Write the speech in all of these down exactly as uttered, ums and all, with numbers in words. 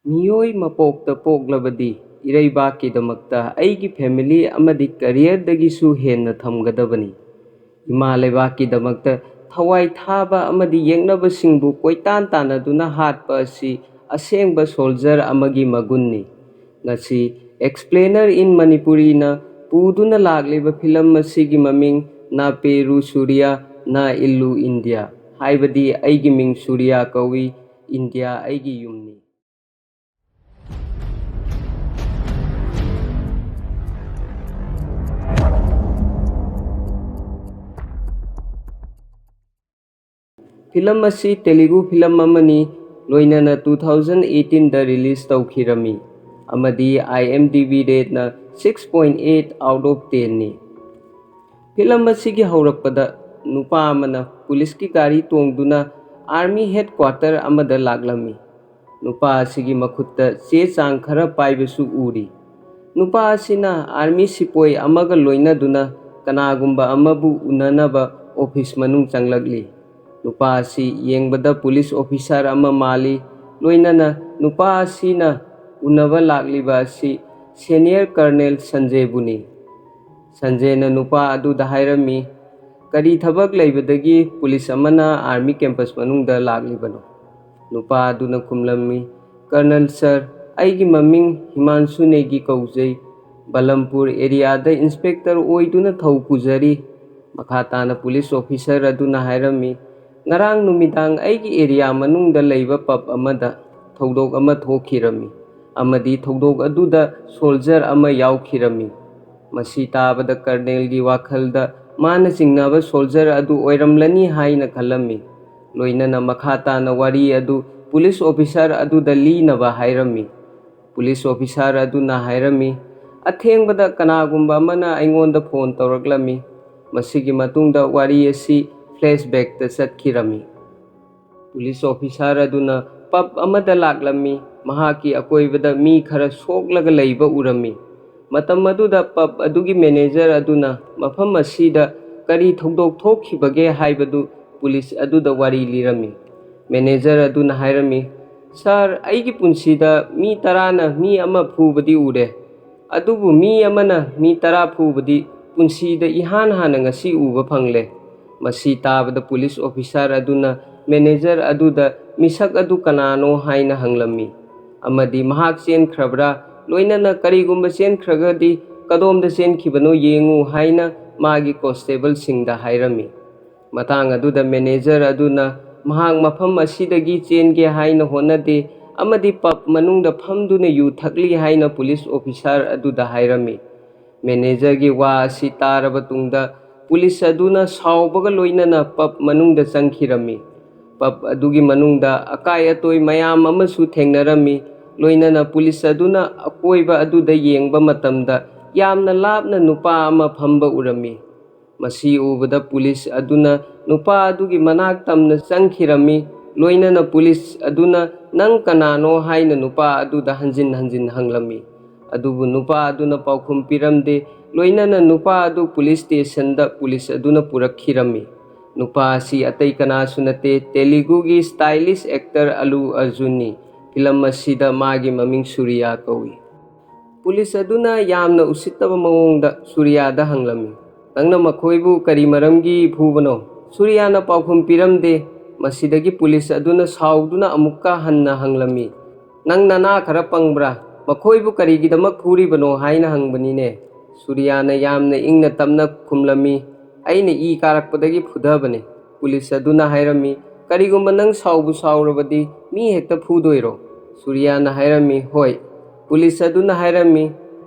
ꯃꯤꯑꯣꯏ ꯃꯄꯣꯛꯇ ꯄꯣꯛꯂꯕꯗꯤ ꯏꯔꯩꯕꯥꯛꯀꯤꯗꯃꯛꯇ ꯑꯩꯒꯤ family ꯑꯃꯗꯤ careerꯗꯒꯤꯁꯨ ꯍꯦꯟꯅ ꯊꯝꯒꯗꯕꯅꯤ꯫ ꯏꯃꯥ ꯂꯩꯕꯥꯛꯀꯤꯗꯃꯛꯇ ꯊꯋꯥꯏ ꯊꯥꯕ ꯑꯃꯗꯤ ꯌꯦꯛꯅꯕꯁꯤꯡꯕꯨ ꯀꯣꯏꯇꯥꯟ ꯇꯥꯟꯅꯗꯨꯅ ꯍꯥꯠꯄ ꯑꯁꯤ ꯑꯁꯦꯡꯕ soldier ꯑꯃꯒꯤ ꯃꯒꯨꯟꯅꯤ꯫ ꯉꯁꯤ Explainer in Manipuriꯅ ꯄꯨꯗꯨꯅ ꯂꯥꯛꯂꯤꯕ film ꯑꯁꯤꯒꯤ ꯃꯃꯤꯡ ꯅꯥ ꯄꯦꯔꯨ ꯁꯨꯔꯤꯌꯥ, ꯅꯥ ꯏꯜꯂꯨ ꯏꯟꯗꯤꯌꯥ, ꯍꯥꯏꯕꯗꯤ ꯑꯩꯒꯤ ꯃꯤꯡ ꯁꯨꯔꯤꯌꯥ ꯀꯧꯏ, ꯏꯟꯗꯤꯌꯥ ꯑꯩꯒꯤ ꯌꯨꯝꯅꯤ꯫ Film ꯑꯁꯤ Telugu film ꯑꯃꯅꯤ, ꯂꯣꯏꯅꯅ two thousand eighteenꯗ release ꯇꯧꯈꯤꯔꯝꯃꯤ, ꯑꯃꯗꯤ IMDb rateꯅ six point eight out of tenꯅꯤ꯫ Film ꯑꯁꯤꯒꯤ ꯍꯧꯔꯛꯄꯗ ꯅꯨꯄꯥ ꯑꯃꯅ ꯄꯨꯂꯤꯁꯀꯤ ꯒꯥꯔꯤ ꯇꯣꯡꯗꯨꯅ army headquarter ꯑꯃꯗ ꯂꯥꯛꯂꯝꯃꯤ꯫ ꯅꯨꯄꯥ ꯑꯁꯤꯒꯤ ꯃꯈꯨꯠꯇ ꯆꯦ ꯆꯥꯡ ꯈꯔ ꯄꯥꯏꯕꯁꯨ ꯎꯔꯤ꯫ ꯅꯨꯄꯥ ꯑꯁꯤꯅ army ꯁꯤꯄꯣꯏ ꯑꯃꯒ ꯂꯣꯏꯅꯗꯨꯅ ꯀꯅꯥꯒꯨꯝꯕ ꯑꯃꯕꯨ ꯎꯅꯅꯕ office ꯃꯅꯨꯡ ꯆꯪꯂꯛꯂꯤ꯫ ꯅꯨꯄꯥ ꯑꯁꯤ ꯌꯦꯡꯕꯗ police officer ꯑꯃ ꯃꯥꯜꯂꯤ꯫ ꯂꯣꯏꯅꯅ ꯅꯨꯄꯥ ꯑꯁꯤꯅ ꯎꯅꯕ ꯂꯥꯛꯂꯤꯕ ꯑꯁꯤ senior colonel ꯁꯟꯖꯦꯕꯨꯅꯤ꯫ ꯁꯟꯖꯦꯅ ꯅꯨꯄꯥ ꯑꯗꯨꯗ ꯍꯥꯏꯔꯝꯃꯤ, "ꯀꯔꯤ ꯊꯕꯛ ꯂꯩꯕꯗꯒꯤ ꯄꯨꯂꯤꯁ ꯑꯃꯅ army campus ꯃꯅꯨꯡꯗ ꯂꯥꯛꯂꯤꯕꯅꯣ?" ꯅꯨꯄꯥ ꯑꯗꯨꯅ ꯈꯨꯝꯂꯝꯃꯤ, "Colonel sir, ꯑꯩꯒꯤ ꯃꯃꯤꯡ ꯍꯤꯃꯥꯟꯁꯨ ꯅꯦꯒꯤ ꯀꯧꯖꯩ꯫ ꯕꯂꯝꯄꯨꯔ areaꯗ inspector ꯑꯣꯏꯗꯨꯅ ꯊꯧ ꯄꯨꯖꯔꯤ꯫" ꯃꯈꯥ ꯇꯥꯅ police officer ꯑꯗꯨꯅ ꯍꯥꯏꯔꯝꯃꯤ, "ꯉꯔꯥꯡ ꯅꯨꯃꯤꯗꯥꯡ ꯑꯩꯒꯤ area ꯃꯅꯨꯡꯗ ꯂꯩꯕ pub ꯑꯃꯗ ꯊꯧꯗꯣꯛ ꯑꯃ ꯊꯣꯛꯈꯤꯔꯝꯃꯤ ꯑꯃꯗꯤ ꯊꯧꯗꯣꯛ ꯑꯗꯨꯗ soldier ꯑꯃ ꯌꯥꯎꯈꯤꯔꯝꯃꯤ꯫" ꯃꯁꯤ ꯇꯥꯕꯗ colonelꯒꯤ ꯋꯥꯈꯜꯗ ꯃꯥꯅ ꯆꯤꯡꯅꯕ soldier ꯑꯗꯨ ꯑꯣꯏꯔꯝꯂꯅꯤ ꯍꯥꯏꯅ ꯈꯜꯂꯝꯃꯤ꯫ ꯂꯣꯏꯅꯅ ꯃꯈꯥ ꯇꯥꯅ ꯋꯥꯔꯤ ꯑꯗꯨ police officer ꯑꯗꯨꯗ ꯂꯤꯅꯕ ꯍꯥꯏꯔꯝꯃꯤ꯫ Police officer ꯑꯗꯨꯅ ꯍꯥꯏꯔꯝꯃꯤ, "ꯑꯊꯦꯡꯕꯗ ꯀꯅꯥꯒꯨꯝꯕ ꯑꯃꯅ ꯑꯩꯉꯣꯟꯗ phone ꯇꯧꯔꯛꯂꯝꯃꯤ꯫" ꯃꯁꯤꯒꯤ ꯃꯇꯨꯡꯗ ꯋꯥꯔꯤ ꯑꯁꯤ flashbackꯇ ꯆꯠꯈꯤꯔꯝꯃꯤ꯫ Police officer ꯑꯗꯨꯅ pub ꯑꯃꯗ ꯂꯥꯛꯂꯝꯃꯤ꯫ ꯃꯍꯥꯛꯀꯤ ꯑꯀꯣꯏꯕꯗ ꯃꯤ ꯈꯔ ꯁꯣꯛꯂꯒ ꯂꯩꯕ ꯎꯔꯝꯃꯤ꯫ ꯃꯇꯝ ꯑꯗꯨꯗ pub ꯑꯗꯨꯒꯤ manager ꯑꯗꯨꯅ ꯃꯐꯝ ꯑꯁꯤꯗ ꯀꯔꯤ ꯊꯧꯗꯣꯛ ꯊꯣꯛꯈꯤꯕꯒꯦ ꯍꯥꯏꯕꯗꯨ police ꯑꯗꯨꯗ ꯋꯥꯔꯤ ꯂꯤꯔꯝꯃꯤ꯫ Manager ꯑꯗꯨꯅ ꯍꯥꯏꯔꯝꯃꯤ, "ꯁꯥꯔ, ꯑꯩꯒꯤ ꯄꯨꯟꯁꯤꯗ ꯃꯤ ꯇꯔꯥꯅ ꯃꯤ ꯑꯃ ꯐꯨꯕꯗꯤ ꯎꯔꯦ, ꯑꯗꯨꯕꯨ ꯃꯤ ꯑꯃꯅ ꯃꯤ ꯇꯔꯥ ꯐꯨꯕꯗꯤ ꯄꯨꯟꯁꯤꯗ ꯏꯍꯥꯟ ꯍꯥꯟꯅ ꯉꯁꯤ ꯎꯕ ꯐꯪꯂꯦ꯫" ꯃꯁꯤ ꯇꯥꯕꯗ ꯄꯨꯂꯤꯁ ꯑꯣꯐꯤꯁꯥꯔ ꯑꯗꯨꯅ ꯃꯦꯅꯦꯖꯔ ꯑꯗꯨꯗ ꯃꯤꯁꯛ ꯑꯗꯨ ꯀꯅꯥꯅꯣ ꯍꯥꯏꯅ ꯍꯪꯂꯝꯃꯤ, ꯑꯃꯗꯤ ꯃꯍꯥꯛ ꯆꯦꯟꯈ꯭ꯔꯕ꯭ꯔꯥ, ꯂꯣꯏꯅꯅ ꯀꯔꯤꯒꯨꯝꯕ ꯆꯦꯟꯈ꯭ꯔꯒꯗꯤ ꯀꯗꯣꯝꯗ ꯆꯦꯟꯈꯤꯕꯅꯣ ꯌꯦꯡꯉꯨ ꯍꯥꯏꯅ ꯃꯥꯒꯤ ꯀꯣꯟꯁꯇꯦꯕꯜꯁꯤꯡꯗ ꯍꯥꯏꯔꯝꯃꯤ꯫ ꯃꯇꯥꯡ ꯑꯗꯨꯗ ꯃꯦꯅꯦꯖꯔ ꯑꯗꯨꯅ ꯃꯍꯥꯛ ꯃꯐꯝ ꯑꯁꯤꯗꯒꯤ ꯆꯦꯟꯒꯦ ꯍꯥꯏꯅ ꯍꯣꯠꯅꯗꯦ ꯑꯃꯗꯤ ꯄꯕ ꯃꯅꯨꯡꯗ ꯐꯝꯗꯨꯅ ꯌꯨ ꯊꯛꯂꯤ ꯍꯥꯏꯅ ꯄꯨꯂꯤꯁ ꯑꯣꯐꯤꯁꯥꯔ ꯑꯗꯨꯗ ꯍꯥꯏꯔꯝꯃꯤ꯫ ꯃꯦꯅꯦꯖꯔꯒꯤ ꯋꯥ ꯑꯁꯤ ꯇꯥꯔꯕ ꯇꯨꯡꯗ ꯄꯨꯂꯤꯁ ꯑꯗꯨꯅ ꯁꯥꯎꯕꯒ ꯂꯣꯏꯅꯅ ꯄꯕ ꯃꯅꯨꯡꯗ ꯆꯪꯈꯤꯔꯝꯃꯤ꯫ ꯄꯕ ꯑꯗꯨꯒꯤ ꯃꯅꯨꯡꯗ ꯑꯀꯥꯏ ꯑꯇꯣꯏ ꯃꯌꯥꯝ ꯑꯃꯁꯨ ꯊꯦꯡꯅꯔꯝꯃꯤ꯫ ꯂꯣꯏꯅꯅ ꯄꯨꯂꯤꯁ ꯑꯗꯨꯅ ꯑꯀꯣꯏꯕ ꯑꯗꯨꯗ ꯌꯦꯡꯕ ꯃꯇꯝꯗ ꯌꯥꯝꯅ ꯂꯥꯞꯅ ꯅꯨꯄꯥ ꯑꯃ ꯐꯝꯕ ꯎꯔꯝꯃꯤ꯫ ꯃꯁꯤ ꯎꯕꯗ ꯄꯨꯂꯤꯁ ꯑꯗꯨꯅ ꯅꯨꯄꯥ ꯑꯗꯨꯒꯤ ꯃꯅꯥꯛ ꯇꯝꯅ ꯆꯪꯈꯤꯔꯝꯃꯤ꯫ ꯂꯣꯏꯅꯅ ꯄꯨꯂꯤꯁ ꯑꯗꯨꯅ "ꯅꯪ ꯀꯅꯥꯅꯣ?" ꯍꯥꯏꯅ ꯅꯨꯄꯥ ꯑꯗꯨꯗ ꯍꯟꯖꯤꯟ ꯍꯟꯖꯤꯟ ꯍꯪꯂꯝꯃꯤ꯫ ꯑꯗꯨꯕꯨ ꯅꯨꯄꯥ ꯑꯗꯨꯅ ꯄꯥꯎꯈꯨꯝ ꯄꯤꯔꯝꯗꯦ꯫ ꯂꯣꯏꯅꯅ ꯅꯨꯄꯥ ꯑꯗꯨ ꯄꯨꯂꯤꯁ ꯁ꯭ꯇꯦꯁꯟꯗ ꯄꯨꯂꯤꯁ ꯑꯗꯨꯅ ꯄꯨꯔꯛꯈꯤꯔꯝꯃꯤ꯫ ꯅꯨꯄꯥ ꯑꯁꯤ ꯑꯇꯩ ꯀꯅꯥꯁꯨ ꯅꯠꯇꯦ, ꯇꯦꯂꯨꯒꯨꯒꯤ ꯁ꯭ꯇꯥꯏꯂꯤꯁ ꯑꯦꯛꯇꯔ ꯑꯂꯨ ꯑꯔꯖꯨꯟꯅꯤ꯫ ꯐꯤꯂꯝ ꯑꯁꯤꯗ ꯃꯥꯒꯤ ꯃꯃꯤꯡ ꯁꯨꯔꯤꯌꯥ ꯀꯧꯏ꯫ ꯄꯨꯂꯤꯁ ꯑꯗꯨꯅ ꯌꯥꯝꯅ ꯎꯁꯤꯠꯇꯕ ꯃꯑꯣꯡꯗ ꯁꯨꯔꯤꯌꯥꯗ ꯍꯪꯂꯝꯃꯤ, "ꯅꯪꯅ ꯃꯈꯣꯏꯕꯨ ꯀꯔꯤ ꯃꯔꯝꯒꯤ ꯐꯨꯕꯅꯣ?" ꯁꯨꯔꯤꯌꯥꯅ ꯄꯥꯎꯈꯨꯝ ꯄꯤꯔꯝꯗꯦ꯫ ꯃꯁꯤꯗꯒꯤ ꯄꯨꯂꯤꯁ ꯑꯗꯨꯅ ꯁꯥꯎꯗꯨꯅ ꯑꯃꯨꯛꯀ ꯍꯟꯅ ꯍꯪꯂꯝꯃꯤ, "ꯅꯪ ꯅꯅꯥ ꯈꯔ ꯄꯪꯕ꯭ꯔꯥ? ꯃꯈꯣꯏꯕꯨ ꯀꯔꯤꯒꯤꯗꯃꯛ ꯐꯨꯔꯤꯕꯅꯣ ꯍꯥꯏꯅ ꯍꯪꯕꯅꯤꯅꯦ?" ꯁꯨꯔꯤꯌꯥꯅ ꯌꯥꯝꯅ ꯏꯪꯅ ꯇꯞꯅ ꯈꯨꯝꯂꯝꯃꯤ, "ꯑꯩꯅ ꯏ ꯀꯥꯔꯛꯄꯗꯒꯤ ꯐꯨꯊꯕꯅꯤ꯫" ꯄꯨꯂꯤꯁ ꯑꯗꯨꯅ ꯍꯥꯏꯔꯝꯃꯤ, "ꯀꯔꯤꯒꯨꯝꯕ ꯅꯪ ꯁꯥꯎꯕꯨ ꯁꯥꯎꯔꯕꯗꯤ ꯃꯤ ꯍꯦꯛꯇ ꯐꯨꯗꯣꯏꯔꯣ?" ꯁꯨꯔꯤꯌꯥꯅ ꯍꯥꯏꯔꯝꯃꯤ, "ꯍꯣꯏ꯫" ꯄꯨꯂꯤꯁ ꯑꯗꯨꯅ ꯍꯥꯏꯔꯝꯃꯤ,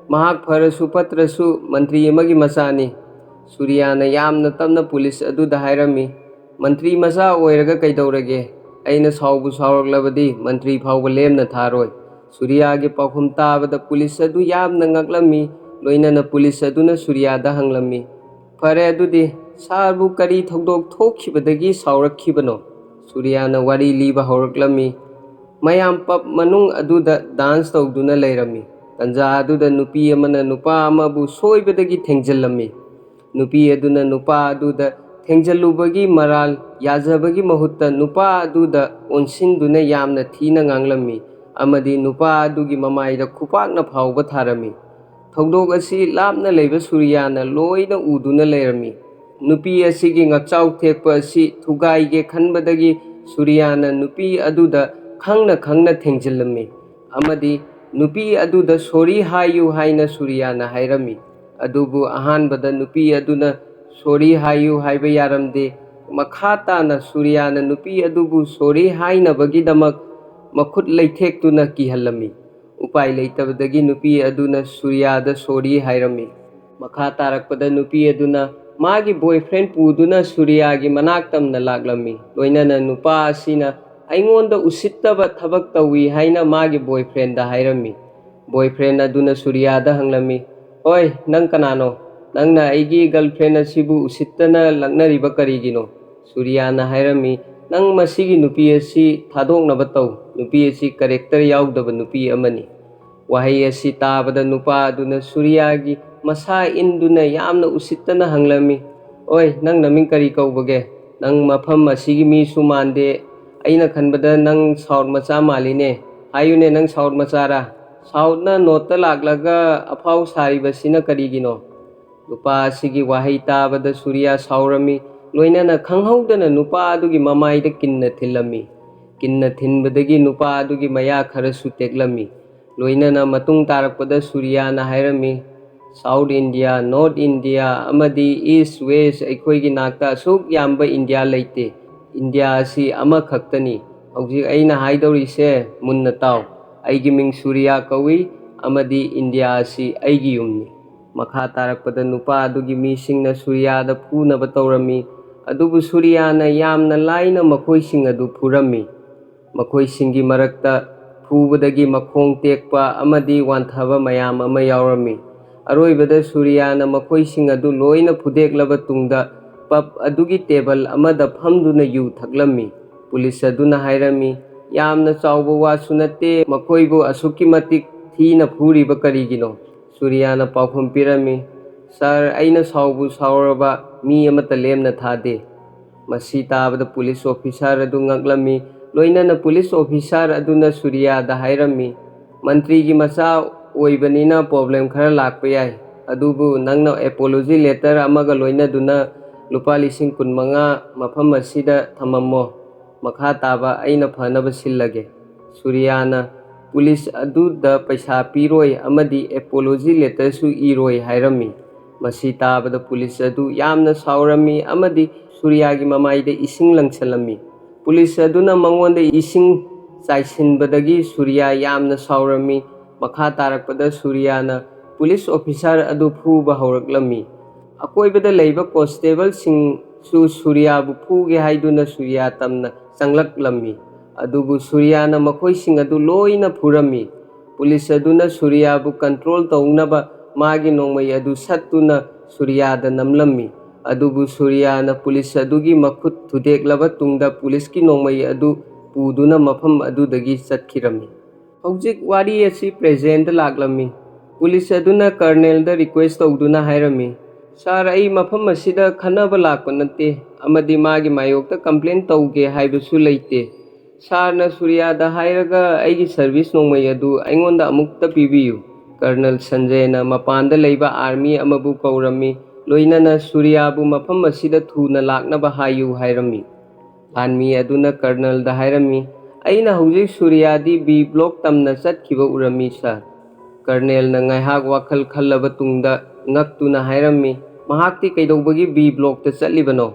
"ꯃꯍꯥꯛ ꯐꯔꯁꯨ ꯐꯠꯇ꯭ꯔꯁꯨ ꯃꯟꯇ꯭ꯔꯤ ꯑꯃꯒꯤ ꯃꯆꯥꯅꯤ꯫" ꯁꯨꯔꯤꯌꯥꯅ ꯌꯥꯝꯅ ꯇꯞꯅ ꯄꯨꯂꯤꯁ ꯑꯗꯨꯗ ꯍꯥꯏꯔꯝꯃꯤ, "ꯃꯟꯇ꯭ꯔꯤ ꯃꯆꯥ ꯑꯣꯏꯔꯒ ꯀꯩꯗꯧꯔꯒꯦ? ꯑꯩꯅ ꯁꯥꯎꯕꯨ ꯁꯥꯎꯔꯛꯂꯕꯗꯤ ꯃꯟꯇ꯭ꯔꯤ ꯐꯥꯎꯕ ꯂꯦꯝꯅ ꯊꯥꯔꯣꯏ꯫" ꯁꯨꯔꯤꯌꯥꯒꯤ ꯄꯥꯎꯈꯨꯝ ꯇꯥꯕꯗ ꯄꯨꯂꯤꯁ ꯑꯗꯨ ꯌꯥꯝꯅ ꯉꯛꯂꯝꯃꯤ꯫ ꯂꯣꯏꯅꯅ ꯄꯨꯂꯤꯁ ꯑꯗꯨꯅ ꯁꯨꯔꯤꯌꯥꯗ ꯍꯪꯂꯝꯃꯤ, "ꯐꯔꯦ ꯑꯗꯨꯗꯤ, ꯁꯥꯔꯕꯨ ꯀꯔꯤ ꯊꯧꯗꯣꯛ ꯊꯣꯛꯈꯤꯕꯗꯒꯤ ꯁꯥꯎꯔꯛꯈꯤꯕꯅꯣ?" ꯁꯨꯔꯤꯌꯥꯅ ꯋꯥꯔꯤ ꯂꯤꯕ ꯍꯧꯔꯛꯂꯝꯃꯤ꯫ ꯃꯌꯥꯝ ꯄꯕ ꯃꯅꯨꯡ ꯑꯗꯨꯗ ꯗꯥꯟꯁ ꯇꯧꯗꯨꯅ ꯂꯩꯔꯝꯃꯤ꯫ ꯇꯟꯖꯥ ꯑꯗꯨꯗ ꯅꯨꯄꯤ ꯑꯃꯅ ꯅꯨꯄꯥ ꯑꯃꯕꯨ ꯁꯣꯏꯕꯗꯒꯤ ꯊꯦꯡꯖꯤꯜꯂꯝꯃꯤ꯫ ꯅꯨꯄꯤ ꯑꯗꯨꯅ ꯅꯨꯄꯥ ꯑꯗꯨꯗ ꯊꯦꯡꯖꯤꯜꯂꯨꯕꯒꯤ ꯃꯔꯥꯜ ꯌꯥꯖꯕꯒꯤ ꯃꯍꯨꯠꯇ ꯅꯨꯄꯥ ꯑꯗꯨꯗ ꯑꯣꯟꯁꯤꯟꯗꯨꯅ ꯌꯥꯝꯅ ꯊꯤꯅ ꯉꯥꯡꯂꯝꯃꯤ ꯑꯃꯗꯤ ꯅꯨꯄꯥ ꯑꯗꯨꯒꯤ ꯃꯃꯥꯏꯗ ꯈꯨꯄꯥꯛꯅ ꯐꯥꯎꯕ ꯊꯥꯔꯝꯃꯤ꯫ ꯊꯧꯗꯣꯛ ꯑꯁꯤ ꯂꯥꯞꯅ ꯂꯩꯕ ꯁꯨꯔꯤꯌꯥꯅ ꯂꯣꯏꯅ ꯎꯗꯨꯅ ꯂꯩꯔꯝꯃꯤ꯫ ꯅꯨꯄꯤ ꯑꯁꯤꯒꯤ ꯉꯛꯆꯥꯎ ꯊꯦꯛꯄ ꯑꯁꯤ ꯊꯨꯒꯥꯏꯒꯦ ꯈꯟꯕꯗꯒꯤ ꯁꯨꯔꯤꯌꯥꯅ ꯅꯨꯄꯤ ꯑꯗꯨꯗ ꯈꯪꯅ ꯈꯪꯅ ꯊꯦꯡꯖꯤꯜꯂꯝꯃꯤ ꯑꯃꯗꯤ ꯅꯨꯄꯤ ꯑꯗꯨꯗ "ꯁꯣꯔꯤ ꯍꯥꯏꯌꯨ" ꯍꯥꯏꯅ ꯁꯨꯔꯤꯌꯥꯅ ꯍꯥꯏꯔꯝꯃꯤ꯫ ꯑꯗꯨꯕꯨ ꯑꯍꯥꯟꯕꯗ ꯅꯨꯄꯤ ꯑꯗꯨꯅ "ꯁꯣꯔꯤ ꯍꯥꯏꯌꯨ" ꯍꯥꯏꯕ ꯌꯥꯔꯝꯗꯦ꯫ ꯃꯈꯥ ꯇꯥꯅ ꯁꯨꯔꯤꯌꯥꯅ ꯅꯨꯄꯤ ꯑꯗꯨꯕꯨ ꯁꯣꯔꯤ ꯍꯥꯏꯅꯕꯒꯤꯗꯃꯛ ꯃꯈꯨꯠ ꯂꯩꯊꯦꯛꯇꯨꯅ ꯀꯤꯍꯜꯂꯝꯃꯤ꯫ ꯎꯄꯥꯏ ꯂꯩꯇꯕꯗꯒꯤ ꯅꯨꯄꯤ ꯑꯗꯨꯅ ꯁꯨꯔꯤꯌꯥꯗ "ꯁꯣꯔꯤ" ꯍꯥꯏꯔꯝꯃꯤ꯫ ꯃꯈꯥ ꯇꯥꯔꯛꯄꯗ ꯅꯨꯄꯤ ꯑꯗꯨꯅ ꯃꯥꯒꯤ ꯕꯣꯏꯐ꯭ꯔꯦꯟ ꯄꯨꯗꯨꯅ ꯁꯨꯔꯤꯌꯥꯒꯤ ꯃꯅꯥꯛ ꯇꯝꯅ ꯂꯥꯛꯂꯝꯃꯤ꯫ ꯂꯣꯏꯅꯅ ꯅꯨꯄꯥ ꯑꯁꯤꯅ "ꯑꯩꯉꯣꯟꯗ ꯎꯁꯤꯠꯇꯕ ꯊꯕꯛ ꯇꯧꯏ" ꯍꯥꯏꯅ ꯃꯥꯒꯤ ꯕꯣꯏꯐ꯭ꯔꯦꯟꯗ ꯍꯥꯏꯔꯝꯃꯤ꯫ ꯕꯣꯏꯐ꯭ꯔꯦꯟ ꯑꯗꯨꯅ ꯁꯨꯔꯤꯌꯥꯗ ꯍꯪꯂꯝꯃꯤ, "ꯑꯣꯏ, ꯅꯪ ꯀꯅꯥꯅꯣ? ꯅꯪꯅ ꯑꯩꯒꯤ ꯒꯔꯜꯐ꯭ꯔꯦꯟ ꯑꯁꯤꯕꯨ ꯎꯁꯤꯠꯇꯅ ꯂꯛꯅꯔꯤꯕ ꯀꯔꯤꯒꯤꯅꯣ?" ꯁꯨꯔꯤꯌꯥꯅ ꯍꯥꯏꯔꯝꯃꯤ, "ꯅꯪ ꯃꯁꯤꯒꯤ ꯅꯨꯄꯤ ꯑꯁꯤ ꯊꯥꯗꯣꯛꯅꯕ ꯇꯧ꯫ ꯅꯨꯄꯤ ꯑꯁꯤ ꯀꯦꯔꯦꯛꯇꯔ ꯌꯥꯎꯗꯕ ꯅꯨꯄꯤ ꯑꯃꯅꯤ"꯫ ꯋꯥꯍꯩ ꯑꯁꯤ ꯇꯥꯕꯗ ꯅꯨꯄꯥ ꯑꯗꯨꯅ ꯁꯨꯔꯤꯌꯥꯒꯤ ꯃꯁꯥ ꯏꯟꯗꯨꯅ ꯌꯥꯝꯅ ꯎꯁꯤꯠꯇꯅ ꯍꯪꯂꯝꯃꯤ, "ꯑꯣꯏ, ꯅꯪ ꯅꯃꯤꯡ ꯀꯔꯤ ꯀꯧꯕꯒꯦ? ꯅꯪ ꯃꯐꯝ ꯑꯁꯤꯒꯤ ꯃꯤꯁꯨ ꯃꯥꯟꯗꯦ꯫ ꯑꯩꯅ ꯈꯟꯕꯗ ꯅꯪ ꯁꯥꯎꯠ ꯃꯆꯥ ꯃꯥꯜꯂꯤꯅꯦ꯫ ꯍꯥꯏꯌꯨꯅꯦ, ꯅꯪ ꯁꯥꯎꯠ ꯃꯆꯥꯔꯥ? ꯁꯥꯎꯠꯅ ꯅꯣꯔꯠꯇ ꯂꯥꯛꯂꯒ ꯑꯐꯥꯎ ꯁꯥꯔꯤꯕꯁꯤꯅ ꯀꯔꯤꯒꯤꯅꯣ?" ꯅꯨꯄꯥ ꯑꯁꯤꯒꯤ ꯋꯥꯍꯩ ꯇꯥꯕꯗ ꯁꯨꯔꯤꯌꯥ ꯁꯥꯎꯔꯝꯃꯤ꯫ ꯂꯣꯏꯅꯅ ꯈꯪꯍꯧꯗꯅ ꯅꯨꯄꯥ ꯑꯗꯨꯒꯤ ꯃꯃꯥꯏꯗ ꯀꯤꯟꯅ ꯊꯤꯜꯂꯝꯃꯤ꯫ ꯀꯤꯟꯅ ꯊꯤꯟꯕꯗꯒꯤ ꯅꯨꯄꯥ ꯑꯗꯨꯒꯤ ꯃꯌꯥ ꯈꯔꯁꯨ ꯇꯦꯛꯂꯝꯃꯤ꯫ ꯂꯣꯏꯅꯅ ꯃꯇꯨꯡ ꯇꯥꯔꯛꯄꯗ ꯁꯨꯔꯤꯌꯥꯅ ꯍꯥꯏꯔꯝꯃꯤ, "ꯁꯥꯎꯠ ꯏꯟꯗꯤꯌꯥ, ꯅꯣꯔꯠ ꯏꯟꯗꯤꯌꯥ ꯑꯃꯗꯤ ꯏꯁ ꯋꯦꯁ ꯑꯩꯈꯣꯏꯒꯤ ꯅꯥꯛꯇ ꯑꯁꯨꯛ ꯌꯥꯝꯕ ꯏꯟꯗꯤꯌꯥ ꯂꯩꯇꯦ꯫ ꯏꯟꯗꯤꯌꯥ ꯑꯁꯤ ꯑꯃꯈꯛꯇꯅꯤ꯫ ꯍꯧꯖꯤꯛ ꯑꯩꯅ ꯍꯥꯏꯗꯧꯔꯤꯁꯦ ꯃꯨꯟꯅ ꯇꯥꯎ꯫ ꯑꯩꯒꯤ ꯃꯤꯡ ꯁꯨꯔꯤꯌꯥ ꯀꯧꯏ ꯑꯃꯗꯤ ꯏꯟꯗꯤꯌꯥ ꯑꯁꯤ ꯑꯩꯒꯤ ꯌꯨꯝꯅꯤ"꯫ ꯃꯈꯥ ꯇꯥꯔꯛꯄꯗ ꯅꯨꯄꯥ ꯑꯗꯨꯒꯤ ꯃꯤꯁꯤꯡꯅ ꯁꯨꯔꯤꯌꯥꯗ ꯐꯨꯅꯕ ꯇꯧꯔꯝꯃꯤ꯫ ꯑꯗꯨꯕꯨ ꯁꯨꯔꯤꯌꯥꯅ ꯌꯥꯝꯅ ꯂꯥꯏꯅ ꯃꯈꯣꯏꯁꯤꯡ ꯑꯗꯨ ꯐꯨꯔꯝꯃꯤ꯫ ꯃꯈꯣꯏꯁꯤꯡꯒꯤ ꯃꯔꯛꯇ ꯐꯨꯕꯗꯒꯤ ꯃꯈꯣꯡ ꯇꯦꯛꯄ ꯑꯃꯗꯤ ꯋꯥꯟꯊꯕ ꯃꯌꯥꯝ ꯑꯃ ꯌꯥꯎꯔꯝꯃꯤ꯫ ꯑꯔꯣꯏꯕꯗ ꯁꯨꯔꯤꯌꯥꯅ ꯃꯈꯣꯏꯁꯤꯡ ꯑꯗꯨ ꯂꯣꯏꯅ ꯐꯨꯗꯦꯛꯂꯕ ꯇꯨꯡꯗ ꯄꯕ ꯑꯗꯨꯒꯤ ꯇꯦꯕꯜ ꯑꯃꯗ ꯐꯝꯗꯨꯅ ꯌꯨ ꯊꯛꯂꯝꯃꯤ꯫ ꯄꯨꯂꯤꯁ ꯑꯗꯨꯅ ꯍꯥꯏꯔꯝꯃꯤ, "ꯌꯥꯝꯅ ꯆꯥꯎꯕ ꯋꯥꯁꯨ ꯅꯠꯇꯦ, ꯃꯈꯣꯏꯕꯨ ꯑꯁꯨꯛꯀꯤ ꯃꯇꯤꯛ ꯊꯤꯅ ꯐꯨꯔꯤꯕ ꯀꯔꯤꯒꯤꯅꯣ?" ꯁꯨꯔꯤꯌꯥꯅ ꯄꯥꯎꯈꯨꯝ ꯄꯤꯔꯝꯃꯤ, "ꯁꯥꯔ, ꯑꯩꯅ ꯁꯥꯎꯕꯨ ꯁꯥꯎꯔꯕ, ꯃꯤ ꯑꯃꯠꯇ ꯂꯦꯝꯅ ꯊꯥꯗꯦ꯫ ꯃꯁꯤ ꯇꯥꯕꯗ ꯄꯨꯂꯤꯁ ꯑꯣꯐꯤꯁꯥꯔ ꯑꯗꯨ ꯉꯛꯂꯝꯃꯤ꯫ ꯂꯣꯏꯅꯅ ꯄꯨꯂꯤꯁ ꯑꯣꯐꯤꯁꯥꯔ ꯑꯗꯨꯅ ꯁꯨꯔꯤꯌꯥꯗ ꯍꯥꯏꯔꯝꯃꯤ, "ꯃꯟꯇ꯭ꯔꯤꯒꯤ ꯃꯆꯥ ꯑꯣꯏꯕꯅꯤꯅ ꯄ꯭ꯔꯣꯕ꯭ꯂꯦꯝ ꯈꯔ ꯂꯥꯛꯄ ꯌꯥꯏ, ꯑꯗꯨꯕꯨ ꯅꯪꯅ ꯑꯦꯄꯣꯂꯣꯖꯤ ꯂꯦꯇꯔ ꯑꯃꯒ ꯂꯣꯏꯅꯗꯨꯅ ꯂꯨꯄꯥ ꯂꯤꯁꯤꯡ ꯀꯨꯟꯃꯉꯥ ꯃꯐꯝ ꯑꯁꯤꯗ ꯊꯝꯃꯝꯃꯣ, ꯃꯈꯥ ꯇꯥꯕ ꯑꯩꯅ ꯐꯅꯕ ꯁꯤꯜꯂꯒꯦ"꯫ ꯁꯨꯔꯤꯌꯥꯅ ꯄꯨꯂꯤꯁ ꯑꯗꯨꯗ ꯄꯩꯁꯥ ꯄꯤꯔꯣꯏ ꯑꯃꯗꯤ ꯑꯦꯄꯣꯂꯣꯖꯤ ꯂꯦꯇꯔꯁꯨ ꯏꯔꯣꯏ ꯍꯥꯏꯔꯝꯃꯤ꯫ ꯃꯁꯤ ꯇꯥꯕꯗ ꯄꯨꯂꯤꯁ ꯑꯗꯨ ꯌꯥꯝꯅ ꯁꯥꯎꯔꯝꯃꯤ ꯑꯃꯗꯤ ꯁꯨꯔꯤꯌꯥꯒꯤ ꯃꯃꯥꯏꯗ ꯏꯁꯤꯡ ꯂꯪꯁꯤꯜꯂꯝꯃꯤ꯫ ꯄꯨꯂꯤꯁ ꯑꯗꯨꯅ ꯃꯉꯣꯟꯗ ꯏꯁꯤꯡ ꯆꯥꯏꯁꯤꯟꯕꯗꯒꯤ ꯁꯨꯔꯤꯌꯥ ꯌꯥꯝꯅ ꯁꯥꯎꯔꯝꯃꯤ꯫ ꯃꯈꯥ ꯇꯥꯔꯛꯄꯗ ꯁꯨꯔꯤꯌꯥꯅ ꯄꯨꯂꯤꯁ ꯑꯣꯐꯤꯁꯥꯔ ꯑꯗꯨ ꯐꯨꯕ ꯍꯧꯔꯛꯂꯝꯃꯤ꯫ ꯑꯀꯣꯏꯕꯗ ꯂꯩꯕ ꯀꯣꯟꯁꯇꯦꯕꯜꯁꯤꯡꯁꯨ ꯁꯨꯔꯤꯌꯥꯕꯨ ꯐꯨꯒꯦ ꯍꯥꯏꯗꯨꯅ ꯁꯨꯔꯤꯌꯥ ꯇꯝꯅ ꯆꯪꯂꯛꯂꯝꯃꯤ꯫ ꯑꯗꯨꯕꯨ ꯁꯨꯔꯤꯌꯥꯅ ꯃꯈꯣꯏꯁꯤꯡ ꯑꯗꯨ ꯂꯣꯏꯅ ꯐꯨꯔꯝꯃꯤ꯫ ꯄꯨꯂꯤꯁ ꯑꯗꯨꯅ ꯁꯨꯔꯤꯌꯥꯕꯨ ꯀꯟꯇ꯭ꯔꯣꯜ ꯇꯧꯅꯕ ꯃꯥꯒꯤ ꯅꯣꯡꯃꯩ ꯑꯗꯨ ꯁꯠꯇꯨꯅ ꯁꯨꯔꯤꯌꯥꯗ ꯅꯝꯂꯝꯃꯤ꯫ ꯑꯗꯨꯕꯨ ꯁꯨꯔꯤꯌꯥꯅ ꯄꯨꯂꯤꯁ ꯑꯗꯨꯒꯤ ꯃꯈꯨꯠ ꯊꯨꯗꯦꯛꯂꯕ ꯇꯨꯡꯗ ꯄꯨꯂꯤꯁꯀꯤ ꯅꯣꯡꯃꯩ ꯑꯗꯨ ꯄꯨꯗꯨꯅ ꯃꯐꯝ ꯑꯗꯨꯗꯒꯤ ꯆꯠꯈꯤꯔꯝꯃꯤ꯫ ꯍꯧꯖꯤꯛ ꯋꯥꯔꯤ ꯑꯁꯤ ꯄ꯭ꯔꯦꯖꯦꯟꯗ ꯂꯥꯛꯂꯝꯃꯤ꯫ ꯄꯨꯂꯤꯁ ꯑꯗꯨꯅ ꯀꯔꯅꯦꯜꯗ ꯔꯤꯀ꯭ꯋꯦꯁ ꯇꯧꯗꯨꯅ ꯍꯥꯏꯔꯝꯃꯤ, "ꯁꯥꯔ, ꯑꯩ ꯃꯐꯝ ꯑꯁꯤꯗ ꯈꯟꯅꯕ ꯂꯥꯛꯄ ꯅꯠꯇꯦ ꯑꯃꯗꯤ ꯃꯥꯒꯤ ꯃꯥꯌꯣꯛꯇ ꯀꯝꯄ꯭ꯂꯦꯟ ꯇꯧꯒꯦ ꯍꯥꯏꯕꯁꯨ ꯂꯩꯇꯦ꯫ ꯁꯥꯔꯅ ꯁꯨꯔꯤꯌꯥꯗ ꯍꯥꯏꯔꯒ ꯑꯩꯒꯤ ꯁꯔꯚꯤꯁ ꯅꯣꯡꯃꯩ ꯑꯗꯨ ꯑꯩꯉꯣꯟꯗ ꯑꯃꯨꯛꯇ ꯄꯤꯕꯤꯌꯨ"꯫ ꯀꯔꯅꯜ ꯁꯟꯖꯌꯅ ꯃꯄꯥꯟꯗ ꯂꯩꯕ ꯑꯥꯔꯃꯤ ꯑꯃꯕꯨ ꯀꯧꯔꯝꯃꯤ, ꯂꯣꯏꯅꯅ ꯁꯨꯔꯤꯌꯥꯕꯨ ꯃꯐꯝ ꯑꯁꯤꯗ ꯊꯨꯅ ꯂꯥꯛꯅꯕ ꯍꯥꯏꯌꯨ ꯍꯥꯏꯔꯝꯃꯤ꯫ ꯂꯥꯟꯃꯤ ꯑꯗꯨꯅ ꯀꯔꯅꯜꯗ ꯍꯥꯏꯔꯝꯃꯤ, "ꯑꯩꯅ ꯍꯧꯖꯤꯛ ꯁꯨꯔꯤꯌꯥꯗꯤ ꯕꯤ ꯕ꯭ꯂꯣꯛ ꯇꯝꯅ ꯆꯠꯈꯤꯕ ꯎꯔꯝꯃꯤ, ꯁꯥꯔ"꯫ ꯀꯔꯅꯦꯜꯅ ꯉꯥꯏꯍꯥꯛ ꯋꯥꯈꯜ ꯈꯜꯂꯕ ꯇꯨꯡꯗ ꯉꯛꯇꯨꯅ ꯍꯥꯏꯔꯝꯃꯤ, "ꯃꯍꯥꯛꯇꯤ ꯀꯩꯗꯧꯕꯒꯤ ꯕꯤ ꯕ꯭ꯂꯣꯛꯇ ꯆꯠꯂꯤꯕꯅꯣ?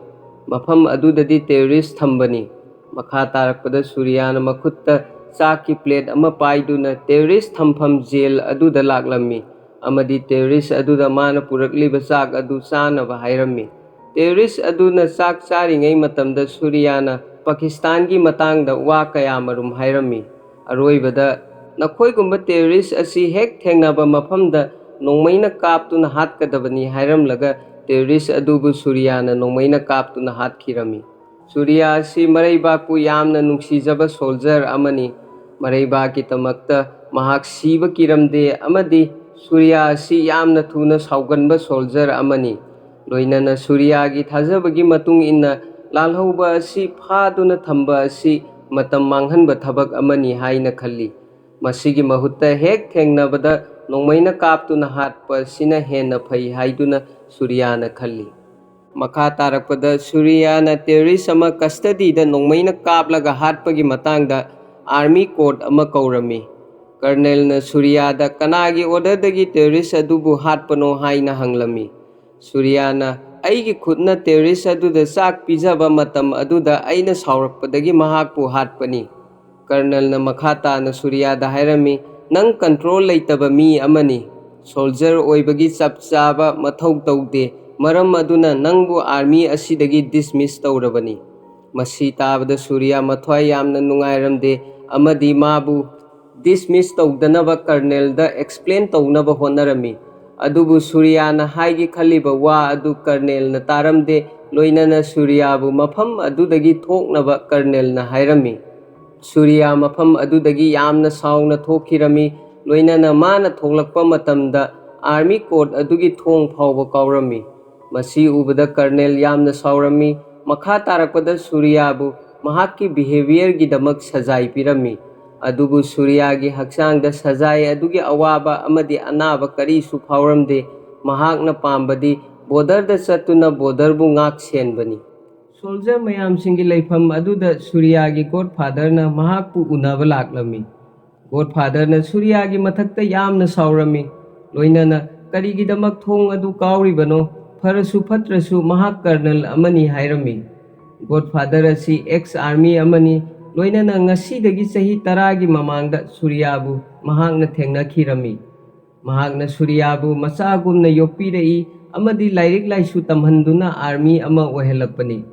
ꯃꯐꯝ ꯑꯗꯨꯗꯗꯤ ꯇꯦꯔꯣꯔꯤꯁ ꯊꯝꯕꯅꯤ"꯫ ꯃꯈꯥ ꯇꯥꯔꯛꯄꯗ ꯁꯨꯔꯤꯌꯥꯅ ꯃꯈꯨꯠꯇ ꯆꯥꯛꯀꯤ ꯄ꯭ꯂꯦꯠ ꯑꯃ ꯄꯥꯏꯗꯨꯅ ꯇꯦꯔꯣꯔꯤꯁ ꯊꯝꯐꯝ ꯖꯦꯜ ꯑꯗꯨꯗ ꯂꯥꯛꯂꯝꯃꯤ ꯑꯃꯗꯤ ꯇꯦꯔꯣꯔꯤꯁ ꯑꯗꯨꯗ ꯃꯥꯅ ꯄꯨꯔꯛꯂꯤꯕ ꯆꯥꯛ ꯑꯗꯨ ꯆꯥꯅꯕ ꯍꯥꯏꯔꯝꯃꯤ꯫ ꯇꯦꯔꯣꯔꯤꯁ ꯑꯗꯨꯅ ꯆꯥꯛ ꯆꯥꯔꯤꯉꯩ ꯃꯇꯝꯗ ꯁꯨꯔꯤꯌꯥꯅ ꯄꯥꯀꯤꯁꯇꯥꯟꯒꯤ ꯃꯇꯥꯡꯗ ꯋꯥ ꯀꯌꯥꯃꯔꯨꯝ ꯍꯥꯏꯔꯝꯃꯤ꯫ ꯑꯔꯣꯏꯕꯗ, "ꯅꯈꯣꯏꯒꯨꯝꯕ ꯇꯦꯔꯣꯔꯤꯁ ꯑꯁꯤ ꯍꯦꯛ ꯊꯦꯡꯅꯕ ꯃꯐꯝꯗ ꯅꯣꯡꯃꯩꯅ ꯀꯥꯞꯇꯨꯅ ꯍꯥꯠꯀꯗꯕꯅꯤ" ꯍꯥꯏꯔꯝꯂꯒ ꯇꯦꯔꯣꯔꯤꯁ ꯑꯗꯨꯕꯨ ꯁꯨꯔꯤꯌꯥꯅ ꯅꯣꯡꯃꯩꯅ ꯀꯥꯞꯇꯨꯅ ꯍꯥꯠꯈꯤꯔꯝꯃꯤ꯫ ꯁꯨꯔꯤꯌꯥ ꯑꯁꯤ ꯃꯔꯩꯕꯥꯛꯄꯨ ꯌꯥꯝꯅ ꯅꯨꯡꯁꯤꯖꯕ ꯁꯣꯜꯖꯔ ꯑꯃꯅꯤ꯫ ꯃꯔꯩꯕꯥꯛꯀꯤꯗꯃꯛꯇ ꯃꯍꯥꯛ ꯁꯤꯕ ꯀꯤꯔꯝꯗꯦ ꯑꯃꯗꯤ ꯁꯨꯔꯤꯌꯥ ꯑꯁꯤ ꯌꯥꯝꯅ ꯊꯨꯅ ꯁꯥꯎꯒꯟꯕ ꯁꯣꯜꯖꯔ ꯑꯃꯅꯤ꯫ ꯂꯣꯏꯅꯅ ꯁꯨꯔꯤꯌꯥꯒꯤ ꯊꯥꯖꯕꯒꯤ ꯃꯇꯨꯡ ꯏꯟꯅ ꯂꯥꯜꯍꯧꯕ ꯑꯁꯤ ꯐꯥꯗꯨꯅ ꯊꯝꯕ ꯑꯁꯤ ꯃꯇꯝ ꯃꯥꯡꯍꯟꯕ ꯊꯕꯛ ꯑꯃꯅꯤ ꯍꯥꯏꯅ ꯈꯜꯂꯤ꯫ ꯃꯁꯤꯒꯤ ꯃꯍꯨꯠꯇ ꯍꯦꯛ ꯊꯦꯡꯅꯕꯗ ꯅꯣꯡꯃꯩꯅ ꯀꯥꯞꯇꯨꯅ ꯍꯥꯠꯄ ꯑꯁꯤꯅ ꯍꯦꯟꯅ ꯐꯩ ꯍꯥꯏꯗꯨꯅ ꯁꯨꯔꯤꯌꯥꯅ ꯈꯜꯂꯤ꯫ ꯃꯈꯥ ꯇꯥꯔꯛꯄꯗ ꯁꯨꯔꯤꯌꯥꯅ terrorist ꯑꯃ custody ꯗ ꯅꯣꯡꯃꯩꯅ ꯀꯥꯞꯂꯒ ꯍꯥꯠꯄꯒꯤ ꯃꯇꯥꯡꯗ army court ꯑꯃ ꯀꯧꯔꯝꯃꯤ꯫ Colonel ꯅ ꯁꯨꯔꯤꯌꯥꯗ ꯀꯅꯥꯒꯤ order ꯗꯒꯤ terrorist ꯑꯗꯨꯕꯨ ꯍꯥꯠꯄꯅꯣ ꯍꯥꯏꯅ ꯍꯪꯂꯝꯃꯤ꯫ ꯁꯨꯔꯤꯌꯥꯅ, "ꯑꯩꯒꯤ ꯈꯨꯠꯅ terrorist ꯑꯗꯨꯗ ꯆꯥꯛ ꯄꯤꯖꯕ ꯃꯇꯝ ꯑꯗꯨꯗ ꯑꯩꯅ ꯁꯥꯎꯔꯛꯄꯗꯒꯤ ꯃꯍꯥꯛꯄꯨ ꯍꯥꯠꯄꯅꯤ꯫" Colonel ꯅ ꯃꯈꯥ ꯇꯥꯅ ꯁꯨꯔꯤꯌꯥꯗ ꯍꯥꯏꯔꯝꯃꯤ, "ꯅꯪ control ꯂꯩꯇꯕ ꯃꯤ ꯑꯃꯅꯤ꯫ Soldier ꯑꯣꯏꯕꯒꯤ ꯆꯞ ꯆꯥꯕ ꯃꯊꯧ ꯇꯧꯗꯦ, ꯃꯔꯝ ꯑꯗꯨꯅ ꯅꯪꯕꯨ army ꯑꯁꯤꯗꯒꯤ dismiss ꯇꯧꯔꯕꯅꯤ꯫" ꯃꯁꯤ ꯇꯥꯕꯗ ꯁꯨꯔꯤꯌꯥ ꯃꯊ꯭ꯋꯥꯏ ꯌꯥꯝꯅ ꯅꯨꯡꯉꯥꯏꯔꯝꯗꯦ ꯑꯃꯗꯤ ꯃꯥꯕꯨ dismiss ꯇꯧꯗꯅꯕ Colonel ꯗ explain ꯇꯧꯅꯕ ꯍꯣꯠꯅꯔꯝꯃꯤ꯫ ꯑꯗꯨꯕꯨ ꯁꯨꯔꯤꯌꯥꯅ ꯍꯥꯏꯒꯦ ꯈꯜꯂꯤꯕ ꯋꯥ ꯑꯗꯨ Colonel ꯅ ꯇꯥꯔꯝꯗꯦ, ꯂꯣꯏꯅꯅ ꯁꯨꯔꯤꯌꯥꯕꯨ ꯃꯐꯝ ꯑꯗꯨꯗꯒꯤ ꯊꯣꯛꯅꯕ Colonel ꯅ ꯍꯥꯏꯔꯝꯃꯤ꯫ ꯁꯨꯔꯤꯌꯥ ꯃꯐꯝ ꯑꯗꯨꯗꯒꯤ ꯌꯥꯝꯅ ꯁꯥꯎꯅ ꯊꯣꯛꯈꯤꯔꯝꯃꯤ, ꯂꯣꯏꯅꯅ ꯃꯥꯅ ꯊꯣꯛꯂꯛꯄ ꯃꯇꯝꯗ army court ꯑꯗꯨꯒꯤ ꯊꯣꯡ ꯐꯥꯎꯕ ꯀꯥꯎꯔꯝꯃꯤ꯫ ꯃꯁꯤ ꯎꯕꯗ Colonel ꯌꯥꯝꯅ ꯁꯥꯎꯔꯝꯃꯤ꯫ ꯃꯈꯥ ꯇꯥꯔꯛꯄꯗ ꯁꯨꯔꯤꯌꯥꯕꯨ ꯃꯍꯥꯛꯀꯤ behaviour ꯒꯤꯗꯃꯛ ꯁꯖꯥꯏ ꯄꯤꯔꯝꯃꯤ꯫ ꯑꯗꯨꯕꯨ ꯁꯨꯔꯤꯌꯥꯒꯤ ꯍꯛꯆꯥꯡꯗ ꯁꯖꯥꯏ ꯑꯗꯨꯒꯤ ꯑꯋꯥꯕ ꯑꯃꯗꯤ ꯑꯅꯥꯕ ꯀꯔꯤꯁꯨ ꯐꯥꯎꯔꯝꯗꯦ꯫ ꯃꯍꯥꯛꯅ ꯄꯥꯝꯕꯗꯤ border ꯗ ꯆꯠꯇꯨꯅ border ꯕꯨ ꯉꯥꯛ ꯁꯦꯟꯕꯅꯤ꯫ Soldier ꯃꯌꯥꯝꯁꯤꯡꯒꯤ ꯂꯩꯐꯝ ꯑꯗꯨꯗ ꯁꯨꯔꯤꯌꯥꯒꯤ godfather ꯅ ꯃꯍꯥꯛꯄꯨ ꯎꯅꯕ ꯂꯥꯛꯂꯝꯃꯤ꯫ Godfather ꯅ ꯁꯨꯔꯤꯌꯥꯒꯤ ꯃꯊꯛꯇ ꯌꯥꯝꯅ ꯁꯥꯎꯔꯝꯃꯤ, ꯂꯣꯏꯅꯅ "ꯀꯔꯤꯒꯤꯗꯃꯛ ꯊꯣꯡ ꯑꯗꯨ ꯀꯥꯎꯔꯤꯕꯅꯣ? ꯐꯔꯁꯨ ꯐꯠꯇ꯭ꯔꯁꯨ ꯃꯍꯥꯛ Colonel ꯑꯃꯅꯤ" ꯍꯥꯏꯔꯝꯃꯤ꯫ Godfather ꯑꯁꯤ ex army ꯑꯃꯅꯤ, ꯂꯣꯏꯅꯅ ꯉꯁꯤꯗꯒꯤ ꯆꯍꯤ ꯇꯔꯥꯒꯤ ꯃꯃꯥꯡꯗ ꯁꯨꯔꯤꯌꯥꯕꯨ ꯃꯍꯥꯛꯅ ꯊꯦꯡꯅꯈꯤꯔꯝꯃꯤ꯫ ꯃꯍꯥꯛꯅ ꯁꯨꯔꯤꯌꯥꯕꯨ ꯃꯆꯥꯒꯨꯝꯅ ꯌꯣꯛꯄꯤꯔꯛꯏ ꯑꯃꯗꯤ ꯂꯥꯏꯔꯤꯛ ꯂꯥꯏꯁꯨ ꯇꯝꯍꯟꯗꯨꯅ army ꯑꯃ ꯑꯣꯏꯍꯜꯂꯛꯄꯅꯤ꯫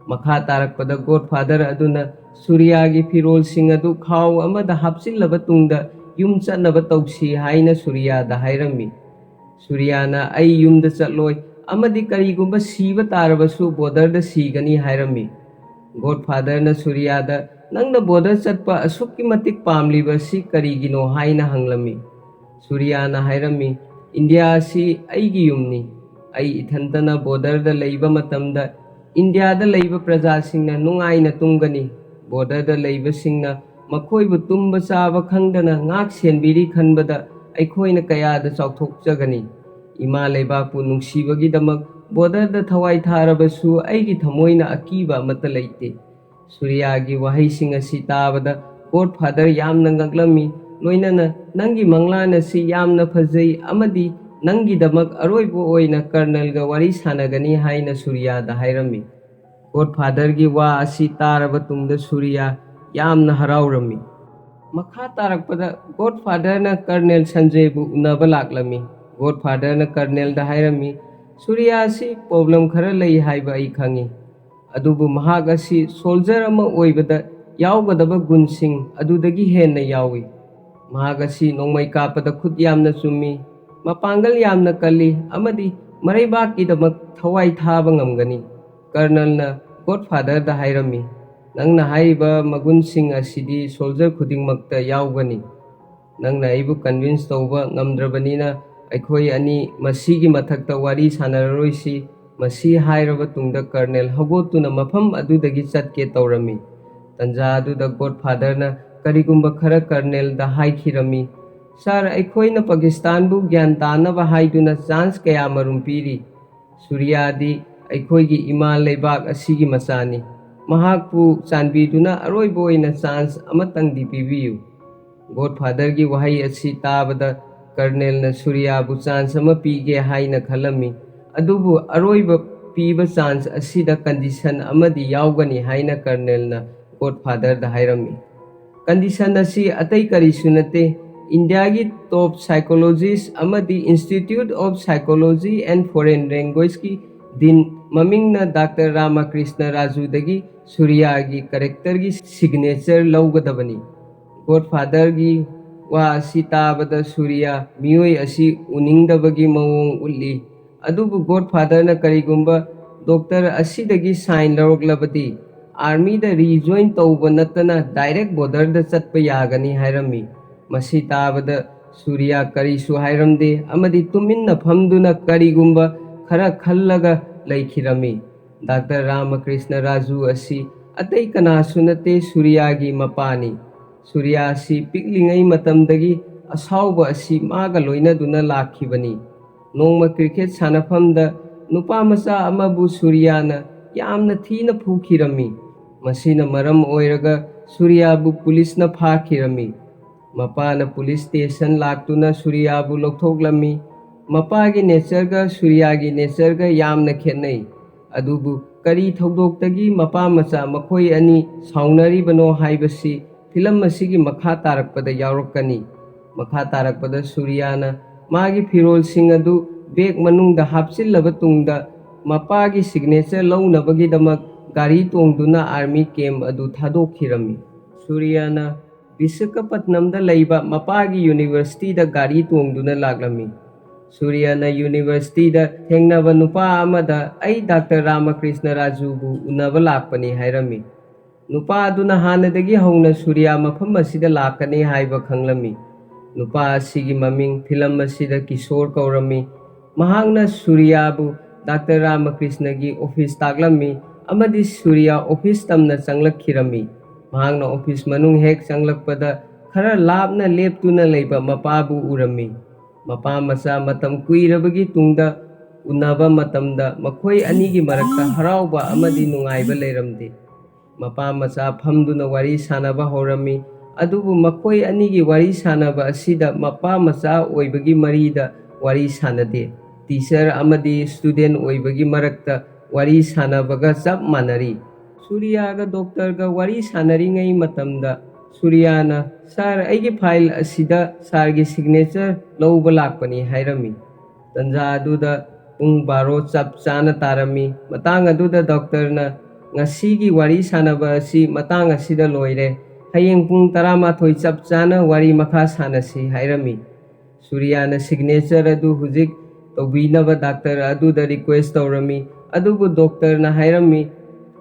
ꯃꯈꯥ ꯇꯥꯔꯛꯄꯗ godfather ꯑꯗꯨꯅ ꯁꯨꯔꯤꯌꯥꯒꯤ ꯐꯤꯔꯣꯜꯁꯤꯡ ꯑꯗꯨ ꯈꯥꯎ ꯑꯃꯗ ꯍꯥꯞꯆꯤꯜꯂꯕ ꯇꯨꯡꯗ ꯌꯨꯝ ꯆꯠꯅꯕ ꯇꯧꯁꯤ ꯍꯥꯏꯅ ꯁꯨꯔꯤꯌꯥꯗ ꯍꯥꯏꯔꯝꯃꯤ꯫ ꯁꯨꯔꯤꯌꯥꯅ "ꯑꯩ ꯌꯨꯝꯗ ꯆꯠꯂꯣꯏ ꯑꯃꯗꯤ ꯀꯔꯤꯒꯨꯝꯕ ꯁꯤꯕ ꯇꯥꯔꯕꯁꯨ border ꯗ ꯁꯤꯒꯅꯤ" ꯍꯥꯏꯔꯝꯃꯤ꯫ Godfather ꯅ ꯁꯨꯔꯤꯌꯥꯗ "ꯅꯪꯅ border ꯆꯠꯄ ꯑꯁꯨꯛꯀꯤ ꯃꯇꯤꯛ ꯄꯥꯝꯂꯤꯕ ꯑꯁꯤ ꯀꯔꯤꯒꯤꯅꯣ?" ꯍꯥꯏꯅ ꯍꯪꯂꯝꯃꯤ꯫ ꯁꯨꯔꯤꯌꯥꯅ ꯍꯥꯏꯔꯝꯃꯤ, "ꯏꯟꯗꯤꯌꯥ ꯑꯁꯤ ꯑꯩꯒꯤ ꯌꯨꯝꯅꯤ꯫ ꯑꯩ ꯏꯊꯟꯇꯅ ꯕꯣꯔꯗꯔꯗ ꯂꯩꯕ ꯃꯇꯝꯗ ꯏꯟꯗꯤꯌꯥꯗ ꯂꯩꯕ ꯄ꯭ꯔꯖꯥꯁꯤꯡꯅ ꯅꯨꯡꯉꯥꯏꯅ ꯇꯨꯝꯒꯅꯤ꯫ ꯕꯣꯔꯗꯔꯗ ꯂꯩꯕꯁꯤꯡꯅ ꯃꯈꯣꯏꯕꯨ ꯇꯨꯝꯕ ꯆꯥꯕ ꯈꯪꯗꯅ ꯉꯥꯛ ꯁꯦꯟꯕꯤꯔꯤ ꯈꯟꯕꯗ ꯑꯩꯈꯣꯏꯅ ꯀꯌꯥꯗ ꯆꯥꯎꯊꯣꯛꯆꯒꯅꯤ꯫ ꯏꯃꯥ ꯂꯩꯕꯥꯛꯄꯨ ꯅꯨꯡꯁꯤꯕꯒꯤꯗꯃꯛ ꯕꯣꯔꯗꯔꯗ ꯊꯋꯥꯏ ꯊꯥꯔꯕꯁꯨ ꯑꯩꯒꯤ ꯊꯃꯣꯏꯅ ꯑꯀꯤꯕ ꯑꯃꯠꯇ ꯂꯩꯇꯦ꯫ ꯁꯨꯔꯤꯌꯥꯒꯤ ꯋꯥꯍꯩꯁꯤꯡ ꯑꯁꯤ ꯇꯥꯕꯗ ꯒꯣꯗꯐꯥꯗꯔ ꯌꯥꯝꯅ ꯉꯛꯂꯝꯃꯤ꯫ ꯂꯣꯏꯅꯅ, "ꯅꯪꯒꯤ ꯃꯪꯂꯥꯟ ꯑꯁꯤ ꯌꯥꯝꯅ ꯐꯖꯩ ꯑꯃꯗꯤ ꯅꯪꯒꯤꯗꯃꯛ ꯑꯔꯣꯏꯕ ꯑꯣꯏꯅ ꯀꯔꯅꯦꯜꯒ ꯋꯥꯔꯤ ꯁꯥꯟꯅꯒꯅꯤ" ꯍꯥꯏꯅ ꯁꯨꯔꯤꯌꯥꯗ ꯍꯥꯏꯔꯝꯃꯤ꯫ ꯒꯣꯗꯐꯥꯗꯔꯒꯤ ꯋꯥ ꯑꯁꯤ ꯇꯥꯔꯕ ꯇꯨꯡꯗ ꯁꯨꯔꯤꯌꯥ ꯌꯥꯝꯅ ꯍꯔꯥꯎꯔꯝꯃꯤ꯫ ꯃꯈꯥ ꯇꯥꯔꯛꯄꯗ ꯒꯣꯗꯐꯥꯗꯔꯅ ꯀꯔꯅꯦꯜ ꯁꯟꯖꯦꯕꯨ ꯎꯅꯕ ꯂꯥꯛꯂꯝꯃꯤ꯫ ꯒꯣꯗꯐꯥꯗꯔꯅ ꯀꯔꯅꯦꯜꯗ ꯍꯥꯏꯔꯝꯃꯤ, "ꯁꯨꯔꯤꯌꯥ ꯑꯁꯤ ꯄ꯭ꯔꯣꯕ꯭ꯂꯦꯝ ꯈꯔ ꯂꯩ ꯍꯥꯏꯕ ꯑꯩ ꯈꯪꯏ꯫ ꯑꯗꯨꯕꯨ ꯃꯍꯥꯛ ꯑꯁꯤ ꯁꯣꯜꯖꯔ ꯑꯃ ꯑꯣꯏꯕꯗ ꯌꯥꯎꯒꯗꯕ ꯒꯨꯟꯁꯤꯡ ꯑꯗꯨꯗꯒꯤ ꯍꯦꯟꯅ ꯌꯥꯎꯏ꯫ ꯃꯍꯥꯛ ꯑꯁꯤ ꯅꯣꯡꯃꯩ ꯀꯥꯞꯄꯗ ꯈꯨꯠ ꯌꯥꯝꯅ ꯆꯨꯝꯃꯤ, ꯃꯄꯥꯡꯒꯜ ꯌꯥꯝꯅ ꯀꯜꯂꯤ ꯑꯃꯗꯤ ꯃꯔꯩꯕꯥꯛꯀꯤꯗꯃꯛ ꯊꯋꯥꯏ ꯊꯥꯕ ꯉꯝꯒꯅꯤ꯫" ꯀꯔꯅꯜꯅ ꯒꯣꯗꯐꯥꯗꯔꯗ ꯍꯥꯏꯔꯝꯃꯤ, "ꯅꯪꯅ ꯍꯥꯏꯔꯤꯕ ꯃꯒꯨꯟꯁꯤꯡ ꯑꯁꯤꯗꯤ ꯁꯣꯜꯖꯔ ꯈꯨꯗꯤꯡꯃꯛꯇ ꯌꯥꯎꯒꯅꯤ꯫ ꯅꯪꯅ ꯑꯩꯕꯨ ꯀꯟꯚꯤꯟꯁ ꯇꯧꯕ ꯉꯝꯗ꯭ꯔꯕꯅꯤꯅ ꯑꯩꯈꯣꯏ ꯑꯅꯤ ꯃꯁꯤꯒꯤ ꯃꯊꯛꯇ ꯋꯥꯔꯤ ꯁꯥꯟꯅꯔꯔꯣꯏꯁꯤ꯫" ꯃꯁꯤ ꯍꯥꯏꯔꯕ ꯇꯨꯡꯗ ꯀꯔꯅꯦꯜ ꯍꯧꯒꯠꯇꯨꯅ ꯃꯐꯝ ꯑꯗꯨꯗꯒꯤ ꯆꯠꯀꯦ ꯇꯧꯔꯝꯃꯤ꯫ ꯇꯟꯖꯥ ꯑꯗꯨꯗ ꯒꯣꯗꯐꯥꯗꯔꯅ ꯀꯔꯤꯒꯨꯝꯕ ꯈꯔ ꯀꯔꯅꯦꯜꯗ ꯍꯥꯏꯈꯤꯔꯝꯃꯤ, "ꯁꯥꯔ, ꯑꯩꯈꯣꯏꯅ ꯄꯥꯀꯤꯁꯇꯥꯟꯕꯨ ꯒ꯭ꯌꯥꯟ ꯇꯥꯅꯕ ꯍꯥꯏꯗꯨꯅ ꯆꯥꯟꯁ ꯀꯌꯥꯃꯔꯨꯝ ꯄꯤꯔꯤ꯫ ꯁꯨꯔꯤꯌꯥꯗꯤ ꯑꯩꯈꯣꯏꯒꯤ ꯏꯃꯥ ꯂꯩꯕꯥꯛ ꯑꯁꯤꯒꯤ ꯃꯆꯥꯅꯤ꯫ ꯃꯍꯥꯛꯄꯨ ꯆꯥꯟꯕꯤꯗꯨꯅ ꯑꯔꯣꯏꯕ ꯑꯣꯏꯅ ꯆꯥꯟꯁ ꯑꯃꯇꯪꯗꯤ ꯄꯤꯕꯤꯌꯨ꯫" ꯒꯣꯗꯐꯥꯗꯔꯒꯤ ꯋꯥꯍꯩ ꯑꯁꯤ ꯇꯥꯕꯗ ꯀꯔꯅꯦꯜꯅ ꯁꯨꯔꯤꯌꯥꯕꯨ ꯆꯥꯟꯁ ꯑꯃ ꯄꯤꯒꯦ ꯍꯥꯏꯅ ꯈꯜꯂꯝꯃꯤ꯫ ꯑꯗꯨꯕꯨ ꯑꯔꯣꯏꯕ ꯄꯤꯕ ꯆꯥꯟꯁ ꯑꯁꯤꯗ ꯀꯟꯗꯤꯁꯟ ꯑꯃꯗꯤ ꯌꯥꯎꯒꯅꯤ ꯍꯥꯏꯅ ꯀꯔꯅꯦꯜꯅ ꯒꯣꯗꯐꯥꯗꯔꯗ ꯍꯥꯏꯔꯝꯃꯤ꯫ ꯀꯟꯗꯤꯁꯟ ꯑꯁꯤ ꯑꯇꯩ ꯀꯔꯤꯁꯨ ꯅꯠꯇꯦ, ꯏꯟꯗꯤꯌꯥꯒꯤ ꯇꯣꯞ ꯁꯥꯏꯀꯣꯂꯣꯖꯤꯁ ꯑꯃꯗꯤ Institute of Psychology and Foreign Languageꯀꯤ ꯗꯤꯟ, ꯃꯃꯤꯡꯅ ꯗꯥꯛꯇꯔ ꯔꯥꯃꯥꯀ꯭ꯔꯤꯁꯅ ꯔꯥꯖꯨꯗꯒꯤ ꯁꯨꯔꯤꯌꯥꯒꯤ ꯀꯦꯔꯦꯛꯇꯔꯒꯤ ꯁꯤꯒꯅꯦꯆꯔ ꯂꯧꯒꯗꯕꯅꯤ꯫ ꯒꯣꯗꯐꯥꯗꯔꯒꯤ ꯋꯥ ꯑꯁꯤ ꯇꯥꯕꯗ ꯁꯨꯔꯤꯌꯥ ꯃꯤꯑꯣꯏ ꯑꯁꯤ ꯎꯅꯤꯡꯗꯕꯒꯤ ꯃꯑꯣꯡ ꯎꯠꯂꯤ꯫ ꯑꯗꯨꯕꯨ ꯒꯣꯗꯐꯥꯗꯔꯅ ꯀꯔꯤꯒꯨꯝꯕ ꯗꯣꯛꯇꯔ ꯑꯁꯤꯗꯒꯤ ꯁꯥꯏꯟ ꯂꯧꯔꯛꯂꯕꯗꯤ ꯑꯥꯔꯃꯤꯗ ꯔꯤꯖꯣꯏꯟ ꯇꯧꯕ ꯅꯠꯇꯅ ꯗꯥꯏꯔꯦꯛ ꯕꯣꯔꯗꯔꯗ ꯆꯠꯄ ꯌꯥꯒꯅꯤ ꯍꯥꯏꯔꯝꯃꯤ꯫ ꯃꯁꯤ ꯇꯥꯕꯗ ꯁꯨꯔꯤꯌꯥ ꯀꯔꯤꯁꯨ ꯍꯥꯏꯔꯝꯗꯦ ꯑꯃꯗꯤ ꯇꯨꯃꯤꯟꯅ ꯐꯝꯗꯨꯅ ꯀꯔꯤꯒꯨꯝꯕ ꯈꯔ ꯈꯜꯂꯒ ꯂꯩꯈꯤꯔꯝꯃꯤ꯫ ꯗꯥꯛꯇꯔ ꯔꯥꯃꯀ꯭ꯔꯤꯁꯅ ꯔꯥꯖꯨ ꯑꯁꯤ ꯑꯇꯩ ꯀꯅꯥꯁꯨ ꯅꯠꯇꯦ, ꯁꯨꯔꯤꯌꯥꯒꯤ ꯃꯄꯥꯅꯤ꯫ ꯁꯨꯔꯤꯌꯥ ꯑꯁꯤ ꯄꯤꯛꯂꯤꯉꯩ ꯃꯇꯝꯗꯒꯤ ꯑꯁꯥꯎꯕ ꯑꯁꯤ ꯃꯥꯒ ꯂꯣꯏꯅꯗꯨꯅ ꯂꯥꯛꯈꯤꯕꯅꯤ꯫ ꯅꯣꯡꯃ ꯀ꯭ꯔꯤꯀꯦꯠ ꯁꯥꯟꯅꯐꯝꯗ ꯅꯨꯄꯥ ꯃꯆꯥ ꯑꯃꯕꯨ ꯁꯨꯔꯤꯌꯥꯅ ꯌꯥꯝꯅ ꯊꯤꯅ ꯐꯨꯈꯤꯔꯝꯃꯤ꯫ ꯃꯁꯤꯅ ꯃꯔꯝ ꯑꯣꯏꯔꯒ ꯁꯨꯔꯤꯌꯥꯕꯨ ꯄꯨꯂꯤꯁꯅ ꯐꯥꯈꯤꯔꯝꯃꯤ꯫ ꯃꯄꯥꯅ ꯄꯨꯂꯤꯁ ꯁ꯭ꯇꯦꯁꯟ ꯂꯥꯛꯇꯨꯅ ꯁꯨꯔꯤꯌꯥꯕꯨ ꯂꯧꯊꯣꯛꯂꯝꯃꯤ꯫ ꯃꯄꯥꯒꯤ ꯅꯦꯆꯔꯒ ꯁꯨꯔꯤꯌꯥꯒꯤ ꯅꯦꯆꯔꯒ ꯌꯥꯝꯅ ꯈꯦꯠꯅꯩ꯫ ꯑꯗꯨꯕꯨ ꯀꯔꯤ ꯊꯧꯗꯣꯛꯇꯒꯤ ꯃꯄꯥ ꯃꯆꯥ ꯃꯈꯣꯏ ꯑꯅꯤ ꯁꯥꯎꯅꯔꯤꯕꯅꯣ ꯍꯥꯏꯕꯁꯤ ꯐꯤꯂꯝ ꯑꯁꯤꯒꯤ ꯃꯈꯥ ꯇꯥꯔꯛꯄꯗ ꯌꯥꯎꯔꯛꯀꯅꯤ꯫ ꯃꯈꯥ ꯇꯥꯔꯛꯄꯗ ꯁꯨꯔꯤꯌꯥꯅ ꯃꯥꯒꯤ ꯐꯤꯔꯣꯜꯁꯤꯡ ꯑꯗꯨ ꯕꯦꯒ ꯃꯅꯨꯡꯗ ꯍꯥꯞꯆꯤꯜꯂꯕ ꯇꯨꯡꯗ ꯃꯄꯥꯒꯤ ꯁꯤꯒꯅꯦꯆꯔ ꯂꯧꯅꯕꯒꯤꯗꯃꯛ ꯒꯥꯔꯤ ꯇꯣꯡꯗꯨꯅ ꯑꯥꯔꯃꯤ ꯀꯦꯝꯞ ꯑꯗꯨ ꯊꯥꯗꯣꯛꯈꯤꯔꯝꯃꯤ꯫ ꯁꯨꯔꯤꯌꯥꯅ ꯕꯤꯁꯥꯈꯥꯄꯠꯅꯝꯗ ꯂꯩꯕ ꯃꯄꯥꯒꯤ ꯌꯨꯅꯤꯚꯔꯁꯤꯇꯤꯗ ꯒꯥꯔꯤ ꯇꯣꯡꯗꯨꯅ ꯂꯥꯛꯂꯝꯃꯤ꯫ ꯁꯨꯔꯤꯌꯥꯅ ꯌꯨꯅꯤꯚꯔꯁꯤꯇꯤꯗ ꯊꯦꯡꯅꯕ ꯅꯨꯄꯥ ꯑꯃꯗ "ꯑꯩ ꯗꯥꯛꯇꯔ ꯔꯥꯃꯀ꯭ꯔꯤꯁꯅ ꯔꯥꯖꯨꯕꯨ ꯎꯅꯕ ꯂꯥꯛꯄꯅꯤ" ꯍꯥꯏꯔꯝꯃꯤ꯫ ꯅꯨꯄꯥ ꯑꯗꯨꯅ ꯍꯥꯟꯅꯗꯒꯤ ꯍꯧꯅ ꯁꯨꯔꯤꯌꯥ ꯃꯐꯝ ꯑꯁꯤꯗ ꯂꯥꯛꯀꯅꯤ ꯍꯥꯏꯕ ꯈꯪꯂꯝꯃꯤ꯫ ꯅꯨꯄꯥ ꯑꯁꯤꯒꯤ ꯃꯃꯤꯡ ꯐꯤꯂꯝ ꯑꯁꯤꯗ ꯀꯤꯁꯣꯔ ꯀꯧꯔꯝꯃꯤ꯫ ꯃꯍꯥꯛꯅ ꯁꯨꯔꯤꯌꯥꯕꯨ ꯗꯥꯛꯇꯔ ꯔꯥꯃꯀ꯭ꯔꯤꯁꯅꯒꯤ ꯑꯣꯐꯤꯁ ꯇꯥꯛꯂꯝꯃꯤ ꯑꯃꯗꯤ ꯁꯨꯔꯤꯌꯥ ꯑꯣꯐꯤꯁ ꯇꯝꯅ ꯆꯪꯂꯛꯈꯤꯔꯝꯃꯤ꯫ ꯃꯍꯥꯛꯅ ꯑꯣꯐꯤꯁ ꯃꯅꯨꯡ ꯍꯦꯛ ꯆꯪꯂꯛꯄꯗ ꯈꯔ ꯂꯥꯞꯅ ꯂꯦꯞꯇꯨꯅ ꯂꯩꯕ ꯃꯄꯥꯕꯨ ꯎꯔꯝꯃꯤ꯫ ꯃꯄꯥ ꯃꯆꯥ ꯃꯇꯝ ꯀꯨꯏꯔꯕꯒꯤ ꯇꯨꯡꯗ ꯎꯅꯕ ꯃꯇꯝꯗ ꯃꯈꯣꯏ ꯑꯅꯤꯒꯤ ꯃꯔꯛꯇ ꯍꯔꯥꯎꯕ ꯑꯃꯗꯤ ꯅꯨꯡꯉꯥꯏꯕ ꯂꯩꯔꯝꯗꯦ꯫ ꯃꯄꯥ ꯃꯆꯥ ꯐꯝꯗꯨꯅ ꯋꯥꯔꯤ ꯁꯥꯅꯕ ꯍꯧꯔꯝꯃꯤ꯫ ꯑꯗꯨꯕꯨ ꯃꯈꯣꯏ ꯑꯅꯤꯒꯤ ꯋꯥꯔꯤ ꯁꯥꯅꯕ ꯑꯁꯤꯗ ꯃꯄꯥ ꯃꯆꯥ ꯑꯣꯏꯕꯒꯤ ꯃꯔꯤꯗ ꯋꯥꯔꯤ ꯁꯥꯅꯗꯦ꯫ ꯇꯤꯆꯔ ꯑꯃꯗꯤ ꯁ꯭ꯇꯨꯗꯦꯟ ꯑꯣꯏꯕꯒꯤ ꯃꯔꯛꯇ ꯋꯥꯔꯤ ꯁꯥꯅꯕꯒ ꯆꯞ ꯃꯥꯟꯅꯔꯤ꯫ ꯁꯨꯔꯤꯌꯥꯒ ꯗꯣꯛꯇꯔꯒ ꯋꯥꯔꯤ ꯁꯥꯅꯔꯤꯉꯩ ꯃꯇꯝꯗ ꯁꯨꯔꯤꯌꯥꯅ, "ꯁꯥꯔ, ꯑꯩꯒꯤ ꯐꯥꯏꯜ ꯑꯁꯤꯗ ꯁꯥꯔꯒꯤ ꯁꯤꯒꯅꯦꯆꯔ ꯂꯧꯕ ꯂꯥꯛꯄꯅꯤ" ꯍꯥꯏꯔꯝꯃꯤ꯫ ꯇꯟꯖꯥ ꯑꯗꯨꯗ ꯄꯨꯡ ꯕꯥꯔꯣ ꯆꯞ ꯆꯥꯅ ꯇꯥꯔꯝꯃꯤ꯫ ꯃꯇꯥꯡ ꯑꯗꯨꯗ ꯗꯣꯛꯇꯔꯅ, "ꯉꯁꯤꯒꯤ ꯋꯥꯔꯤ ꯁꯥꯅꯕ ꯑꯁꯤ ꯃꯇꯥꯡ ꯑꯁꯤꯗ ꯂꯣꯏꯔꯦ꯫ ꯍꯌꯦꯡ ꯄꯨꯡ ꯇꯔꯥꯃꯥꯊꯣꯏ ꯆꯞ ꯆꯥꯅ ꯋꯥꯔꯤ ꯃꯈꯥ ꯁꯥꯅꯁꯤ" ꯍꯥꯏꯔꯝꯃꯤ꯫ ꯁꯨꯔꯤꯌꯥꯅ ꯁꯤꯒꯅꯦꯆꯔ ꯑꯗꯨ ꯍꯧꯖꯤꯛ ꯇꯧꯕꯤꯅꯕ ꯗꯥꯛꯇꯔ ꯑꯗꯨꯗ ꯔꯤꯀ꯭ꯋꯦꯁ ꯇꯧꯔꯝꯃꯤ, ꯑꯗꯨꯕꯨ ꯗꯣꯛꯇꯔꯅ ꯍꯥꯏꯔꯝꯃꯤ,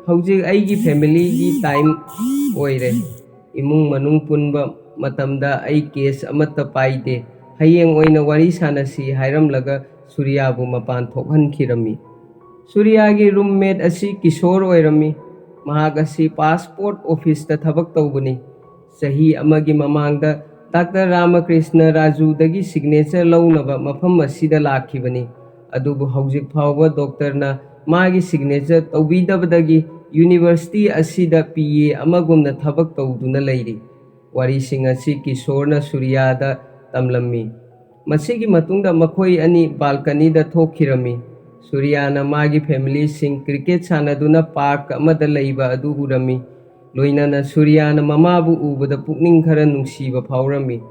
"ꯍꯧꯖꯤꯛ ꯑꯩꯒꯤ ꯐꯦꯃꯤꯂꯤꯒꯤ ꯇꯥꯏꯝ ꯑꯣꯏꯔꯦ꯫ ꯏꯃꯨꯡ ꯃꯅꯨꯡ ꯄꯨꯟꯕ ꯃꯇꯝꯗ ꯑꯩ ꯀꯦꯁ ꯑꯃꯠꯇ ꯄꯥꯏꯗꯦ꯫ ꯍꯌꯦꯡ ꯑꯣꯏꯅ ꯋꯥꯔꯤ ꯁꯥꯅꯁꯤ" ꯍꯥꯏꯔꯝꯂꯒ ꯁꯨꯔꯤꯌꯥꯕꯨ ꯃꯄꯥꯟ ꯊꯣꯛꯍꯟꯈꯤꯔꯝꯃꯤ꯫ ꯁꯨꯔꯤꯌꯥꯒꯤ ꯔꯨꯝꯃꯦꯠ ꯑꯁꯤ ꯀꯤꯁꯣꯔ ꯑꯣꯏꯔꯝꯃꯤ꯫ ꯃꯍꯥꯛ ꯑꯁꯤ ꯄꯥꯁꯄꯣꯔꯠ ꯑꯣꯐꯤꯁꯇ ꯊꯕꯛ ꯇꯧꯕꯅꯤ꯫ ꯆꯍꯤ ꯑꯃꯒꯤ ꯃꯃꯥꯡꯗ ꯗꯥꯛꯇꯔ ꯔꯥꯃꯀ꯭ꯔꯤꯁꯅ ꯔꯥꯖꯨꯗꯒꯤ ꯁꯤꯒꯅꯦꯆꯔ ꯂꯧꯅꯕ ꯃꯐꯝ ꯑꯁꯤꯗ ꯂꯥꯛꯈꯤꯕꯅꯤ꯫ ꯑꯗꯨꯕꯨ ꯍꯧꯖꯤꯛ ꯐꯥꯎꯕ ꯗꯣꯛꯇꯔꯅ ꯃꯥꯒꯤ ꯁꯤꯒꯅꯦꯆꯔ ꯇꯧꯕꯤꯗꯕꯗꯒꯤ ꯌꯨꯅꯤꯚꯔꯁꯤꯇꯤ ꯑꯁꯤꯗ ꯄꯤ ꯑꯦ ꯑꯃꯒꯨꯝꯅ ꯊꯕꯛ ꯇꯧꯗꯨꯅ ꯂꯩꯔꯤ꯫ ꯋꯥꯔꯤꯁꯤꯡ ꯑꯁꯤ ꯀꯤꯁꯣꯔꯅ ꯁꯨꯔꯤꯌꯥꯗ ꯇꯝꯂꯝꯃꯤ꯫ ꯃꯁꯤꯒꯤ ꯃꯇꯨꯡꯗ ꯃꯈꯣꯏ ꯑꯅꯤ ꯕꯥꯜꯀꯅꯤꯗ ꯊꯣꯛꯈꯤꯔꯝꯃꯤ꯫ ꯁꯨꯔꯤꯌꯥꯅ ꯃꯥꯒꯤ ꯐꯦꯃꯤꯂꯤꯁꯤꯡ ꯀ꯭ꯔꯤꯀꯦꯠ ꯁꯥꯟꯅꯗꯨꯅ ꯄꯥꯔꯛ ꯑꯃꯗ ꯂꯩꯕ ꯑꯗꯨ ꯎꯔꯝꯃꯤ꯫ ꯂꯣꯏꯅꯅ ꯁꯨꯔꯤꯌꯥꯅ ꯃꯃꯥꯕꯨ ꯎꯕꯗ ꯄꯨꯛꯅꯤꯡ ꯈꯔ ꯅꯨꯡꯁꯤꯕ ꯐꯥꯎꯔꯝꯃꯤ꯫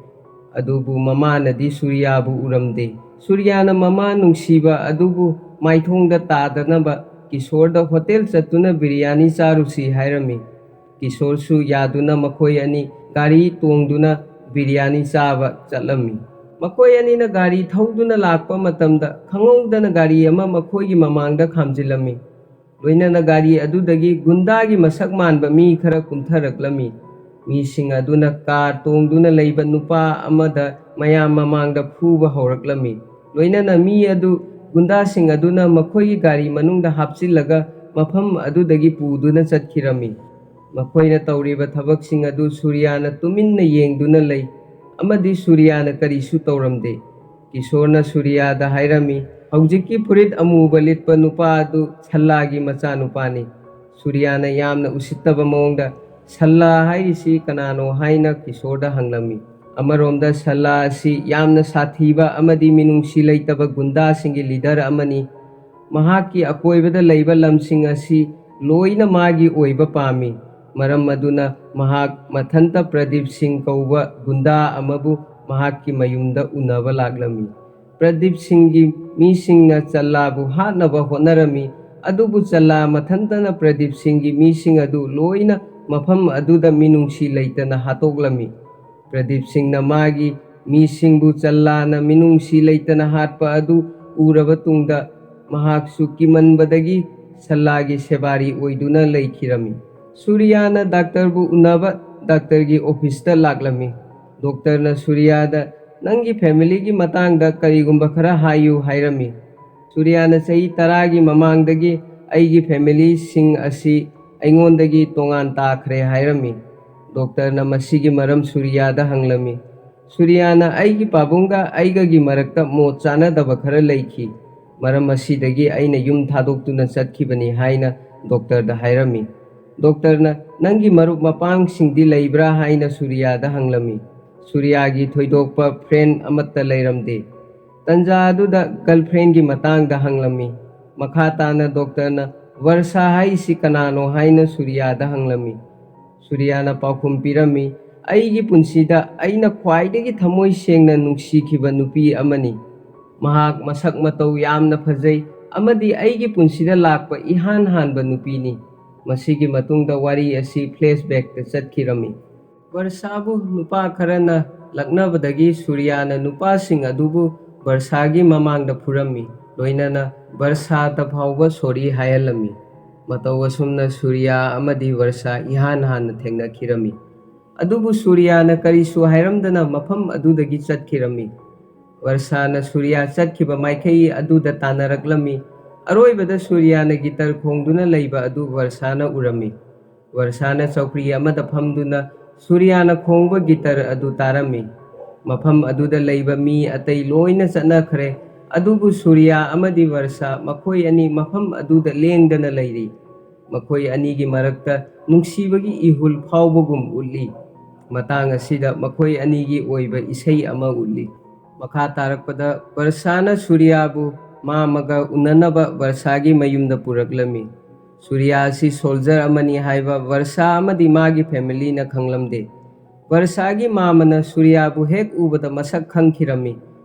ꯑꯗꯨꯕꯨ ꯃꯃꯥꯅꯗꯤ ꯁꯨꯔꯤꯌꯥꯕꯨ ꯎꯔꯝꯗꯦ꯫ ꯁꯨꯔꯤꯌꯥꯅ ꯃꯃꯥ ꯅꯨꯡꯁꯤꯕ ꯑꯗꯨꯕꯨ ꯃꯥꯏꯊꯣꯡꯗ ꯇꯥꯗꯅꯕ ꯀꯤꯁꯣꯔꯗ ꯍꯣꯇꯦꯜ ꯆꯠꯇꯨꯅ ꯕꯤꯔꯌꯥꯅꯤ ꯆꯥꯔꯨꯁꯤ ꯍꯥꯏꯔꯝꯃꯤ꯫ ꯀꯤꯁꯣꯔꯁꯨ ꯌꯥꯗꯨꯅ ꯃꯈꯣꯏ ꯑꯅꯤ ꯒꯥꯔꯤ ꯇꯣꯡꯗꯨꯅ ꯕꯤꯔꯌꯥꯅꯤ ꯆꯥꯕ ꯆꯠꯂꯝꯃꯤ꯫ ꯃꯈꯣꯏ ꯑꯅꯤꯅ ꯒꯥꯔꯤ ꯊꯧꯗꯨꯅ ꯂꯥꯛꯄ ꯃꯇꯝꯗ ꯈꯪꯍꯧꯗꯅ ꯒꯥꯔꯤ ꯑꯃ ꯃꯈꯣꯏꯒꯤ ꯃꯃꯥꯡꯗ ꯈꯥꯝꯖꯤꯜꯂꯝꯃꯤ꯫ ꯂꯣꯏꯅꯅ ꯒꯥꯔꯤ ꯑꯗꯨꯗꯒꯤ ꯒꯨꯟꯗꯥꯒꯤ ꯃꯁꯛ ꯃꯥꯟꯕ ꯃꯤ ꯈꯔ ꯀꯨꯝꯊꯔꯛꯂꯝꯃꯤ꯫ ꯃꯤꯁꯤꯡ ꯑꯗꯨꯅ ꯀꯥꯔ ꯇꯣꯡꯗꯨꯅ ꯂꯩꯕ ꯅꯨꯄꯥ ꯑꯃꯗ ꯃꯌꯥꯝ ꯃꯃꯥꯡꯗ ꯐꯨꯕ ꯍꯧꯔꯛꯂꯝꯃꯤ꯫ ꯂꯣꯏꯅꯅ ꯃꯤ ꯑꯗꯨ ꯒꯨꯟꯗꯥꯁꯤꯡ ꯑꯗꯨꯅ ꯃꯈꯣꯏꯒꯤ ꯒꯥꯔꯤ ꯃꯅꯨꯡꯗ ꯍꯥꯞꯆꯤꯜꯂꯒ ꯃꯐꯝ ꯑꯗꯨꯗꯒꯤ ꯄꯨꯗꯨꯅ ꯆꯠꯈꯤꯔꯝꯃꯤ꯫ ꯃꯈꯣꯏꯅ ꯇꯧꯔꯤꯕ ꯊꯕꯛꯁꯤꯡ ꯑꯗꯨ ꯁꯨꯔꯤꯌꯥꯅ ꯇꯨꯃꯤꯟꯅ ꯌꯦꯡꯗꯨꯅ ꯂꯩ, ꯑꯃꯗꯤ ꯁꯨꯔꯤꯌꯥꯅ ꯀꯔꯤꯁꯨ ꯇꯧꯔꯝꯗꯦ꯫ ꯀꯤꯁꯣꯔꯅ ꯁꯨꯔꯤꯌꯥꯗ ꯍꯥꯏꯔꯝꯃꯤ, "ꯍꯧꯖꯤꯛꯀꯤ ꯐꯨꯔꯤꯠ ꯑꯃꯨꯕ ꯂꯤꯠꯄ ꯅꯨꯄꯥ ꯑꯗꯨ ꯁꯜꯂꯥꯒꯤ ꯃꯆꯥꯅꯨꯄꯥꯅꯤ꯫" ꯁꯨꯔꯤꯌꯥꯅ ꯌꯥꯝꯅ ꯎꯁꯤꯠꯇꯕ ꯃꯑꯣꯡꯗ, "ꯁꯜꯂꯥ ꯍꯥꯏꯔꯤꯁꯤ ꯀꯅꯥꯅꯣ?" ꯍꯥꯏꯅ ꯀꯤꯁꯣꯔꯗ ꯍꯪꯂꯝꯃꯤ꯫ ꯑꯃꯔꯣꯝꯗ ꯁꯜꯂꯥ ꯑꯁꯤ ꯌꯥꯝꯅ ꯁꯥꯊꯤꯕ ꯑꯃꯗꯤ ꯃꯤꯅꯨꯡꯁꯤ ꯂꯩꯇꯕ ꯒꯨꯟꯗꯥꯁꯤꯡꯒꯤ ꯂꯤꯗꯔ ꯑꯃꯅꯤ꯫ ꯃꯍꯥꯛꯀꯤ ꯑꯀꯣꯏꯕꯗ ꯂꯩꯕ ꯂꯝꯁꯤꯡ ꯑꯁꯤ ꯂꯣꯏꯅ ꯃꯥꯒꯤ ꯑꯣꯏꯕ ꯄꯥꯝꯃꯤ꯫ ꯃꯔꯝ ꯑꯗꯨꯅ ꯃꯍꯥꯛ ꯃꯊꯟꯇ ꯄ꯭ꯔꯗꯤꯞ ꯁꯤꯡ ꯀꯧꯕ ꯒꯨꯟꯗꯥ ꯑꯃꯕꯨ ꯃꯍꯥꯛꯀꯤ ꯃꯌꯨꯝꯗ ꯎꯅꯕ ꯂꯥꯛꯂꯝꯃꯤ꯫ ꯄ꯭ꯔꯗꯤꯞ ꯁꯤꯡꯒꯤ ꯃꯤꯁꯤꯡꯅ ꯆꯜꯂꯥꯕꯨ ꯍꯥꯠꯅꯕ ꯍꯣꯠꯅꯔꯝꯃꯤ, ꯑꯗꯨꯕꯨ ꯆꯜꯂꯥ ꯃꯊꯟꯇꯅ ꯄ꯭ꯔꯗꯤꯞ ꯁꯤꯡꯒꯤ ꯃꯤꯁꯤꯡ ꯑꯗꯨ ꯂꯣꯏꯅ ꯃꯐꯝ ꯑꯗꯨꯗ ꯃꯤꯅꯨꯡꯁꯤ ꯂꯩꯇꯅ ꯍꯥꯠꯇꯣꯛꯂꯝꯃꯤ꯫ ꯄ꯭ꯔꯗꯤꯞ ꯁꯤꯡꯅ ꯃꯥꯒꯤ ꯃꯤꯁꯤꯡꯕꯨ ꯆꯜꯂꯥꯅ ꯃꯤꯅꯨꯡꯁꯤ ꯂꯩꯇꯅ ꯍꯥꯠꯄ ꯑꯗꯨ ꯎꯔꯕ ꯇꯨꯡꯗ, ꯃꯍꯥꯛꯁꯨ ꯀꯤꯃꯟꯕꯗꯒꯤ ꯁꯜꯂꯥꯒꯤ ꯁꯦꯕꯥꯔꯤ ꯑꯣꯏꯗꯨꯅ ꯂꯩꯈꯤꯔꯝꯃꯤ꯫ ꯁꯨꯔꯤꯌꯥꯅ ꯗꯥꯛꯇꯔꯕꯨ ꯎꯅꯕ ꯗꯥꯛꯇꯔꯒꯤ ꯑꯣꯐꯤꯁꯇ ꯂꯥꯛꯂꯝꯃꯤ꯫ ꯗꯣꯛꯇꯔꯅ ꯁꯨꯔꯤꯌꯥꯗ "ꯅꯪꯒꯤ ꯐꯦꯃꯤꯂꯤꯒꯤ ꯃꯇꯥꯡꯗ ꯀꯔꯤꯒꯨꯝꯕ ꯈꯔ ꯍꯥꯏꯌꯨ" ꯍꯥꯏꯔꯝꯃꯤ꯫ ꯁꯨꯔꯤꯌꯥꯅ "ꯆꯍꯤ ꯇꯔꯥꯒꯤ ꯃꯃꯥꯡꯗꯒꯤ ꯑꯩꯒꯤ ꯐꯦꯃꯤꯂꯤꯁꯤꯡ ꯑꯁꯤ ꯑꯩꯉꯣꯟꯗꯒꯤ ꯇꯣꯉꯥꯟ ꯇꯥꯈ꯭ꯔꯦ" ꯍꯥꯏꯔꯝꯃꯤ꯫ ꯗꯣꯛꯇꯔꯅ ꯃꯁꯤꯒꯤ ꯃꯔꯝ ꯁꯨꯔꯤꯌꯥꯗ ꯍꯪꯂꯝꯃꯤ꯫ ꯁꯨꯔꯤꯌꯥꯅ "ꯑꯩꯒꯤ ꯄꯥꯕꯨꯡꯒ ꯑꯩꯒꯒꯤ ꯃꯔꯛꯇ ꯃꯣꯠ ꯆꯥꯅꯗꯕ ꯈꯔ ꯂꯩꯈꯤ꯫ ꯃꯔꯝ ꯑꯁꯤꯗꯒꯤ ꯑꯩꯅ ꯌꯨꯝ ꯊꯥꯗꯣꯛꯇꯨꯅ ꯆꯠꯈꯤꯕꯅꯤ" ꯍꯥꯏꯅ ꯗꯣꯛꯇꯔꯗ ꯍꯥꯏꯔꯝꯃꯤ꯫ ꯗꯣꯛꯇꯔꯅ "ꯅꯪꯒꯤ ꯃꯔꯨꯞ ꯃꯄꯥꯡꯁꯤꯡꯗꯤ ꯂꯩꯕ꯭ꯔꯥ?" ꯍꯥꯏꯅ ꯁꯨꯔꯤꯌꯥꯗ ꯍꯪꯂꯝꯃꯤ꯫ ꯁꯨꯔꯤꯌꯥꯒꯤ ꯊꯣꯏꯗꯣꯛꯄ ꯐ꯭ꯔꯦꯟ ꯑꯃꯠꯇ ꯂꯩꯔꯝꯗꯦ꯫ ꯇꯟꯖꯥ ꯑꯗꯨꯗ ꯒꯔꯜꯐ꯭ꯔꯦꯟꯒꯤ ꯃꯇꯥꯡꯗ ꯍꯪꯂꯝꯃꯤ꯫ ꯃꯈꯥ ꯇꯥꯅ ꯗꯣꯛꯇꯔꯅ "ꯕꯔꯁꯥ ꯍꯥꯏꯁꯤ ꯀꯅꯥꯅꯣ?" ꯍꯥꯏꯅ ꯁꯨꯔꯤꯌꯥꯗ ꯍꯪꯂꯝꯃꯤ꯫ ꯁꯨꯔꯤꯌꯥꯅ ꯄꯥꯎꯈꯨꯝ ꯄꯤꯔꯝꯃꯤ, "ꯑꯩꯒꯤ ꯄꯨꯟꯁꯤꯗ ꯑꯩꯅ ꯈ꯭ꯋꯥꯏꯗꯒꯤ ꯊꯃꯣꯏ ꯁꯦꯡꯅ ꯅꯨꯡꯁꯤꯈꯤꯕ ꯅꯨꯄꯤ ꯑꯃꯅꯤ꯫ ꯃꯍꯥꯛ ꯃꯁꯛ ꯃꯇꯧ ꯌꯥꯝꯅ ꯐꯖꯩ ꯑꯃꯗꯤ ꯑꯩꯒꯤ ꯄꯨꯟꯁꯤꯗ ꯂꯥꯛꯄ ꯏꯍꯥꯟ ꯍꯥꯟꯕ ꯅꯨꯄꯤꯅꯤ"꯫ ꯃꯁꯤꯒꯤ ꯃꯇꯨꯡꯗ ꯋꯥꯔꯤ ꯑꯁꯤ ꯐ꯭ꯂꯦꯁꯕꯦꯛꯇ ꯆꯠꯈꯤꯔꯝꯃꯤ꯫ ꯕꯔꯁꯥꯕꯨ ꯅꯨꯄꯥ ꯈꯔꯅ ꯂꯛꯅꯕꯗꯒꯤ ꯁꯨꯔꯤꯌꯥꯅ ꯅꯨꯄꯥꯁꯤꯡ ꯑꯗꯨꯕꯨ ꯕꯔꯁꯥꯒꯤ ꯃꯃꯥꯡꯗ ꯐꯨꯔꯝꯃꯤ, ꯂꯣꯏꯅꯅ ꯕꯔꯁꯥꯗ ꯐꯥꯎꯕ ꯁꯣꯔꯤ ꯍꯥꯏꯍꯜꯂꯝꯃꯤ꯫ ꯃꯇꯧ ꯑꯁꯨꯝꯅ ꯁꯨꯔꯤꯌꯥ ꯑꯃꯗꯤ ꯕꯔꯁꯥ ꯏꯍꯥꯟ ꯍꯥꯟꯅ ꯊꯦꯡꯅꯈꯤꯔꯝꯃꯤ꯫ ꯑꯗꯨꯕꯨ ꯁꯨꯔꯤꯌꯥꯅ ꯀꯔꯤꯁꯨ ꯍꯥꯏꯔꯝꯗꯅ ꯃꯐꯝ ꯑꯗꯨꯗꯒꯤ ꯆꯠꯈꯤꯔꯝꯃꯤ꯫ ꯕꯔꯁꯥꯅ ꯁꯨꯔꯤꯌꯥ ꯆꯠꯈꯤꯕ ꯃꯥꯏꯀꯩ ꯑꯗꯨꯗ ꯇꯥꯟꯅꯔꯛꯂꯝꯃꯤ꯫ ꯑꯔꯣꯏꯕꯗ ꯁꯨꯔꯤꯌꯥꯅ ꯒꯤꯇꯔ ꯈꯣꯡꯗꯨꯅ ꯂꯩꯕ ꯑꯗꯨ ꯕꯔꯁꯥꯅ ꯎꯔꯝꯃꯤ꯫ ꯕꯔꯁꯥꯅ ꯆꯧꯀ꯭ꯔꯤ ꯑꯃꯗ ꯐꯝꯗꯨꯅ ꯁꯨꯔꯤꯌꯥꯅ ꯈꯣꯡꯕ ꯒꯤꯇꯔ ꯑꯗꯨ ꯇꯥꯔꯝꯃꯤ꯫ ꯃꯐꯝ ꯑꯗꯨꯗ ꯂꯩꯕ ꯃꯤ ꯑꯇꯩ ꯂꯣꯏꯅ ꯆꯠꯅꯈ꯭ꯔꯦ, ꯑꯗꯨꯕꯨ ꯁꯨꯔꯤꯌꯥ ꯑꯃꯗꯤ ꯕꯔꯁꯥ ꯃꯈꯣꯏ ꯑꯅꯤ ꯃꯐꯝ ꯑꯗꯨꯗ ꯂꯦꯡꯗꯅ ꯂꯩꯔꯤ꯫ ꯃꯈꯣꯏ ꯑꯅꯤꯒꯤ ꯃꯔꯛꯇ ꯅꯨꯡꯁꯤꯕꯒꯤ ꯏꯍꯨꯜ ꯐꯥꯎꯕꯒꯨꯝ ꯎꯠꯂꯤ꯫ ꯃꯇꯥꯡ ꯑꯁꯤꯗ ꯃꯈꯣꯏ ꯑꯅꯤꯒꯤ ꯑꯣꯏꯕ ꯏꯁꯩ ꯑꯃ ꯎꯠꯂꯤ꯫ ꯃꯈꯥ ꯇꯥꯔꯛꯄꯗ ꯕꯔꯁꯥꯅ ꯁꯨꯔꯤꯌꯥꯕꯨ ꯃꯥꯃꯒ ꯎꯅꯅꯕ ꯕꯔꯁꯥꯒꯤ ꯃꯌꯨꯝꯗ ꯄꯨꯔꯛꯂꯝꯃꯤ꯫ ꯁꯨꯔꯤꯌꯥ ꯑꯁꯤ ꯁꯣꯜꯖꯔ ꯑꯃꯅꯤ ꯍꯥꯏꯕ ꯕꯔꯁꯥ ꯑꯃꯗꯤ ꯃꯥꯒꯤ ꯐꯦꯃꯤꯂꯤꯅ ꯈꯪꯂꯝꯗꯦ꯫ ꯕꯔꯁꯥꯒꯤ ꯃꯥꯃꯅ ꯁꯨꯔꯤꯌꯥꯕꯨ ꯍꯦꯛ ꯎꯕꯗ ꯃꯁꯛ ꯈꯪꯈꯤꯔꯝꯃꯤ,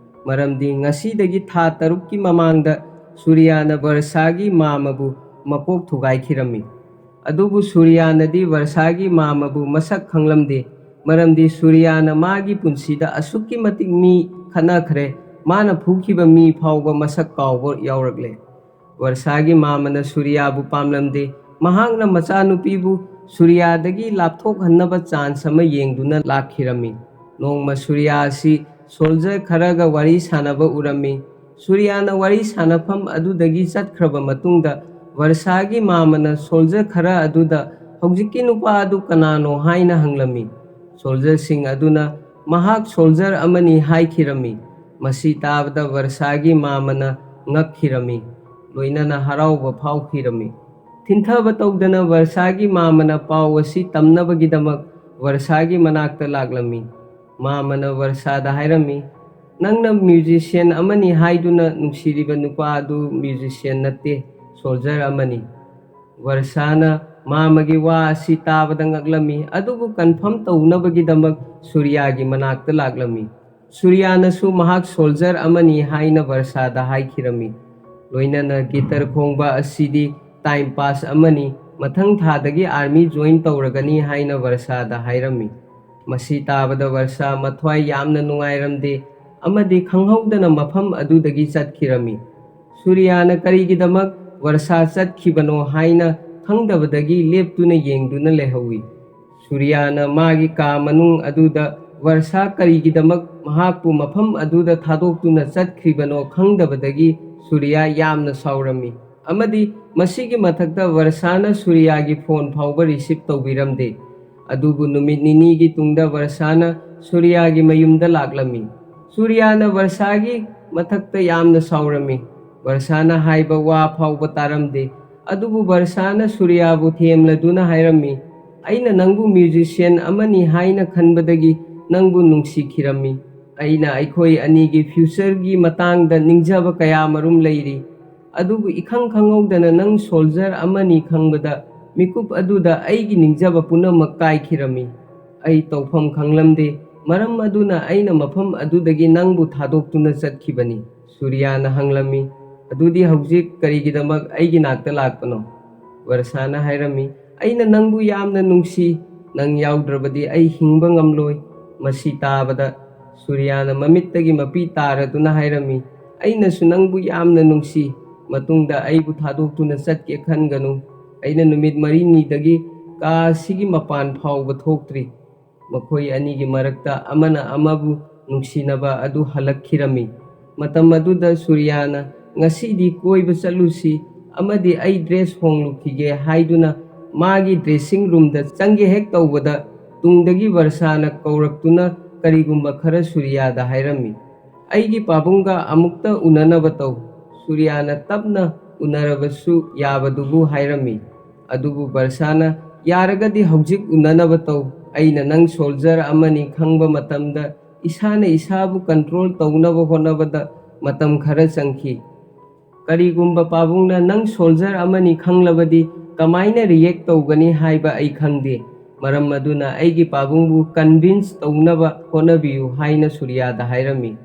ꯃꯔꯝꯗꯤ ꯉꯁꯤꯗꯒꯤ ꯊꯥ ꯇꯔꯨꯛꯀꯤ ꯃꯃꯥꯡꯗ ꯁꯨꯔꯤꯌꯥꯅ ꯕꯔꯁꯥꯒꯤ ꯃꯥꯃꯕꯨ ꯃꯀꯣꯛ ꯊꯨꯒꯥꯏꯈꯤꯔꯝꯃꯤ꯫ ꯑꯗꯨꯕꯨ ꯁꯨꯔꯤꯌꯥꯅꯗꯤ ꯕꯔꯁꯥꯒꯤ ꯃꯥꯃꯕꯨ ꯃꯁꯛ ꯈꯪꯂꯝꯗꯦ, ꯃꯔꯝꯗꯤ ꯁꯨꯔꯤꯌꯥꯅ ꯃꯥꯒꯤ ꯄꯨꯟꯁꯤꯗ ꯑꯁꯨꯛꯀꯤ ꯃꯇꯤꯛ ꯃꯤ ꯈꯠꯅꯈ꯭ꯔꯦ, ꯃꯥꯅ ꯐꯨꯈꯤꯕ ꯃꯤ ꯐꯥꯎꯕ ꯃꯁꯛ ꯀꯥꯎꯕ ꯌꯥꯎꯔꯛꯂꯦ꯫ ꯕꯔꯁꯥꯒꯤ ꯃꯥꯃꯅ ꯁꯨꯔꯤꯌꯥꯕꯨ ꯄꯥꯝꯂꯝꯗꯦ꯫ ꯃꯍꯥꯛꯅ ꯃꯆꯥꯅꯨꯄꯤꯕꯨ ꯁꯨꯔꯤꯌꯥꯗꯒꯤ ꯂꯥꯞꯊꯣꯛꯍꯟꯅꯕ ꯆꯥꯟꯁ ꯑꯃ ꯌꯦꯡꯗꯨꯅ ꯂꯥꯛꯈꯤꯔꯝꯃꯤ꯫ ꯅꯣꯡꯃ ꯁꯨꯔꯤꯌꯥ ꯑꯁꯤ ꯁꯣꯜꯖꯔ ꯈꯔꯒ ꯋꯥꯔꯤ ꯁꯥꯟꯅꯕ ꯎꯔꯝꯃꯤ꯫ ꯁꯨꯔꯤꯌꯥꯅ ꯋꯥꯔꯤ ꯁꯥꯟꯅꯐꯝ ꯑꯗꯨꯗꯒꯤ ꯆꯠꯈ꯭ꯔꯕ ꯃꯇꯨꯡꯗ ꯕꯔꯁꯥꯒꯤ ꯃꯥꯃꯅ ꯁꯣꯜꯖꯔ ꯈꯔ ꯑꯗꯨꯗ ꯍꯧꯖꯤꯛꯀꯤ ꯅꯨꯄꯥ ꯑꯗꯨ ꯀꯅꯥꯅꯣ ꯍꯥꯏꯅ ꯍꯪꯂꯝꯃꯤ꯫ ꯁꯣꯜꯖꯔꯁꯤꯡ ꯑꯗꯨꯅ ꯃꯍꯥꯛ ꯁꯣꯜꯖꯔ ꯑꯃꯅꯤ ꯍꯥꯏꯈꯤꯔꯝꯃꯤ꯫ ꯃꯁꯤ ꯇꯥꯕꯗ ꯕꯔꯁꯥꯒꯤ ꯃꯥꯃꯅ ꯉꯛꯈꯤꯔꯝꯃꯤ, ꯂꯣꯏꯅꯅ ꯍꯔꯥꯎꯕ ꯐꯥꯎꯈꯤꯔꯝꯃꯤ꯫ ꯊꯤꯟꯊꯕ ꯇꯧꯗꯅ ꯕꯔꯁꯥꯒꯤ ꯃꯥꯃꯅ ꯄꯥꯎ ꯑꯁꯤ ꯇꯝꯅꯕꯒꯤꯗꯃꯛ ꯕꯔꯁꯥꯒꯤ ꯃꯅꯥꯛꯇ ꯂꯥꯛꯂꯝꯃꯤ꯫ ꯃꯥꯃꯅ ꯕꯔꯁꯥꯗ ꯍꯥꯏꯔꯝꯃꯤ, "ꯅꯪꯅ ꯃ꯭ꯌꯨꯖꯤꯁꯤꯌꯟ ꯑꯃꯅꯤ ꯍꯥꯏꯗꯨꯅ ꯅꯨꯡꯁꯤꯔꯤꯕ ꯅꯨꯄꯥ ꯑꯗꯨ ꯃ꯭ꯌꯨꯖꯤꯁꯤꯌꯟ ꯅꯠꯇꯦ, ꯁꯣꯜꯖꯔ ꯑꯃꯅꯤ꯫" ꯕꯔꯁꯥꯅ ꯃꯥꯃꯒꯤ ꯋꯥ ꯑꯁꯤ ꯇꯥꯕꯗ ꯉꯛꯂꯝꯃꯤ, ꯑꯗꯨꯕꯨ ꯀꯟꯐꯥꯔꯝ ꯇꯧꯅꯕꯒꯤꯗꯃꯛ ꯁꯨꯔꯤꯌꯥꯒꯤ ꯃꯅꯥꯛꯇ ꯂꯥꯛꯂꯝꯃꯤ꯫ ꯁꯨꯔꯤꯌꯥꯅꯁꯨ ꯃꯍꯥꯛ ꯁꯣꯜꯖꯔ ꯑꯃꯅꯤ ꯍꯥꯏꯅ ꯕꯔꯁꯥꯗ ꯍꯥꯏꯈꯤꯔꯝꯃꯤ꯫ ꯂꯣꯏꯅꯅ ꯒꯤꯇꯔ ꯈꯣꯡꯕ ꯑꯁꯤꯗꯤ ꯇꯥꯏꯝ ꯄꯥꯁ ꯑꯃꯅꯤ, ꯃꯊꯪ ꯊꯥꯗꯒꯤ ꯑꯥꯔꯃꯤ ꯖꯣꯏꯟ ꯇꯧꯔꯒꯅꯤ ꯍꯥꯏꯅ ꯕꯔꯁꯥꯗ ꯍꯥꯏꯔꯝꯃꯤ꯫ ꯃꯁꯤ ꯇꯥꯕꯗ ꯕꯔꯁꯥ ꯃꯊ꯭ꯋꯥꯏ ꯌꯥꯝꯅ ꯅꯨꯡꯉꯥꯏꯔꯝꯗꯦ ꯑꯃꯗꯤ ꯈꯪꯍꯧꯗꯅ ꯃꯐꯝ ꯑꯗꯨꯗꯒꯤ ꯆꯠꯈꯤꯔꯝꯃꯤ꯫ ꯁꯨꯔꯤꯌꯥꯅ ꯀꯔꯤꯒꯤꯗꯃꯛ ꯕꯔꯁꯥ ꯆꯠꯈꯤꯕꯅꯣ ꯍꯥꯏꯅ ꯈꯪꯗꯕꯗꯒꯤ ꯂꯦꯞꯇꯨꯅ ꯌꯦꯡꯗꯨꯅ ꯂꯩꯍꯧꯏ꯫ ꯁꯨꯔꯤꯌꯥꯅ ꯃꯥꯒꯤ ꯀꯥ ꯃꯅꯨꯡ ꯑꯗꯨꯗ ꯕꯔꯁꯥ ꯀꯔꯤꯒꯤꯗꯃꯛ ꯃꯍꯥꯛꯄꯨ ꯃꯐꯝ ꯑꯗꯨꯗ ꯊꯥꯗꯣꯛꯇꯨꯅ ꯆꯠꯈ꯭ꯔꯤꯕꯅꯣ ꯈꯪꯗꯕꯗꯒꯤ ꯁꯨꯔꯤꯌꯥ ꯌꯥꯝꯅ ꯁꯥꯎꯔꯝꯃꯤ ꯑꯃꯗꯤ ꯃꯁꯤꯒꯤ ꯃꯊꯛꯇ ꯕꯔꯁꯥꯅ ꯁꯨꯔꯤꯌꯥꯒꯤ ꯐꯣꯟ ꯐꯥꯎꯕ ꯔꯤꯁꯤꯞ ꯇꯧꯕꯤꯔꯝꯗꯦ꯫ ꯑꯗꯨꯕꯨ ꯅꯨꯃꯤꯠ ꯅꯤꯅꯤꯒꯤ ꯇꯨꯡꯗ ꯕꯔꯁꯥꯅ ꯁꯨꯔꯤꯌꯥꯒꯤ ꯃꯌꯨꯝꯗ ꯂꯥꯛꯂꯝꯃꯤ꯫ ꯁꯨꯔꯤꯌꯥꯅ ꯕꯔꯁꯥꯒꯤ ꯃꯊꯛꯇ ꯌꯥꯝꯅ ꯁꯥꯎꯔꯝꯃꯤ꯫ ꯕꯔꯁꯥꯅ ꯍꯥꯏꯕ ꯋꯥ ꯐꯥꯎꯕ ꯇꯥꯔꯝꯗꯦ꯫ ꯑꯗꯨꯕꯨ ꯕꯔꯁꯥꯅ ꯁꯨꯔꯤꯌꯥꯕꯨ ꯊꯦꯝꯂꯗꯨꯅ ꯍꯥꯏꯔꯝꯃꯤ, "ꯑꯩꯅ ꯅꯪꯕꯨ ꯃ꯭ꯌꯨꯖꯤꯁꯤꯌꯟ ꯑꯃꯅꯤ ꯍꯥꯏꯅ ꯈꯟꯕꯗꯒꯤ ꯅꯪꯕꯨ ꯅꯨꯡꯁꯤꯈꯤꯔꯝꯃꯤ꯫ ꯑꯩꯅ ꯑꯩꯈꯣꯏ ꯑꯅꯤꯒꯤ ꯐ꯭ꯌꯨꯆꯔꯒꯤ ꯃꯇꯥꯡꯗ ꯅꯤꯡꯖꯕ ꯀꯌꯥ ꯃꯔꯨꯝ ꯂꯩꯔꯤ꯫ ꯑꯗꯨꯕꯨ ꯏꯈꯪ ꯈꯪꯍꯧꯗꯅ ꯅꯪ ꯁꯣꯜꯖꯔ ꯑꯃꯅꯤ ꯈꯪꯕꯗ ꯃꯤꯀꯨꯞ ꯑꯗꯨꯗ ꯑꯩꯒꯤ ꯅꯤꯡꯖꯕ ꯄꯨꯝꯅꯃꯛ ꯀꯥꯏꯈꯤꯔꯝꯃꯤ꯫ ꯑꯩ ꯇꯧꯐꯝ ꯈꯪꯂꯝꯗꯦ, ꯃꯔꯝ ꯑꯗꯨꯅ ꯑꯩꯅ ꯃꯐꯝ ꯑꯗꯨꯗꯒꯤ ꯅꯪꯕꯨ ꯊꯥꯗꯣꯛꯇꯨꯅ ꯆꯠꯈꯤꯕꯅꯤ꯫" ꯁꯨꯔꯤꯌꯥꯅ ꯍꯪꯂꯝꯃꯤ, "ꯑꯗꯨꯗꯤ ꯍꯧꯖꯤꯛ ꯀꯔꯤꯒꯤꯗꯃꯛ ꯑꯩꯒꯤ ꯅꯥꯛꯇ ꯂꯥꯛꯄꯅꯣ?" ꯕꯔꯁꯥꯅ ꯍꯥꯏꯔꯝꯃꯤ, "ꯑꯩꯅ ꯅꯪꯕꯨ ꯌꯥꯝꯅ ꯅꯨꯡꯁꯤ, ꯅꯪ ꯌꯥꯎꯗ꯭ꯔꯕꯗꯤ ꯑꯩ ꯍꯤꯡꯕ ꯉꯝꯂꯣꯏ꯫" ꯃꯁꯤ ꯇꯥꯕꯗ ꯁꯨꯔꯤꯌꯥꯅ ꯃꯃꯤꯠꯇꯒꯤ ꯃꯄꯤ ꯇꯥꯔꯗꯨꯅ ꯍꯥꯏꯔꯝꯃꯤ, "ꯑꯩꯅꯁꯨ ꯅꯪꯕꯨ ꯌꯥꯝꯅ ꯅꯨꯡꯁꯤ, ꯃꯇꯨꯡꯗ ꯑꯩꯕꯨ ꯊꯥꯗꯣꯛꯇꯨꯅ ꯆꯠꯀꯦ ꯈꯟꯒꯅꯨ꯫ ꯑꯩꯅ ꯅꯨꯃꯤꯠ ꯃꯔꯤꯅꯤꯗꯒꯤ ꯀꯥ ꯑꯁꯤꯒꯤ ꯃꯄꯥꯟ ꯐꯥꯎꯕ ꯊꯣꯛꯇ꯭ꯔꯤ꯫" ꯃꯈꯣꯏ ꯑꯅꯤꯒꯤ ꯃꯔꯛꯇ ꯑꯃꯅ ꯑꯃꯕꯨ ꯅꯨꯡꯁꯤꯅꯕ ꯑꯗꯨ ꯍꯜꯂꯛꯈꯤꯔꯝꯃꯤ꯫ ꯃꯇꯝ ꯑꯗꯨꯗ ꯁꯨꯔꯤꯌꯥꯅ "ꯉꯁꯤꯗꯤ ꯀꯣꯏꯕ ꯆꯠꯂꯨꯁꯤ ꯑꯃꯗꯤ ꯑꯩ ꯗ꯭ꯔꯦꯁ ꯍꯣꯡꯂꯨꯈꯤꯒꯦ" ꯍꯥꯏꯗꯨꯅ ꯃꯥꯒꯤ ꯗ꯭ꯔꯦꯁꯤꯡ ꯔꯨꯝꯗ ꯆꯪꯒꯦ ꯍꯦꯛ ꯇꯧꯕꯗ, ꯇꯨꯡꯗꯒꯤ ꯕꯔꯁꯥꯅ ꯀꯧꯔꯛꯇꯨꯅ ꯀꯔꯤꯒꯨꯝꯕ ꯈꯔ ꯁꯨꯔꯤꯌꯥꯗ ꯍꯥꯏꯔꯝꯃꯤ꯫ "ꯑꯩꯒꯤ ꯄꯥꯕꯨꯡꯒ ꯑꯃꯨꯛꯇ ꯎꯅꯅꯕ ꯇꯧ꯫" ꯁꯨꯔꯤꯌꯥꯅ ꯇꯞꯅ ꯎꯅꯔꯕꯁꯨ ꯌꯥꯕꯗꯨꯕꯨ ꯍꯥꯏꯔꯝꯃꯤ꯫ ꯑꯗꯨꯕꯨ ꯕꯔꯁꯥꯅ, "ꯌꯥꯔꯒꯗꯤ ꯍꯧꯖꯤꯛ ꯎꯅꯅꯕ ꯇꯧ꯫ ꯑꯩꯅ ꯅꯪ ꯁꯣꯜꯖꯔ ꯑꯃꯅꯤ ꯈꯪꯕ ꯃꯇꯝꯗ ꯏꯁꯥꯅ ꯏꯁꯥꯕꯨ ꯀꯟꯇ꯭ꯔꯣꯜ ꯇꯧꯅꯕ ꯍꯣꯠꯅꯕꯗ ꯃꯇꯝ ꯈꯔ ꯆꯪꯈꯤ꯫ ꯀꯔꯤꯒꯨꯝꯕ ꯄꯥꯕꯨꯡꯅ ꯅꯪ ꯁꯣꯜꯖꯔ ꯑꯃꯅꯤ ꯈꯪꯂꯕꯗꯤ ꯀꯃꯥꯏꯅ ꯔꯤꯌꯦꯛ ꯇꯧꯒꯅꯤ ꯍꯥꯏꯕ ꯑꯩ ꯈꯪꯗꯦ꯫ ꯃꯔꯝ ꯑꯗꯨꯅ ꯑꯩꯒꯤ ꯄꯥꯕꯨꯡꯕꯨ ꯀꯟꯚꯤꯟꯁ ꯇꯧꯅꯕ ꯍꯣꯠꯅꯕꯤꯌꯨ" ꯍꯥꯏꯅ ꯁꯨꯔꯤꯌꯥꯗ ꯍꯥꯏꯔꯝꯃꯤ꯫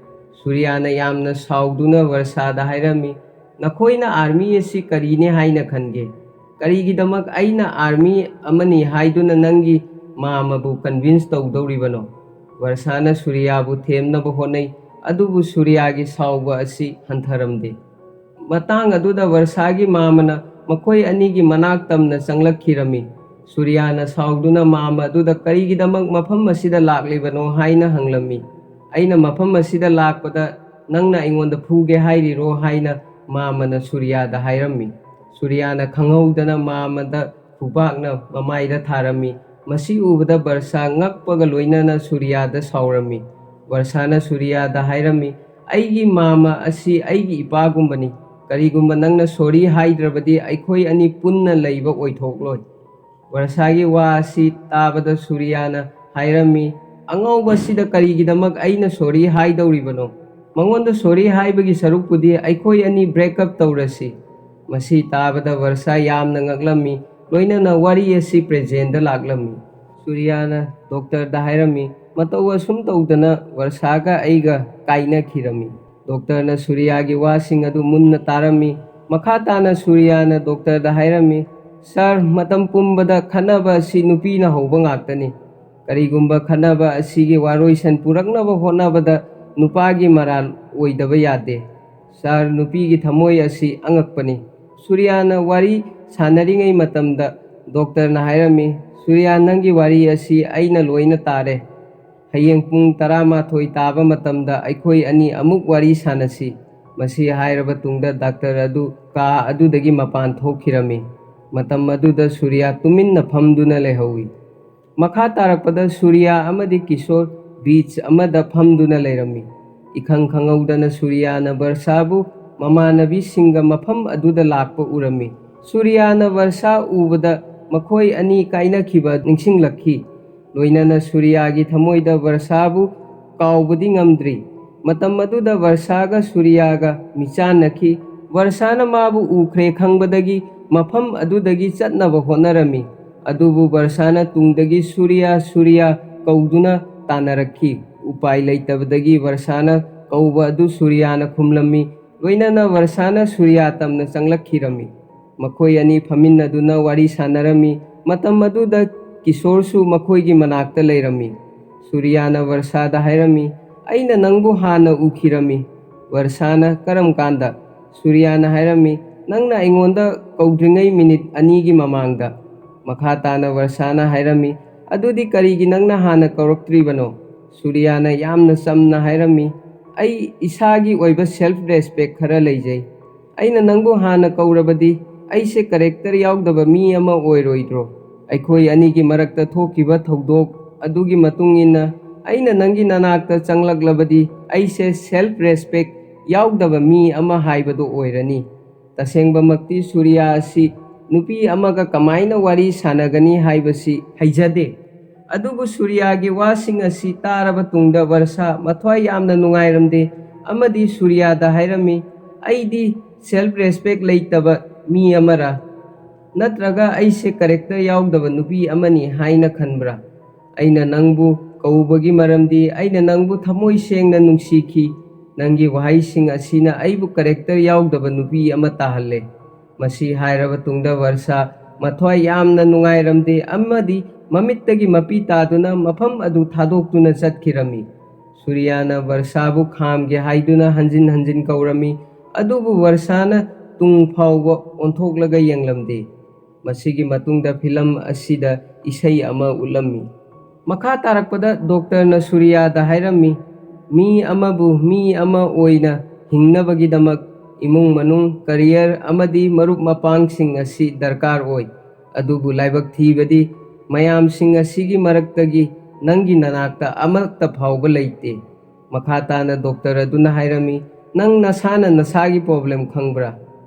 ꯁꯨꯔꯤꯌꯥꯅ ꯌꯥꯝꯅ ꯁꯥꯎꯗꯨꯅ ꯕꯔꯁꯥꯗ ꯍꯥꯏꯔꯝꯃꯤ, "ꯅꯈꯣꯏꯅ ꯑꯥꯔꯃꯤ ꯑꯁꯤ ꯀꯔꯤꯅꯦ ꯍꯥꯏꯅ ꯈꯟꯒꯦ? ꯀꯔꯤꯒꯤꯗꯃꯛ ꯑꯩꯅ ꯑꯥꯔꯃꯤ ꯑꯃꯅꯤ ꯍꯥꯏꯗꯨꯅ ꯅꯪꯒꯤ ꯃꯥꯃꯕꯨ ꯀꯟꯚꯤꯟꯁ ꯇꯧꯗꯧꯔꯤꯕꯅꯣ?" ꯕꯔꯁꯥꯅ ꯁꯨꯔꯤꯌꯥꯕꯨ ꯊꯦꯝꯅꯕ ꯍꯣꯠꯅꯩ, ꯑꯗꯨꯕꯨ ꯁꯨꯔꯤꯌꯥꯒꯤ ꯁꯥꯎꯕ ꯑꯁꯤ ꯍꯟꯊꯔꯝꯗꯦ꯫ ꯃꯇꯥꯡ ꯑꯗꯨꯗ ꯕꯔꯁꯥꯒꯤ ꯃꯥꯃꯅ ꯃꯈꯣꯏ ꯑꯅꯤꯒꯤ ꯃꯅꯥꯛ ꯇꯝꯅ ꯆꯪꯂꯛꯈꯤꯔꯝꯃꯤ꯫ ꯁꯨꯔꯤꯌꯥꯅ ꯁꯥꯎꯗꯨꯅ ꯃꯥꯃ ꯑꯗꯨꯗ "ꯀꯔꯤꯒꯤꯗꯃꯛ ꯃꯐꯝ ꯑꯁꯤꯗ ꯂꯥꯛꯂꯤꯕꯅꯣ?" ꯍꯥꯏꯅ ꯍꯪꯂꯝꯃꯤ꯫ "ꯑꯩꯅ ꯃꯐꯝ ꯑꯁꯤꯗ ꯂꯥꯛꯄꯗ ꯅꯪꯅ ꯑꯩꯉꯣꯟꯗ ꯐꯨꯒꯦ ꯍꯥꯏꯔꯤꯔꯣ?" ꯍꯥꯏꯅ ꯃꯥꯃꯅ ꯁꯨꯔꯤꯌꯥꯗ ꯍꯥꯏꯔꯝꯃꯤ꯫ ꯁꯨꯔꯤꯌꯥꯅ ꯈꯪꯍꯧꯗꯅ ꯃꯥꯃꯗ ꯈꯨꯕꯥꯛꯅ ꯃꯃꯥꯏꯗ ꯊꯥꯔꯝꯃꯤ꯫ ꯃꯁꯤ ꯎꯕꯗ ꯕꯔꯁꯥ ꯉꯛꯄꯒ ꯂꯣꯏꯅꯅ ꯁꯨꯔꯤꯌꯥꯗ ꯁꯥꯎꯔꯝꯃꯤ꯫ ꯕꯔꯁꯥꯅ ꯁꯨꯔꯤꯌꯥꯗ ꯍꯥꯏꯔꯝꯃꯤ, "ꯑꯩꯒꯤ ꯃꯥꯃ ꯑꯁꯤ ꯑꯩꯒꯤ ꯏꯄꯥꯒꯨꯝꯕꯅꯤ꯫ ꯀꯔꯤꯒꯨꯝꯕ ꯅꯪꯅ ꯁꯣꯔꯤ ꯍꯥꯏꯗ꯭ꯔꯕꯗꯤ ꯑꯩꯈꯣꯏ ꯑꯅꯤ ꯄꯨꯟꯅ ꯂꯩꯕ ꯑꯣꯏꯊꯣꯛꯂꯣꯏ꯫" ꯕꯔꯁꯥꯒꯤ ꯋꯥ ꯑꯁꯤ ꯇꯥꯕꯗ ꯁꯨꯔꯤꯌꯥꯅ ꯍꯥꯏꯔꯝꯃꯤ, "ꯑꯉꯥꯎꯕ ꯑꯁꯤꯗ ꯀꯔꯤꯒꯤꯗꯃꯛ ꯑꯩꯅ ꯁꯣꯔꯤ ꯍꯥꯏꯗꯧꯔꯤꯕꯅꯣ? ꯃꯉꯣꯟꯗ ꯁꯣꯔꯤ ꯍꯥꯏꯕꯒꯤ ꯁꯔꯨꯛꯄꯨꯗꯤ ꯑꯩꯈꯣꯏ ꯑꯅꯤ ꯕ꯭ꯔꯦꯛꯑꯞ ꯇꯧꯔꯁꯤ꯫" ꯃꯁꯤ ꯇꯥꯕꯗ ꯕꯔꯁꯥ ꯌꯥꯝꯅ ꯉꯛꯂꯝꯃꯤ, ꯂꯣꯏꯅꯅ ꯋꯥꯔꯤ ꯑꯁꯤ ꯄ꯭ꯔꯦꯖꯦꯟꯗ ꯂꯥꯛꯂꯝꯃꯤ꯫ ꯁꯨꯔꯤꯌꯥꯅ ꯗꯣꯛꯇꯔꯗ ꯍꯥꯏꯔꯝꯃꯤ꯫ ꯃꯇꯧ ꯑꯁꯨꯝ ꯇꯧꯗꯅ ꯕꯔꯁꯥꯒ ꯑꯩꯒ ꯀꯥꯏꯅꯈꯤꯔꯝꯃꯤ꯫ ꯗꯣꯛꯇꯔꯅ ꯁꯨꯔꯤꯌꯥꯒꯤ ꯋꯥꯁꯤꯡ ꯑꯗꯨ ꯃꯨꯟꯅ ꯇꯥꯔꯝꯃꯤ꯫ ꯃꯈꯥ ꯇꯥꯅ ꯁꯨꯔꯤꯌꯥꯅ ꯗꯣꯛꯇꯔꯗ ꯍꯥꯏꯔꯝꯃꯤ, "ꯁꯥꯔ, ꯃꯇꯝ ꯄꯨꯝꯕꯗ ꯈꯠꯅꯕ ꯑꯁꯤ ꯅꯨꯄꯤꯅ ꯍꯧꯕ ꯉꯥꯛꯇꯅꯤ꯫ ꯀꯔꯤꯒꯨꯝꯕ ꯈꯠꯅꯕ ꯑꯁꯤꯒꯤ ꯋꯥꯔꯣꯏꯁꯤꯟ ꯄꯨꯔꯛꯅꯕ ꯍꯣꯠꯅꯕꯗ ꯅꯨꯄꯥꯒꯤ ꯃꯔꯥꯜ ꯑꯣꯏꯗꯕ ꯌꯥꯗꯦ꯫ ꯁꯥꯔ, ꯅꯨꯄꯤꯒꯤ ꯊꯃꯣꯏ ꯑꯁꯤ ꯑꯉꯛꯄꯅꯤ꯫" ꯁꯨꯔꯤꯌꯥꯅ ꯋꯥꯔꯤ ꯁꯥꯟꯅꯔꯤꯉꯩ ꯃꯇꯝꯗ ꯗꯣꯛꯇꯔꯅ ꯍꯥꯏꯔꯝꯃꯤ, "ꯁꯨꯔꯤꯌꯥ, ꯅꯪꯒꯤ ꯋꯥꯔꯤ ꯑꯁꯤ ꯑꯩꯅ ꯂꯣꯏꯅ ꯇꯥꯔꯦ꯫ ꯍꯌꯦꯡ ꯄꯨꯡ ꯇꯔꯥꯃꯥꯊꯣꯏ ꯇꯥꯕ ꯃꯇꯝꯗ ꯑꯩꯈꯣꯏ ꯑꯅꯤ ꯑꯃꯨꯛ ꯋꯥꯔꯤ ꯁꯥꯟꯅꯁꯤ꯫ ꯃꯁꯤ ꯍꯥꯏꯔꯕ ꯇꯨꯡꯗ ꯗꯥꯛꯇꯔ ꯑꯗꯨ ꯀꯥ ꯑꯗꯨꯗꯒꯤ ꯃꯄꯥꯟ ꯊꯣꯛꯈꯤꯔꯝꯃꯤ꯫ ꯃꯇꯝ ꯑꯗꯨꯗ ꯁꯨꯔꯤꯌꯥ ꯇꯨꯃꯤꯟꯅ ꯐꯝꯗꯨꯅ ꯂꯩꯍꯧꯏ꯫ ꯃꯈꯥ ꯇꯥꯔꯛꯄꯗ ꯁꯨꯔꯤꯌꯥ ꯑꯃꯗꯤ ꯀꯤꯁꯣꯔ ꯕꯤꯆ ꯑꯃꯗ ꯐꯝꯗꯨꯅ ꯂꯩꯔꯝꯃꯤ꯫ ꯏꯈꯪ ꯈꯪꯍꯧꯗꯅ ꯁꯨꯔꯤꯌꯥꯅ ꯕꯔꯁꯥꯕꯨ ꯃꯃꯥꯟꯅꯕꯤꯁꯤꯡꯒ ꯃꯐꯝ ꯑꯗꯨꯗ ꯂꯥꯛꯄ ꯎꯔꯝꯃꯤ꯫ ꯁꯨꯔꯤꯌꯥꯅ ꯕꯔꯁꯥ ꯎꯕꯗ ꯃꯈꯣꯏ ꯑꯅꯤ ꯀꯥꯏꯅꯈꯤꯕ ꯅꯤꯡꯁꯤꯡꯂꯛꯈꯤ꯫ ꯂꯣꯏꯅꯅ ꯁꯨꯔꯤꯌꯥꯒꯤ ꯊꯃꯣꯏꯗ ꯕꯔꯁꯥꯕꯨ ꯀꯥꯎꯕꯗꯤ ꯉꯝꯗ꯭ꯔꯤ꯫ ꯃꯇꯝ ꯑꯗꯨꯗ ꯕꯔꯁꯥꯒ ꯁꯨꯔꯤꯌꯥꯒ ꯃꯤꯆꯥꯟꯅꯈꯤ꯫ ꯕꯔꯁꯥꯅ ꯃꯥꯕꯨ ꯎꯈ꯭ꯔꯦ ꯈꯪꯕꯗꯒꯤ ꯃꯐꯝ ꯑꯗꯨꯗꯒꯤ ꯆꯠꯅꯕ ꯍꯣꯠꯅꯔꯝꯃꯤ꯫ ꯑꯗꯨꯕꯨ ꯕꯔꯁꯥꯅ ꯇꯨꯡꯗꯒꯤ "ꯁꯨꯔꯤꯌꯥ, ꯁꯨꯔꯤꯌꯥ" ꯀꯧꯗꯨꯅ ꯇꯥꯟꯅꯔꯛꯈꯤ꯫ ꯎꯄꯥꯏ ꯂꯩꯇꯕꯗꯒꯤ ꯕꯔꯁꯥꯅ ꯀꯧꯕ ꯑꯗꯨ ꯁꯨꯔꯤꯌꯥꯅ ꯈꯨꯝꯂꯝꯃꯤ꯫ ꯂꯣꯏꯅꯅ ꯕꯔꯁꯥꯅ ꯁꯨꯔꯤꯌꯥ ꯇꯝꯅ ꯆꯪꯂꯛꯈꯤꯔꯝꯃꯤ꯫ ꯃꯈꯣꯏ ꯑꯅꯤ ꯐꯝꯃꯤꯟꯅꯗꯨꯅ ꯋꯥꯔꯤ ꯁꯥꯟꯅꯔꯝꯃꯤ꯫ ꯃꯇꯝ ꯑꯗꯨꯗ ꯀꯤꯁꯣꯔꯁꯨ ꯃꯈꯣꯏꯒꯤ ꯃꯅꯥꯛꯇ ꯂꯩꯔꯝꯃꯤ꯫ ꯁꯨꯔꯤꯌꯥꯅ ꯕꯔꯁꯥꯗ ꯍꯥꯏꯔꯝꯃꯤ, "ꯑꯩꯅ ꯅꯪꯕꯨ ꯍꯥꯟꯅ ꯎꯈꯤꯔꯝꯃꯤ꯫" ꯕꯔꯁꯥꯅ, "ꯀꯔꯝ ꯀꯥꯟꯗ?" ꯁꯨꯔꯤꯌꯥꯅ ꯍꯥꯏꯔꯝꯃꯤ, "ꯅꯪꯅ ꯑꯩꯉꯣꯟꯗ ꯀꯧꯗ꯭ꯔꯤꯉꯩ ꯃꯤꯅꯤꯠ ꯑꯅꯤꯒꯤ ꯃꯃꯥꯡꯗ꯫" ꯃꯈꯥ ꯇꯥꯅ ꯕꯔꯁꯥꯅ ꯍꯥꯏꯔꯝꯃꯤ, "ꯑꯗꯨꯗꯤ ꯀꯔꯤꯒꯤ ꯅꯪꯅ ꯍꯥꯟꯅ ꯀꯧꯔꯛꯇ꯭ꯔꯤꯕꯅꯣ?" ꯁꯨꯔꯤꯌꯥꯅ ꯌꯥꯝꯅ ꯆꯝꯅ ꯍꯥꯏꯔꯝꯃꯤ, "ꯑꯩ ꯏꯁꯥꯒꯤ ꯑꯣꯏꯕ ꯁꯦꯜꯐ ꯔꯦꯁꯄꯦꯛ ꯈꯔ ꯂꯩꯖꯩ꯫ ꯑꯩꯅ ꯅꯪꯕꯨ ꯍꯥꯟꯅ ꯀꯧꯔꯕꯗꯤ ꯑꯩꯁꯦ ꯀꯦꯔꯦꯛꯇꯔ ꯌꯥꯎꯗꯕ ꯃꯤ ꯑꯃ ꯑꯣꯏꯔꯣꯏꯗ꯭ꯔꯣ? ꯑꯩꯈꯣꯏ ꯑꯅꯤꯒꯤ ꯃꯔꯛꯇ ꯊꯣꯛꯈꯤꯕ ꯊꯧꯗꯣꯛ ꯑꯗꯨꯒꯤ ꯃꯇꯨꯡ ꯏꯟꯅ ꯑꯩꯅ ꯅꯪꯒꯤ ꯅꯅꯥꯛꯇ ꯆꯪꯂꯛꯂꯕꯗꯤ ꯑꯩꯁꯦ ꯁꯦꯜꯐ ꯔꯦꯁꯄꯦꯛ ꯌꯥꯎꯗꯕ ꯃꯤ ꯑꯃ ꯍꯥꯏꯕꯗꯨ ꯑꯣꯏꯔꯅꯤ꯫ ꯇꯁꯦꯡꯕꯃꯛꯇꯤ ꯁꯨꯔꯤꯌꯥ ꯑꯁꯤ ꯅꯨꯄꯤ ꯑꯃꯒ ꯀꯃꯥꯏꯅ ꯋꯥꯔꯤ ꯁꯥꯟꯅꯒꯅꯤ ꯍꯥꯏꯕꯁꯤ ꯍꯩꯖꯗꯦ꯫" ꯑꯗꯨꯕꯨ ꯁꯨꯔꯤꯌꯥꯒꯤ ꯋꯥꯁꯤꯡ ꯑꯁꯤ ꯇꯥꯔꯕ ꯇꯨꯡꯗ ꯕꯔꯁꯥ ꯃꯊ꯭ꯋꯥꯏ ꯌꯥꯝꯅ ꯅꯨꯡꯉꯥꯏꯔꯝꯗꯦ ꯑꯃꯗꯤ ꯁꯨꯔꯤꯌꯥꯗ ꯍꯥꯏꯔꯝꯃꯤ, "ꯑꯩꯗꯤ ꯁꯦꯜꯐ ꯔꯦꯁꯄꯦꯛ ꯂꯩꯇꯕ ꯃꯤ ꯑꯃꯔꯥ? ꯅꯠꯇ꯭ꯔꯒ ꯑꯩꯁꯦ ꯀꯦꯔꯦꯛꯇꯔ ꯌꯥꯎꯗꯕ ꯅꯨꯄꯤ ꯑꯃꯅꯤ ꯍꯥꯏꯅ ꯈꯟꯕ꯭ꯔꯥ? ꯑꯩꯅ ꯅꯪꯕꯨ ꯀꯧꯕꯒꯤ ꯃꯔꯝꯗꯤ ꯑꯩꯅ ꯅꯪꯕꯨ ꯊꯃꯣꯏ ꯁꯦꯡꯅ ꯅꯨꯡꯁꯤꯈꯤ꯫ ꯅꯪꯒꯤ ꯋꯥꯍꯩꯁꯤꯡ ꯑꯁꯤꯅ ꯑꯩꯕꯨ ꯀꯦꯔꯦꯛꯇꯔ ꯌꯥꯎꯗꯕ ꯅꯨꯄꯤ ꯑꯃ ꯇꯥꯍꯜꯂꯦ꯫" ꯃꯁꯤ ꯍꯥꯏꯔꯕ ꯇꯨꯡꯗ ꯕꯔꯁꯥ ꯃꯊ꯭ꯋꯥꯏ ꯌꯥꯝꯅ ꯅꯨꯡꯉꯥꯏꯔꯝꯗꯦ ꯑꯃꯗꯤ ꯃꯃꯤꯠꯇꯒꯤ ꯃꯄꯤ ꯇꯥꯗꯨꯅ ꯃꯐꯝ ꯑꯗꯨ ꯊꯥꯗꯣꯛꯇꯨꯅ ꯆꯠꯈꯤꯔꯝꯃꯤ꯫ ꯁꯨꯔꯤꯌꯥꯅ ꯕꯔꯁꯥꯕꯨ ꯈꯥꯝꯒꯦ ꯍꯥꯏꯗꯨꯅ ꯍꯟꯖꯤꯟ ꯍꯟꯖꯤꯟ ꯀꯧꯔꯝꯃꯤ, ꯑꯗꯨꯕꯨ ꯕꯔꯁꯥꯅ ꯇꯨꯡ ꯐꯥꯎꯕ ꯑꯣꯟꯊꯣꯛꯂꯒ ꯌꯦꯡꯂꯝꯗꯦ꯫ ꯃꯁꯤꯒꯤ ꯃꯇꯨꯡꯗ ꯐꯤꯂꯝ ꯑꯁꯤꯗ ꯏꯁꯩ ꯑꯃ ꯎꯠꯂꯝꯃꯤ꯫ ꯃꯈꯥ ꯇꯥꯔꯛꯄꯗ ꯗꯣꯛꯇꯔꯅ ꯁꯨꯔꯤꯌꯥꯗ ꯍꯥꯏꯔꯝꯃꯤ, "ꯃꯤ ꯑꯃꯕꯨ ꯃꯤ ꯑꯃ ꯑꯣꯏꯅ ꯍꯤꯡꯅꯕꯒꯤꯗꯃꯛ ꯏꯃꯨꯡ ꯃꯅꯨꯡ, ꯀꯔꯤꯌꯔ ꯑꯃꯗꯤ ꯃꯔꯨꯞ ꯃꯄꯥꯡꯁꯤꯡ ꯑꯁꯤ ꯗꯔꯀꯥꯔ ꯑꯣꯏ꯫ ꯑꯗꯨꯕꯨ ꯂꯥꯏꯕꯛ ꯊꯤꯕꯗꯤ ꯃꯌꯥꯝꯁꯤꯡ ꯑꯁꯤꯒꯤ ꯃꯔꯛꯇꯒꯤ ꯅꯪꯒꯤ ꯅꯅꯥꯛꯇ ꯑꯃꯠꯇ ꯐꯥꯎꯕ ꯂꯩꯇꯦ꯫" ꯃꯈꯥ ꯇꯥꯅ ꯗꯣꯛꯇꯔ ꯑꯗꯨꯅ ꯍꯥꯏꯔꯝꯃꯤ, "ꯅꯪ ꯅꯁꯥꯅ ꯅꯁꯥꯒꯤ ꯄ꯭ꯔꯣꯕ꯭ꯂꯦꯝ ꯈꯪꯕ꯭ꯔꯥ?"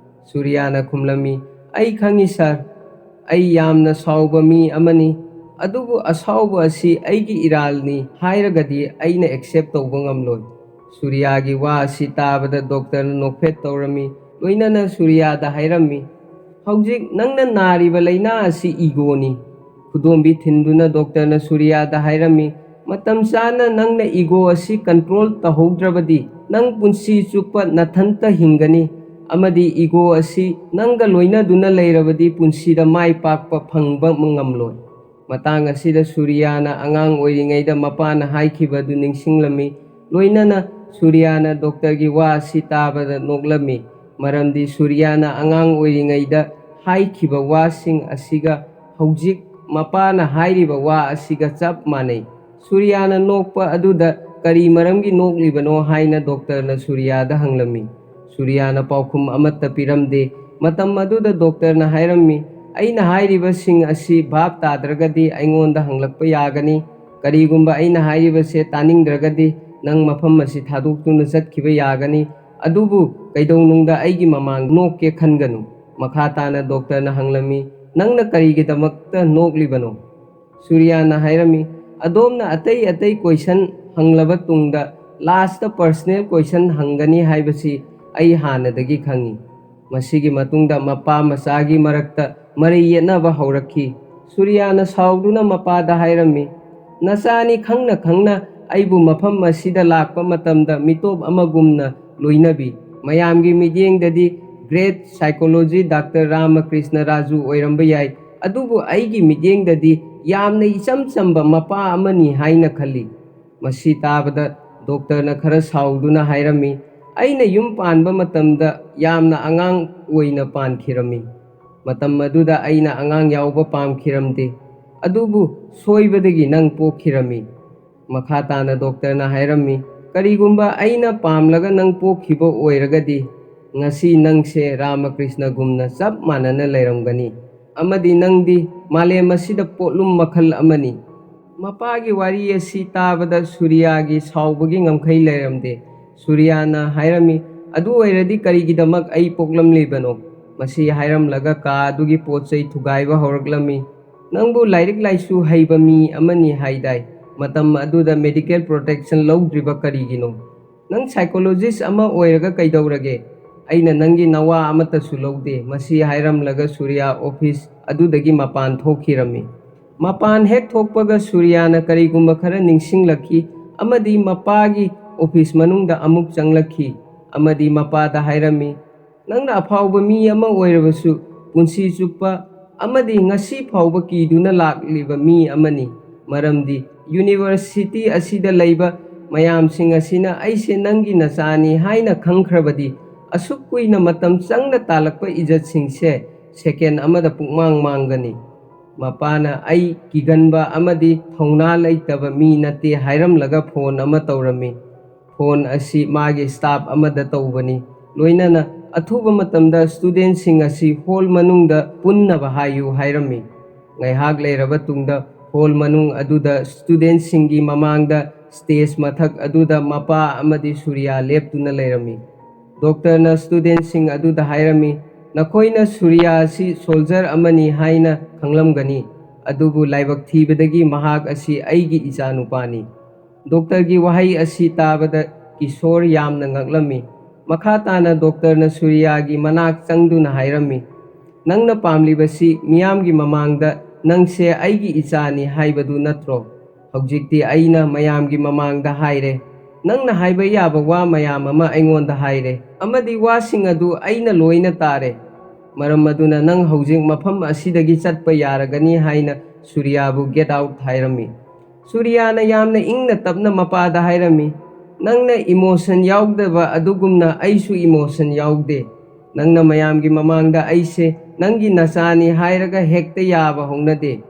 ꯁꯨꯔꯤꯌꯥꯅ ꯈꯨꯝꯂꯝꯃꯤ, "ꯑꯩ ꯈꯪꯏ ꯁꯥꯔ꯫ ꯑꯩ ꯌꯥꯝꯅ ꯁꯥꯎꯕ ꯃꯤ ꯑꯃꯅꯤ, ꯑꯗꯨꯕꯨ ꯑꯁꯥꯎꯕ ꯑꯁꯤ ꯑꯩꯒꯤ ꯏꯔꯥꯜꯅꯤ ꯍꯥꯏꯔꯒꯗꯤ ꯑꯩꯅ ꯑꯦꯛꯁꯦꯞ ꯇꯧꯕ ꯉꯝꯂꯣꯏ꯫" ꯁꯨꯔꯤꯌꯥꯒꯤ ꯋꯥ ꯑꯁꯤ ꯇꯥꯕꯗ ꯗꯣꯛꯇꯔꯅ ꯅꯣꯛꯐꯦꯠ ꯇꯧꯔꯝꯃꯤ, ꯂꯣꯏꯅꯅ ꯁꯨꯔꯤꯌꯥꯗ ꯍꯥꯏꯔꯝꯃꯤ, "ꯍꯧꯖꯤꯛ ꯅꯪꯅ ꯅꯥꯔꯤꯕ ꯂꯥꯏꯅꯥ ꯑꯁꯤ ꯏꯒꯣꯅꯤ꯫" ꯈꯨꯗꯣꯝꯕꯤ ꯊꯤꯟꯗꯨꯅ ꯗꯣꯛꯇꯔꯅ ꯁꯨꯔꯤꯌꯥꯗ ꯍꯥꯏꯔꯝꯃꯤ, "ꯃꯇꯝ ꯆꯥꯅ ꯅꯪꯅ ꯏꯒꯣ ꯑꯁꯤ ꯀꯟꯇ꯭ꯔꯣꯜ ꯇꯧꯍꯧꯗ꯭ꯔꯕꯗꯤ ꯅꯪ ꯄꯨꯟꯁꯤ ꯆꯨꯞꯄ ꯅꯊꯟꯇ ꯍꯤꯡꯒꯅꯤ, ꯑꯃꯗꯤ ꯏꯒꯣ ꯑꯁꯤ ꯅꯪꯒ ꯂꯣꯏꯅꯗꯨꯅ ꯂꯩꯔꯕꯗꯤ ꯄꯨꯟꯁꯤꯗ ꯃꯥꯏ ꯄꯥꯛꯄ ꯐꯪꯕ ꯉꯝꯂꯣꯏ꯫" ꯃꯇꯥꯡ ꯑꯁꯤꯗ ꯁꯨꯔꯤꯌꯥꯅ ꯑꯉꯥꯡ ꯑꯣꯏꯔꯤꯉꯩꯗ ꯃꯄꯥꯅ ꯍꯥꯏꯈꯤꯕ ꯑꯗꯨ ꯅꯤꯡꯁꯤꯡꯂꯝꯃꯤ꯫ ꯂꯣꯏꯅꯅ ꯁꯨꯔꯤꯌꯥꯅ ꯗꯣꯛꯇꯔꯒꯤ ꯋꯥ ꯑꯁꯤ ꯇꯥꯕꯗ ꯅꯣꯛꯂꯝꯃꯤ, ꯃꯔꯝꯗꯤ ꯁꯨꯔꯤꯌꯥꯅ ꯑꯉꯥꯡ ꯑꯣꯏꯔꯤꯉꯩꯗ ꯍꯥꯏꯈꯤꯕ ꯋꯥꯁꯤꯡ ꯑꯁꯤꯒ ꯍꯧꯖꯤꯛ ꯃꯄꯥꯅ ꯍꯥꯏꯔꯤꯕ ꯋꯥ ꯑꯁꯤꯒ ꯆꯞ ꯃꯥꯟꯅꯩ꯫ ꯁꯨꯔꯤꯌꯥꯅ ꯅꯣꯛꯄ ꯑꯗꯨꯗ ꯀꯔꯤ ꯃꯔꯝꯒꯤ ꯅꯣꯛꯂꯤꯕꯅꯣ ꯍꯥꯏꯅ ꯗꯣꯛꯇꯔꯅ ꯁꯨꯔꯤꯌꯥꯗ ꯍꯪꯂꯝꯃꯤ꯫ ꯁꯨꯔꯤꯌꯥꯅ ꯄꯥꯎꯈꯨꯝ ꯑꯃꯠꯇ ꯄꯤꯔꯝꯗꯦ꯫ ꯃꯇꯝ ꯑꯗꯨꯗ ꯗꯣꯛꯇꯔꯅ ꯍꯥꯏꯔꯝꯃꯤ, "ꯑꯩꯅ ꯍꯥꯏꯔꯤꯕꯁꯤꯡ ꯑꯁꯤ ꯚꯥꯞ ꯇꯥꯗ꯭ꯔꯒꯗꯤ ꯑꯩꯉꯣꯟꯗ ꯍꯪꯂꯛꯄ ꯌꯥꯒꯅꯤ꯫ ꯀꯔꯤꯒꯨꯝꯕ ꯑꯩꯅ ꯍꯥꯏꯔꯤꯕꯁꯦ ꯇꯥꯅꯤꯡꯗ꯭ꯔꯒꯗꯤ ꯅꯪ ꯃꯐꯝ ꯑꯁꯤ ꯊꯥꯗꯣꯛꯇꯨꯅ ꯆꯠꯈꯤꯕ ꯌꯥꯒꯅꯤ꯫ ꯑꯗꯨꯕꯨ ꯀꯩꯗꯧꯅꯨꯡꯗ ꯑꯩꯒꯤ ꯃꯃꯥꯡ ꯅꯣꯛꯀꯦ ꯈꯟꯒꯅꯨ꯫" ꯃꯈꯥ ꯇꯥꯅ ꯗꯣꯛꯇꯔꯅ ꯍꯪꯂꯝꯃꯤ, "ꯅꯪꯅ ꯀꯔꯤꯒꯤꯗꯃꯛꯇ ꯅꯣꯛꯂꯤꯕꯅꯣ?" ꯁꯨꯔꯤꯌꯥꯅ ꯍꯥꯏꯔꯝꯃꯤ, "ꯑꯗꯣꯝꯅ ꯑꯇꯩ ꯑꯇꯩ ꯀꯣꯏꯁꯟ ꯍꯪꯂꯕ ꯇꯨꯡꯗ ꯂꯥꯁꯇ ꯄꯔꯁꯅꯦꯜ ꯀꯣꯏꯁꯟ ꯍꯪꯒꯅꯤ ꯍꯥꯏꯕꯁꯤ ꯑꯩ ꯍꯥꯟꯅꯗꯒꯤ ꯈꯪꯏ꯫" ꯃꯁꯤꯒꯤ ꯃꯇꯨꯡꯗ ꯃꯄꯥ ꯃꯆꯥꯒꯤ ꯃꯔꯛꯇ ꯃꯔꯩ ꯌꯦꯠꯅꯕ ꯍꯧꯔꯛꯈꯤ꯫ ꯁꯨꯔꯤꯌꯥꯅ ꯁꯥꯎꯗꯨꯅ ꯃꯄꯥꯗ ꯍꯥꯏꯔꯝꯃꯤ, "ꯅꯆꯥꯅꯤ ꯈꯪꯅ ꯈꯪꯅ ꯑꯩꯕꯨ ꯃꯐꯝ ꯑꯁꯤꯗ ꯂꯥꯛꯄ ꯃꯇꯝꯗ ꯃꯤꯇꯣꯞ ꯑꯃꯒꯨꯝꯅ ꯂꯣꯏꯅꯕꯤ꯫ ꯃꯌꯥꯝꯒꯤ ꯃꯤꯠꯌꯦꯡꯗꯗꯤ ꯒ꯭ꯔꯦꯠ ꯁꯥꯏꯀꯣꯂꯣꯖꯤ ꯗꯥꯛꯇꯔ ꯔꯥꯃꯀ꯭ꯔꯤꯁꯅ ꯔꯥꯖꯨ ꯑꯣꯏꯔꯝꯕ ꯌꯥꯏ, ꯑꯗꯨꯕꯨ ꯑꯩꯒꯤ ꯃꯤꯠꯌꯦꯡꯗꯗꯤ ꯌꯥꯝꯅ ꯏꯆꯝ ꯆꯝꯕ ꯃꯄꯥ ꯑꯃꯅꯤ ꯍꯥꯏꯅ ꯈꯜꯂꯤ꯫" ꯃꯁꯤ ꯇꯥꯕꯗ ꯗꯣꯛꯇꯔꯅ ꯈꯔ ꯁꯥꯎꯗꯨꯅ ꯍꯥꯏꯔꯝꯃꯤ, "ꯑꯩꯅ ꯌꯨꯝ ꯄꯥꯟꯕ ꯃꯇꯝꯗ ꯌꯥꯝꯅ ꯑꯉꯥꯡ ꯑꯣꯏꯅ ꯄꯥꯟꯈꯤꯔꯝꯃꯤ꯫ ꯃꯇꯝ ꯑꯗꯨꯗ ꯑꯩꯅ ꯑꯉꯥꯡ ꯌꯥꯎꯕ ꯄꯥꯝꯈꯤꯔꯝꯗꯦ꯫ ꯑꯗꯨꯕꯨ ꯁꯣꯏꯕꯗꯒꯤ ꯅꯪ ꯄꯣꯛꯈꯤꯔꯝꯃꯤ꯫ ꯃꯈꯥ ꯇꯥꯅ ꯗꯣꯛꯇꯔꯅ ꯍꯥꯏꯔꯝꯃꯤ, "ꯀꯔꯤꯒꯨꯝꯕ ꯑꯩꯅ ꯄꯥꯝꯂꯒ ꯅꯪ ꯄꯣꯛꯈꯤꯕ ꯑꯣꯏꯔꯒꯗꯤ, ꯉꯁꯤ ꯅꯪꯁꯦ ꯔꯥꯃꯀ꯭ꯔꯤꯁꯅꯒꯨꯝꯅ ꯆꯞ ꯃꯥꯟꯅꯅ ꯂꯩꯔꯝꯒꯅꯤ, ꯑꯃꯗꯤ ꯅꯪꯗꯤ ꯃꯥꯂꯦꯝ ꯑꯁꯤꯗ ꯄꯣꯠꯂꯨꯝ ꯃꯈꯜ ꯑꯃꯅꯤ꯫" ꯃꯄꯥꯒꯤ ꯋꯥꯔꯤ ꯑꯁꯤ ꯇꯥꯕꯗ ꯁꯨꯔꯤꯌꯥꯒꯤ ꯁꯥꯎꯕꯒꯤ ꯉꯝꯈꯩ ꯂꯩꯔꯝꯗꯦ꯫ ꯁꯨꯔꯤꯌꯥꯅ ꯍꯥꯏꯔꯝꯃꯤ, "ꯑꯗꯨ ꯑꯣꯏꯔꯗꯤ ꯀꯔꯤꯒꯤꯗꯃꯛ ꯑꯩ ꯄꯣꯛꯂꯝꯂꯤꯕꯅꯣ?" ꯃꯁꯤ ꯍꯥꯏꯔꯝꯂꯒ ꯀꯥ ꯑꯗꯨꯒꯤ ꯄꯣꯠ ꯆꯩ ꯊꯨꯒꯥꯏꯕ ꯍꯧꯔꯛꯂꯝꯃꯤ꯫ "ꯅꯪꯕꯨ ꯂꯥꯏꯔꯤꯛ ꯂꯥꯏꯁꯨ ꯍꯩꯕ ꯃꯤ ꯑꯃꯅꯤ ꯍꯥꯏꯗꯥꯏ? ꯃꯇꯝ ꯑꯗꯨꯗ medical protection ꯂꯧꯗ꯭ꯔꯤꯕ ꯀꯔꯤꯒꯤꯅꯣ? ꯅꯪ psychologist ꯑꯃ ꯑꯣꯏꯔꯒ ꯀꯩꯗꯧꯔꯒꯦ? ꯑꯩꯅ ꯅꯪꯒꯤ ꯅꯋꯥ ꯑꯃꯠꯇꯁꯨ ꯂꯧꯗꯦ꯫" ꯃꯁꯤ ꯍꯥꯏꯔꯝꯂꯒ ꯁꯨꯔꯤꯌꯥ ꯑꯣꯐꯤꯁ ꯑꯗꯨꯗꯒꯤ ꯃꯄꯥꯟ ꯊꯣꯛꯈꯤꯔꯝꯃꯤ꯫ ꯃꯄꯥꯟ ꯍꯦꯛ ꯊꯣꯛꯄꯒ ꯁꯨꯔꯤꯌꯥꯅ ꯀꯔꯤꯒꯨꯝꯕ ꯈꯔ ꯅꯤꯡꯁꯤꯡꯂꯛꯈꯤ ꯑꯃꯗꯤ ꯃꯄꯥꯒꯤ ꯑꯣꯐꯤꯁ ꯃꯅꯨꯡꯗ ꯑꯃꯨꯛ ꯆꯪꯂꯛꯈꯤ ꯑꯃꯗꯤ ꯃꯄꯥꯗ ꯍꯥꯏꯔꯝꯃꯤ, "ꯅꯪꯅ ꯑꯐꯥꯎꯕ ꯃꯤ ꯑꯃ ꯑꯣꯏꯔꯕꯁꯨ, ꯄꯨꯟꯁꯤ ꯆꯨꯞꯄ ꯑꯃꯗꯤ ꯉꯁꯤ ꯐꯥꯎꯕ ꯀꯤꯗꯨꯅ ꯂꯥꯛꯂꯤꯕ ꯃꯤ ꯑꯃꯅꯤ꯫ ꯃꯔꯝꯗꯤ ꯌꯨꯅꯤꯚꯔꯁꯤꯇꯤ ꯑꯁꯤꯗ ꯂꯩꯕ ꯃꯌꯥꯝꯁꯤꯡ ꯑꯁꯤꯅ ꯑꯩꯁꯦ ꯅꯪꯒꯤ ꯅꯆꯥꯅꯤ ꯍꯥꯏꯅ ꯈꯪꯈ꯭ꯔꯕꯗꯤ, ꯑꯁꯨꯛ ꯀꯨꯏꯅ ꯃꯇꯝ ꯆꯪꯅ ꯇꯥꯜꯂꯛꯄ ꯏꯖꯠꯁꯤꯡꯁꯦ ꯁꯦꯀꯦꯟ ꯑꯃꯗ ꯄꯨꯡꯃꯥꯡ ꯃꯥꯡꯒꯅꯤ꯫" ꯃꯄꯥꯅ ꯑꯩ ꯀꯤꯒꯟꯕ ꯑꯃꯗꯤ ꯊꯧꯅꯥ ꯂꯩꯇꯕ ꯃꯤ ꯅꯠꯇꯦ ꯍꯥꯏꯔꯝꯂꯒ ꯐꯣꯟ ꯑꯃ ꯇꯧꯔꯝꯃꯤ꯫ ꯐꯣꯟ ꯑꯁꯤ ꯃꯥꯒꯤ ꯁ꯭ꯇꯥꯐ ꯑꯃꯗ ꯇꯧꯕꯅꯤ꯫ ꯂꯣꯏꯅꯅ ꯑꯊꯨꯕ ꯃꯇꯝꯗ ꯁ꯭ꯇꯨꯗꯦꯟꯠꯁꯤꯡ ꯑꯁꯤ ꯍꯣꯜ ꯃꯅꯨꯡꯗ ꯄꯨꯟꯅꯕ ꯍꯥꯏꯌꯨ ꯍꯥꯏꯔꯝꯃꯤ꯫ ꯉꯥꯏꯍꯥꯛ ꯂꯩꯔꯕ ꯇꯨꯡꯗ ꯍꯣꯜ ꯃꯅꯨꯡ ꯑꯗꯨꯗ ꯁ꯭ꯇꯨꯗꯦꯟꯠꯁꯤꯡꯒꯤ ꯃꯃꯥꯡꯗ ꯁ꯭ꯇꯦꯖ ꯃꯊꯛ ꯑꯗꯨꯗ ꯃꯄꯥ ꯑꯃꯗꯤ ꯁꯨꯔꯤꯌꯥ ꯂꯦꯞꯇꯨꯅ ꯂꯩꯔꯝꯃꯤ꯫ ꯗꯣꯛꯇꯔꯅ ꯁ꯭ꯇꯨꯗꯦꯟꯠꯁꯤꯡ ꯑꯗꯨꯗ ꯍꯥꯏꯔꯝꯃꯤ, "ꯅꯈꯣꯏꯅ ꯁꯨꯔꯤꯌꯥ ꯑꯁꯤ ꯁꯣꯜꯖꯔ ꯑꯃꯅꯤ ꯍꯥꯏꯅ ꯈꯪꯂꯝꯒꯅꯤ, ꯑꯗꯨꯕꯨ ꯂꯥꯏꯕꯛ ꯊꯤꯕꯗꯒꯤ ꯃꯍꯥꯛ ꯑꯁꯤ ꯑꯩꯒꯤ ꯏꯆꯥꯅꯨꯄꯥꯅꯤ꯫" ꯗꯣꯛꯇꯔꯒꯤ ꯋꯥꯍꯩ ꯑꯁꯤ ꯇꯥꯕꯗ ꯀꯤꯁꯣꯔ ꯌꯥꯝꯅ ꯉꯛꯂꯝꯃꯤ꯫ ꯃꯈꯥ ꯇꯥꯅ ꯗꯣꯛꯇꯔꯅ ꯁꯨꯔꯤꯌꯥꯒꯤ ꯃꯅꯥꯛ ꯆꯪꯗꯨꯅ ꯍꯥꯏꯔꯝꯃꯤ, "ꯅꯪꯅ ꯄꯥꯝꯂꯤꯕꯁꯤ ꯃꯤꯌꯥꯝꯒꯤ ꯃꯃꯥꯡꯗ ꯅꯪꯁꯦ ꯑꯩꯒꯤ ꯏꯆꯥꯅꯤ ꯍꯥꯏꯕꯗꯨ ꯅꯠꯇ꯭ꯔꯣ? ꯍꯧꯖꯤꯛꯇꯤ ꯑꯩꯅ ꯃꯌꯥꯝꯒꯤ ꯃꯃꯥꯡꯗ ꯍꯥꯏꯔꯦ꯫ ꯅꯪꯅ ꯍꯥꯏꯕ ꯌꯥꯕ ꯋꯥ ꯃꯌꯥꯝ ꯑꯃ ꯑꯩꯉꯣꯟꯗ ꯍꯥꯏꯔꯦ, ꯑꯃꯗꯤ ꯋꯥꯁꯤꯡ ꯑꯗꯨ ꯑꯩꯅ ꯂꯣꯏꯅ ꯇꯥꯔꯦ꯫ ꯃꯔꯝ ꯑꯗꯨꯅ ꯅꯪ ꯍꯧꯖꯤꯛ ꯃꯐꯝ ꯑꯁꯤꯗꯒꯤ ꯆꯠꯄ ꯌꯥꯔꯒꯅꯤ" ꯍꯥꯏꯅ ꯁꯨꯔꯤꯌꯥꯕꯨ "Get out" ꯍꯥꯏꯔꯝꯃꯤ꯫ ꯁꯨꯔꯤꯌꯥꯅ ꯌꯥꯝꯅ ꯏꯪꯅ ꯇꯞꯅ ꯃꯄꯥꯗ ꯍꯥꯏꯔꯝꯃꯤ, "ꯅꯪꯅ ꯏꯃꯣꯁꯟ ꯌꯥꯎꯗꯕ ꯑꯗꯨꯒꯨꯝꯅ ꯑꯩꯁꯨ ꯏꯃꯣꯁꯟ ꯌꯥꯎꯗꯦ꯫ ꯅꯪꯅ ꯃꯌꯥꯝꯒꯤ ꯃꯃꯥꯡꯗ ꯑꯩꯁꯦ ꯅꯪꯒꯤ ꯅꯆꯥꯅꯤ ꯍꯥꯏꯔꯒ ꯍꯦꯛꯇ ꯌꯥꯕ ꯍꯧꯅꯗꯦ꯫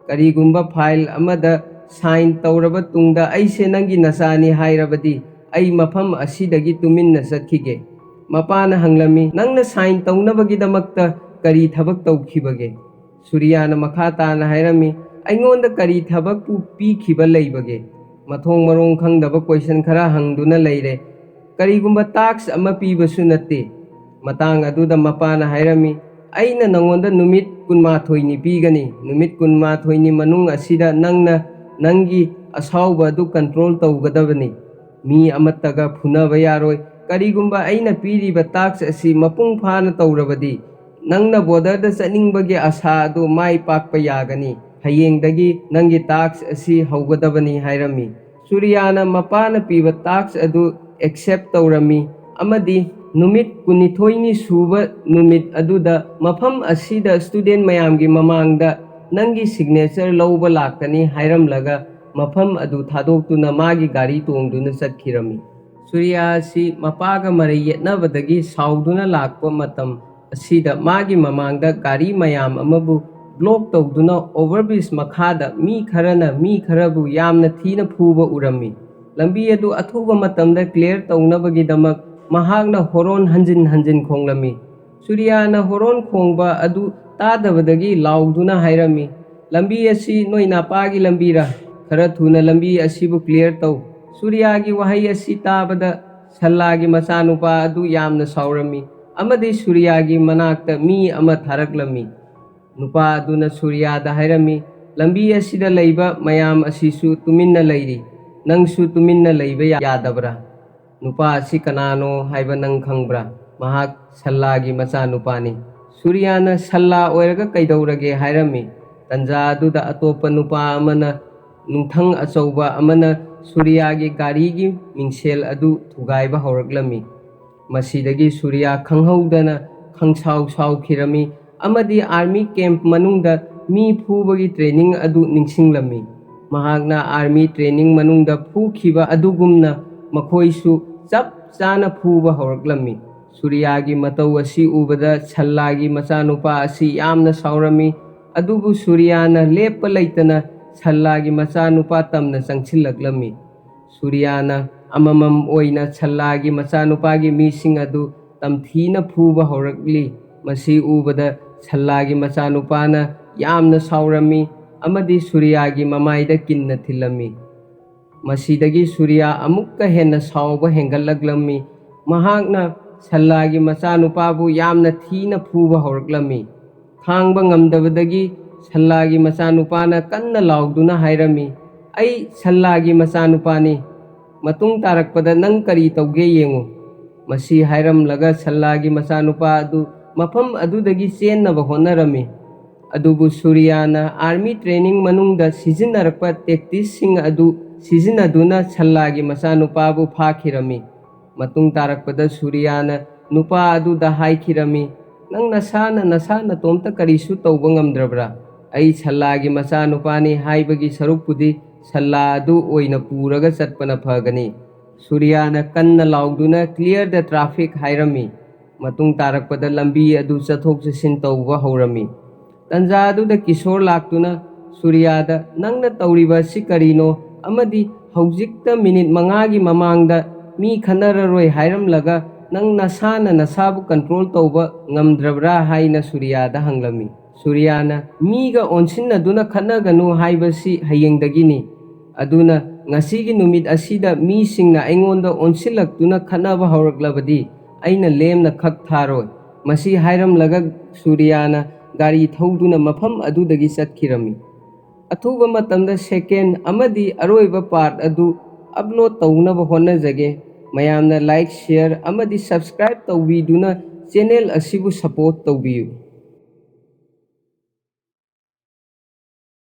ꯀꯔꯤꯒꯨꯝꯕ ꯐꯥꯏꯜ ꯑꯃꯗ ꯁꯥꯏꯟ ꯇꯧꯔꯕ ꯇꯨꯡꯗ ꯑꯩꯁꯦ ꯅꯪꯒꯤ ꯅꯆꯥꯅꯤ ꯍꯥꯏꯔꯕꯗꯤ ꯑꯩ ꯃꯐꯝ ꯑꯁꯤꯗꯒꯤ ꯇꯨꯃꯤꯟꯅ ꯆꯠꯈꯤꯒꯦ꯫ ꯃꯄꯥꯅ ꯍꯪꯂꯝꯃꯤ, "ꯅꯪꯅ ꯁꯥꯏꯟ ꯇꯧꯅꯕꯒꯤꯗꯃꯛꯇ ꯀꯔꯤ ꯊꯕꯛ ꯇꯧꯈꯤꯕꯒꯦ?" ꯁꯨꯔꯤꯌꯥꯅ ꯃꯈꯥ ꯇꯥꯅ ꯍꯥꯏꯔꯝꯃꯤ, "ꯑꯩꯉꯣꯟꯗ ꯀꯔꯤ ꯊꯕꯛꯄꯨ ꯄꯤꯈꯤꯕ ꯂꯩꯕꯒꯦ? ꯃꯊꯣꯡ ꯃꯔꯣꯡ ꯈꯪꯗꯕ ꯀꯣꯏꯁꯟ ꯈꯔ ꯍꯪꯗꯨꯅ ꯂꯩꯔꯦ꯫ ꯀꯔꯤꯒꯨꯝꯕ ꯇꯥꯛꯁ ꯑꯃ ꯄꯤꯕꯁꯨ ꯅꯠꯇꯦ꯫" ꯃꯇꯥꯡ ꯑꯗꯨꯗ ꯃꯄꯥꯅ ꯍꯥꯏꯔꯝꯃꯤ, "ꯑꯩꯅ ꯅꯉꯣꯟꯗ ꯅꯨꯃꯤꯠ ꯀꯨꯟꯃꯥꯊꯣꯏꯅꯤ ꯄꯤꯒꯅꯤ꯫ ꯅꯨꯃꯤꯠ ꯀꯨꯟꯃꯥꯊꯣꯏꯅꯤ ꯃꯅꯨꯡ ꯑꯁꯤꯗ ꯅꯪꯅ ꯅꯪꯒꯤ ꯑꯁꯥꯎꯕ ꯑꯗꯨ ꯀꯟꯇ꯭ꯔꯣꯜ ꯇꯧꯒꯗꯕꯅꯤ꯫ ꯃꯤ ꯑꯃꯠꯇꯒ ꯐꯨꯅꯕ ꯌꯥꯔꯣꯏ꯫ ꯀꯔꯤꯒꯨꯝꯕ ꯑꯩꯅ ꯄꯤꯔꯤꯕ ꯇꯥꯛꯁ ꯑꯁꯤ ꯃꯄꯨꯡ ꯐꯥꯅ ꯇꯧꯔꯕꯗꯤ ꯅꯪꯅ ꯕꯣꯔꯗꯔꯗ ꯆꯠꯅꯤꯡꯕꯒꯤ ꯑꯁꯥ ꯑꯗꯨ ꯃꯥꯏ ꯄꯥꯛꯄ ꯌꯥꯒꯅꯤ꯫ ꯍꯌꯦꯡꯗꯒꯤ ꯅꯪꯒꯤ ꯇꯥꯛꯁ ꯑꯁꯤ ꯍꯧꯒꯗꯕꯅꯤ" ꯍꯥꯏꯔꯝꯃꯤ꯫ ꯁꯨꯔꯤꯌꯥꯅ ꯃꯄꯥꯅ ꯄꯤꯕ ꯇꯥꯛꯁ ꯑꯗꯨ ꯑꯦꯛꯁꯦꯞ ꯇꯧꯔꯝꯃꯤ ꯑꯃꯗꯤ ꯅꯨꯃꯤꯠ ꯀꯨꯟꯅꯤꯊꯣꯏꯅꯤ ꯁꯨꯕ ꯅꯨꯃꯤꯠ ꯑꯗꯨꯗ ꯃꯐꯝ ꯑꯁꯤꯗ ꯁ꯭ꯇꯨꯗꯦꯟ ꯃꯌꯥꯝꯒꯤ ꯃꯃꯥꯡꯗ ꯅꯪꯒꯤ ꯁꯤꯒꯅꯦꯆꯔ ꯂꯧꯕ ꯂꯥꯛꯀꯅꯤ ꯍꯥꯏꯔꯝꯂꯒ ꯃꯐꯝ ꯑꯗꯨ ꯊꯥꯗꯣꯛꯇꯨꯅ ꯃꯥꯒꯤ ꯒꯥꯔꯤ ꯇꯣꯡꯗꯨꯅ ꯆꯠꯈꯤꯔꯝꯃꯤ꯫ ꯁꯨꯔꯤꯌꯥ ꯑꯁꯤ ꯃꯄꯥꯒ ꯃꯔꯩ ꯌꯦꯠꯅꯕꯗꯒꯤ ꯁꯥꯎꯗꯨꯅ ꯂꯥꯛꯄ ꯃꯇꯝ ꯑꯁꯤꯗ ꯃꯥꯒꯤ ꯃꯃꯥꯡꯗ ꯒꯥꯔꯤ ꯃꯌꯥꯝ ꯑꯃꯕꯨ ꯕ꯭ꯂꯣꯛ ꯇꯧꯗꯨꯅ ꯑꯣꯚꯔꯕ꯭ꯔꯤꯖ ꯃꯈꯥꯗ ꯃꯤ ꯈꯔꯅ ꯃꯤ ꯈꯔꯕꯨ ꯌꯥꯝꯅ ꯊꯤꯅ ꯐꯨꯕ ꯎꯔꯝꯃꯤ꯫ ꯂꯝꯕꯤ ꯑꯗꯨ ꯑꯊꯨꯕ ꯃꯇꯝꯗ ꯀ꯭ꯂꯤꯌꯔ ꯇꯧꯅꯕꯒꯤꯗꯃꯛ ꯃꯍꯥꯛꯅ ꯍꯣꯔꯣꯟ ꯍꯟꯖꯤꯟ ꯍꯟꯖꯤꯟ ꯈꯣꯡꯂꯝꯃꯤ꯫ ꯁꯨꯔꯤꯌꯥꯅ ꯍꯣꯔꯣꯟ ꯈꯣꯡꯕ ꯑꯗꯨ ꯇꯥꯗꯕꯗꯒꯤ ꯂꯥꯎꯗꯨꯅ ꯍꯥꯏꯔꯝꯃꯤ, "ꯂꯝꯕꯤ ꯑꯁꯤ ꯅꯣꯏ ꯅꯄꯥꯒꯤ ꯂꯝꯕꯤꯔꯥ? ꯈꯔ ꯊꯨꯅ ꯂꯝꯕꯤ ꯑꯁꯤꯕꯨ ꯀ꯭ꯂꯤꯌꯔ ꯇꯧ꯫" ꯁꯨꯔꯤꯌꯥꯒꯤ ꯋꯥꯍꯩ ꯑꯁꯤ ꯇꯥꯕꯗ ꯁꯜꯂꯥꯒꯤ ꯃꯆꯥꯅꯨꯄꯥ ꯑꯗꯨ ꯌꯥꯝꯅ ꯁꯥꯎꯔꯝꯃꯤ ꯑꯃꯗꯤ ꯁꯨꯔꯤꯌꯥꯒꯤ ꯃꯅꯥꯛꯇ ꯃꯤ ꯑꯃ ꯊꯥꯔꯛꯂꯝꯃꯤ꯫ ꯅꯨꯄꯥ ꯑꯗꯨꯅ ꯁꯨꯔꯤꯌꯥꯗ ꯍꯥꯏꯔꯝꯃꯤ, "ꯂꯝꯕꯤ ꯑꯁꯤꯗ ꯂꯩꯕ ꯃꯌꯥꯝ ꯑꯁꯤꯁꯨ ꯇꯨꯃꯤꯟꯅ ꯂꯩꯔꯤ꯫ ꯅꯪꯁꯨ ꯇꯨꯃꯤꯟꯅ ꯂꯩꯕ ꯌꯥꯗꯕ꯭ꯔꯥ? ꯅꯨꯄꯥ ꯑꯁꯤ ꯀꯅꯥꯅꯣ ꯍꯥꯏꯕ ꯅꯪ ꯈꯪꯕ꯭ꯔꯥ? ꯃꯍꯥꯛ ꯁꯜꯂꯥꯒꯤ ꯃꯆꯥꯅꯨꯄꯥꯅꯤ꯫" ꯁꯨꯔꯤꯌꯥꯅ, "ꯁꯜꯂꯥ ꯑꯣꯏꯔꯒ ꯀꯩꯗꯧꯔꯒꯦ?" ꯍꯥꯏꯔꯝꯃꯤ꯫ ꯇꯟꯖꯥ ꯑꯗꯨꯗ ꯑꯇꯣꯞꯄ ꯅꯨꯄꯥ ꯑꯃꯅ, ꯅꯨꯡꯊꯪ ꯑꯆꯧꯕ ꯑꯃꯅ ꯁꯨꯔꯤꯌꯥꯒꯤ ꯒꯥꯔꯤꯒꯤ ꯃꯤꯡꯁꯦꯜ ꯑꯗꯨ ꯊꯨꯒꯥꯏꯕ ꯍꯧꯔꯛꯂꯝꯃꯤ꯫ ꯃꯁꯤꯗꯒꯤ ꯁꯨꯔꯤꯌꯥ ꯈꯪꯍꯧꯗꯅ ꯈꯪꯁꯥꯎ ꯁꯥꯎꯈꯤꯔꯝꯃꯤ ꯑꯃꯗꯤ ꯑꯥꯔꯃꯤ ꯀꯦꯝꯞ ꯃꯅꯨꯡꯗ ꯃꯤ ꯐꯨꯕꯒꯤ ꯇ꯭ꯔꯦꯅꯤꯡ ꯑꯗꯨ ꯅꯤꯡꯁꯤꯡꯂꯝꯃꯤ꯫ ꯃꯍꯥꯛꯅ ꯑꯥꯔꯃꯤ ꯇ꯭ꯔꯦꯅꯤꯡ ꯃꯅꯨꯡꯗ ꯐꯨꯈꯤꯕ ꯑꯗꯨꯒꯨꯝꯅ ꯃꯈꯣꯏꯁꯨ ꯆꯞ ꯆꯥꯅ ꯐꯨꯕ ꯍꯧꯔꯛꯂꯝꯃꯤ꯫ ꯁꯨꯔꯤꯌꯥꯒꯤ ꯃꯇꯧ ꯑꯁꯤ ꯎꯕꯗ ꯁꯜꯂꯥꯒꯤ ꯃꯆꯥꯅꯨꯄꯥ ꯑꯁꯤ ꯌꯥꯝꯅ ꯁꯥꯎꯔꯝꯃꯤ꯫ ꯑꯗꯨꯕꯨ ꯁꯨꯔꯤꯌꯥꯅ ꯂꯦꯞꯄ ꯂꯩꯇꯅ ꯁꯜꯂꯥꯒꯤ ꯃꯆꯥꯅꯨꯄꯥ ꯇꯝꯅ ꯆꯪꯁꯤꯜꯂꯛꯂꯝꯃꯤ꯫ ꯁꯨꯔꯤꯌꯥꯅ ꯑꯃꯃꯝ ꯑꯣꯏꯅ ꯁꯜꯂꯥꯒꯤ ꯃꯆꯥꯅꯨꯄꯥꯒꯤ ꯃꯤꯁꯤꯡ ꯑꯗꯨ ꯇꯝꯊꯤꯅ ꯐꯨꯕ ꯍꯧꯔꯛꯂꯤ꯫ ꯃꯁꯤ ꯎꯕꯗ ꯁꯜꯂꯥꯒꯤ ꯃꯆꯥꯅꯨꯄꯥꯅ ꯌꯥꯝꯅ ꯁꯥꯎꯔꯝꯃꯤ ꯑꯃꯗꯤ ꯁꯨꯔꯤꯌꯥꯒꯤ ꯃꯃꯥꯏꯗ ꯀꯤꯟꯅ ꯊꯤꯜꯂꯝꯃꯤ꯫ ꯃꯁꯤꯗꯒꯤ ꯁꯨꯔꯤꯌꯥ ꯑꯃꯨꯛꯀ ꯍꯦꯟꯅ ꯁꯥꯎꯕ ꯍꯦꯟꯒꯠꯂꯛꯂꯝꯃꯤ꯫ ꯃꯍꯥꯛꯅ ꯁꯜꯂꯥꯒꯤ ꯃꯆꯥꯅꯨꯄꯥꯕꯨ ꯌꯥꯝꯅ ꯊꯤꯅ ꯐꯨꯕ ꯍꯧꯔꯛꯂꯝꯃꯤ꯫ ꯈꯥꯡꯕ ꯉꯝꯗꯕꯗꯒꯤ ꯁꯜꯂꯥꯒꯤ ꯃꯆꯥꯅꯨꯄꯥꯅ ꯀꯟꯅ ꯂꯥꯎꯗꯨꯅ ꯍꯥꯏꯔꯝꯃꯤ, "ꯑꯩ ꯁꯜꯂꯥꯒꯤ ꯃꯆꯥꯅꯨꯄꯥꯅꯤ꯫ ꯃꯇꯨꯡ ꯇꯥꯔꯛꯄꯗ ꯅꯪ ꯀꯔꯤ ꯇꯧꯒꯦ ꯌꯦꯡꯉꯨ"꯫ ꯃꯁꯤ ꯍꯥꯏꯔꯝꯂꯒ ꯁꯜꯂꯥꯒꯤ ꯃꯆꯥꯅꯨꯄꯥ ꯑꯗꯨ ꯃꯐꯝ ꯑꯗꯨꯗꯒꯤ ꯆꯦꯟꯅꯕ ꯍꯣꯠꯅꯔꯝꯃꯤ꯫ ꯑꯗꯨꯕꯨ ꯁꯨꯔꯤꯌꯥꯅ ꯑꯥꯔꯃꯤ ꯇ꯭ꯔꯦꯅꯤꯡ ꯃꯅꯨꯡꯗ ꯁꯤꯖꯤꯟꯅꯔꯛꯄ ꯇꯦꯛꯇꯤꯛꯁꯤꯡ ꯑꯗꯨ ꯁꯤꯖꯤꯟꯅꯗꯨꯅ ꯁꯜꯂꯥꯒꯤ ꯃꯆꯥꯅꯨꯄꯥꯕꯨ ꯐꯥꯈꯤꯔꯝꯃꯤ꯫ ꯃꯇꯨꯡ ꯇꯥꯔꯛꯄꯗ ꯁꯨꯔꯤꯌꯥꯅ ꯅꯨꯄꯥ ꯑꯗꯨꯗ ꯍꯥꯏꯈꯤꯔꯝꯃꯤ, "ꯅꯪ ꯅꯁꯥꯅ ꯅꯁꯥ ꯅꯇꯣꯝꯇ ꯀꯔꯤꯁꯨ ꯇꯧꯕ ꯉꯝꯗ꯭ꯔꯕ꯭ꯔꯥ? ꯑꯩ ꯁꯜꯂꯥꯒꯤ ꯃꯆꯥꯅꯨꯄꯥꯅꯤ ꯍꯥꯏꯕꯒꯤ ꯁꯔꯨꯛꯄꯨꯗꯤ ꯁꯜꯂꯥ ꯑꯗꯨ ꯑꯣꯏꯅ ꯄꯨꯔꯒ ꯆꯠꯄꯅ ꯐꯒꯅꯤ"꯫ ꯁꯨꯔꯤꯌꯥꯅ ꯀꯟꯅ ꯂꯥꯎꯗꯨꯅ "Clear the traffic" ꯍꯥꯏꯔꯝꯃꯤ꯫ ꯃꯇꯨꯡ ꯇꯥꯔꯛꯄꯗ ꯂꯝꯕꯤ ꯑꯗꯨ ꯆꯠꯊꯣꯛ ꯆꯠꯁꯤꯟ ꯇꯧꯕ ꯍꯧꯔꯝꯃꯤ꯫ ꯇꯟꯖꯥ ꯑꯗꯨꯗ ꯀꯤꯁꯣꯔ ꯂꯥꯛꯇꯨꯅ ꯁꯨꯔꯤꯌꯥꯗ, "ꯅꯪꯅ ꯇꯧꯔꯤꯕ ꯑꯁꯤ ꯀꯔꯤꯅꯣ? ꯑꯃꯗꯤ ꯍꯧꯖꯤꯛꯇ ꯃꯤꯅꯤꯠ ꯃꯉꯥꯒꯤ ꯃꯃꯥꯡꯗ ꯃꯤ ꯈꯠꯅꯔꯔꯣꯏ ꯍꯥꯏꯔꯝꯂꯒ ꯅꯪ ꯅꯁꯥꯅ ꯅꯁꯥꯕꯨ ꯀꯟꯇ꯭ꯔꯣꯜ ꯇꯧꯕ ꯉꯝꯗ꯭ꯔꯕ꯭ꯔꯥ?" ꯍꯥꯏꯅ ꯁꯨꯔꯤꯌꯥꯗ ꯍꯪꯂꯝꯃꯤ꯫ ꯁꯨꯔꯤꯌꯥꯅ, "ꯃꯤꯒ ꯑꯣꯟꯁꯤꯟꯅꯗꯨꯅ ꯈꯠꯅꯒꯅꯨ ꯍꯥꯏꯕꯁꯤ ꯍꯌꯦꯡꯗꯒꯤꯅꯤ꯫ ꯑꯗꯨꯅ ꯉꯁꯤꯒꯤ ꯅꯨꯃꯤꯠ ꯑꯁꯤꯗ ꯃꯤꯁꯤꯡꯅ ꯑꯩꯉꯣꯟꯗ ꯑꯣꯟꯁꯤꯜꯂꯛꯇꯨꯅ ꯈꯠꯅꯕ ꯍꯧꯔꯛꯂꯕꯗꯤ ꯑꯩꯅ ꯂꯦꯝꯅ ꯈꯛ ꯊꯥꯔꯣꯏ"꯫ ꯃꯁꯤ ꯍꯥꯏꯔꯝꯂꯒ ꯁꯨꯔꯤꯌꯥꯅ ꯒꯥꯔꯤ ꯊꯧꯗꯨꯅ ꯃꯐꯝ ꯑꯗꯨꯗꯒꯤ ꯆꯠꯈꯤꯔꯝꯃꯤ꯫ ꯑꯊꯨꯕ ꯃꯇꯝꯗ ꯁꯦꯀꯦꯟ ꯑꯃꯗꯤ ꯑꯔꯣꯏꯕ ꯄꯥꯔꯠ ꯑꯗꯨ ꯑꯞꯂꯣꯗ ꯇꯧꯅꯕ ꯍꯣꯠꯅꯖꯒꯦ꯫ ꯃꯌꯥꯝꯅ ꯂꯥꯏꯛ, ꯁꯤꯌꯔ ꯑꯃꯗꯤ ꯁꯕꯁꯀ꯭ꯔꯥꯏꯕ ꯇꯧꯕꯤꯗꯨꯅ ꯆꯦꯅꯦꯜ ꯑꯁꯤꯕꯨ ꯁꯄꯣꯔꯠ ꯇꯧꯕꯤꯌꯨ꯫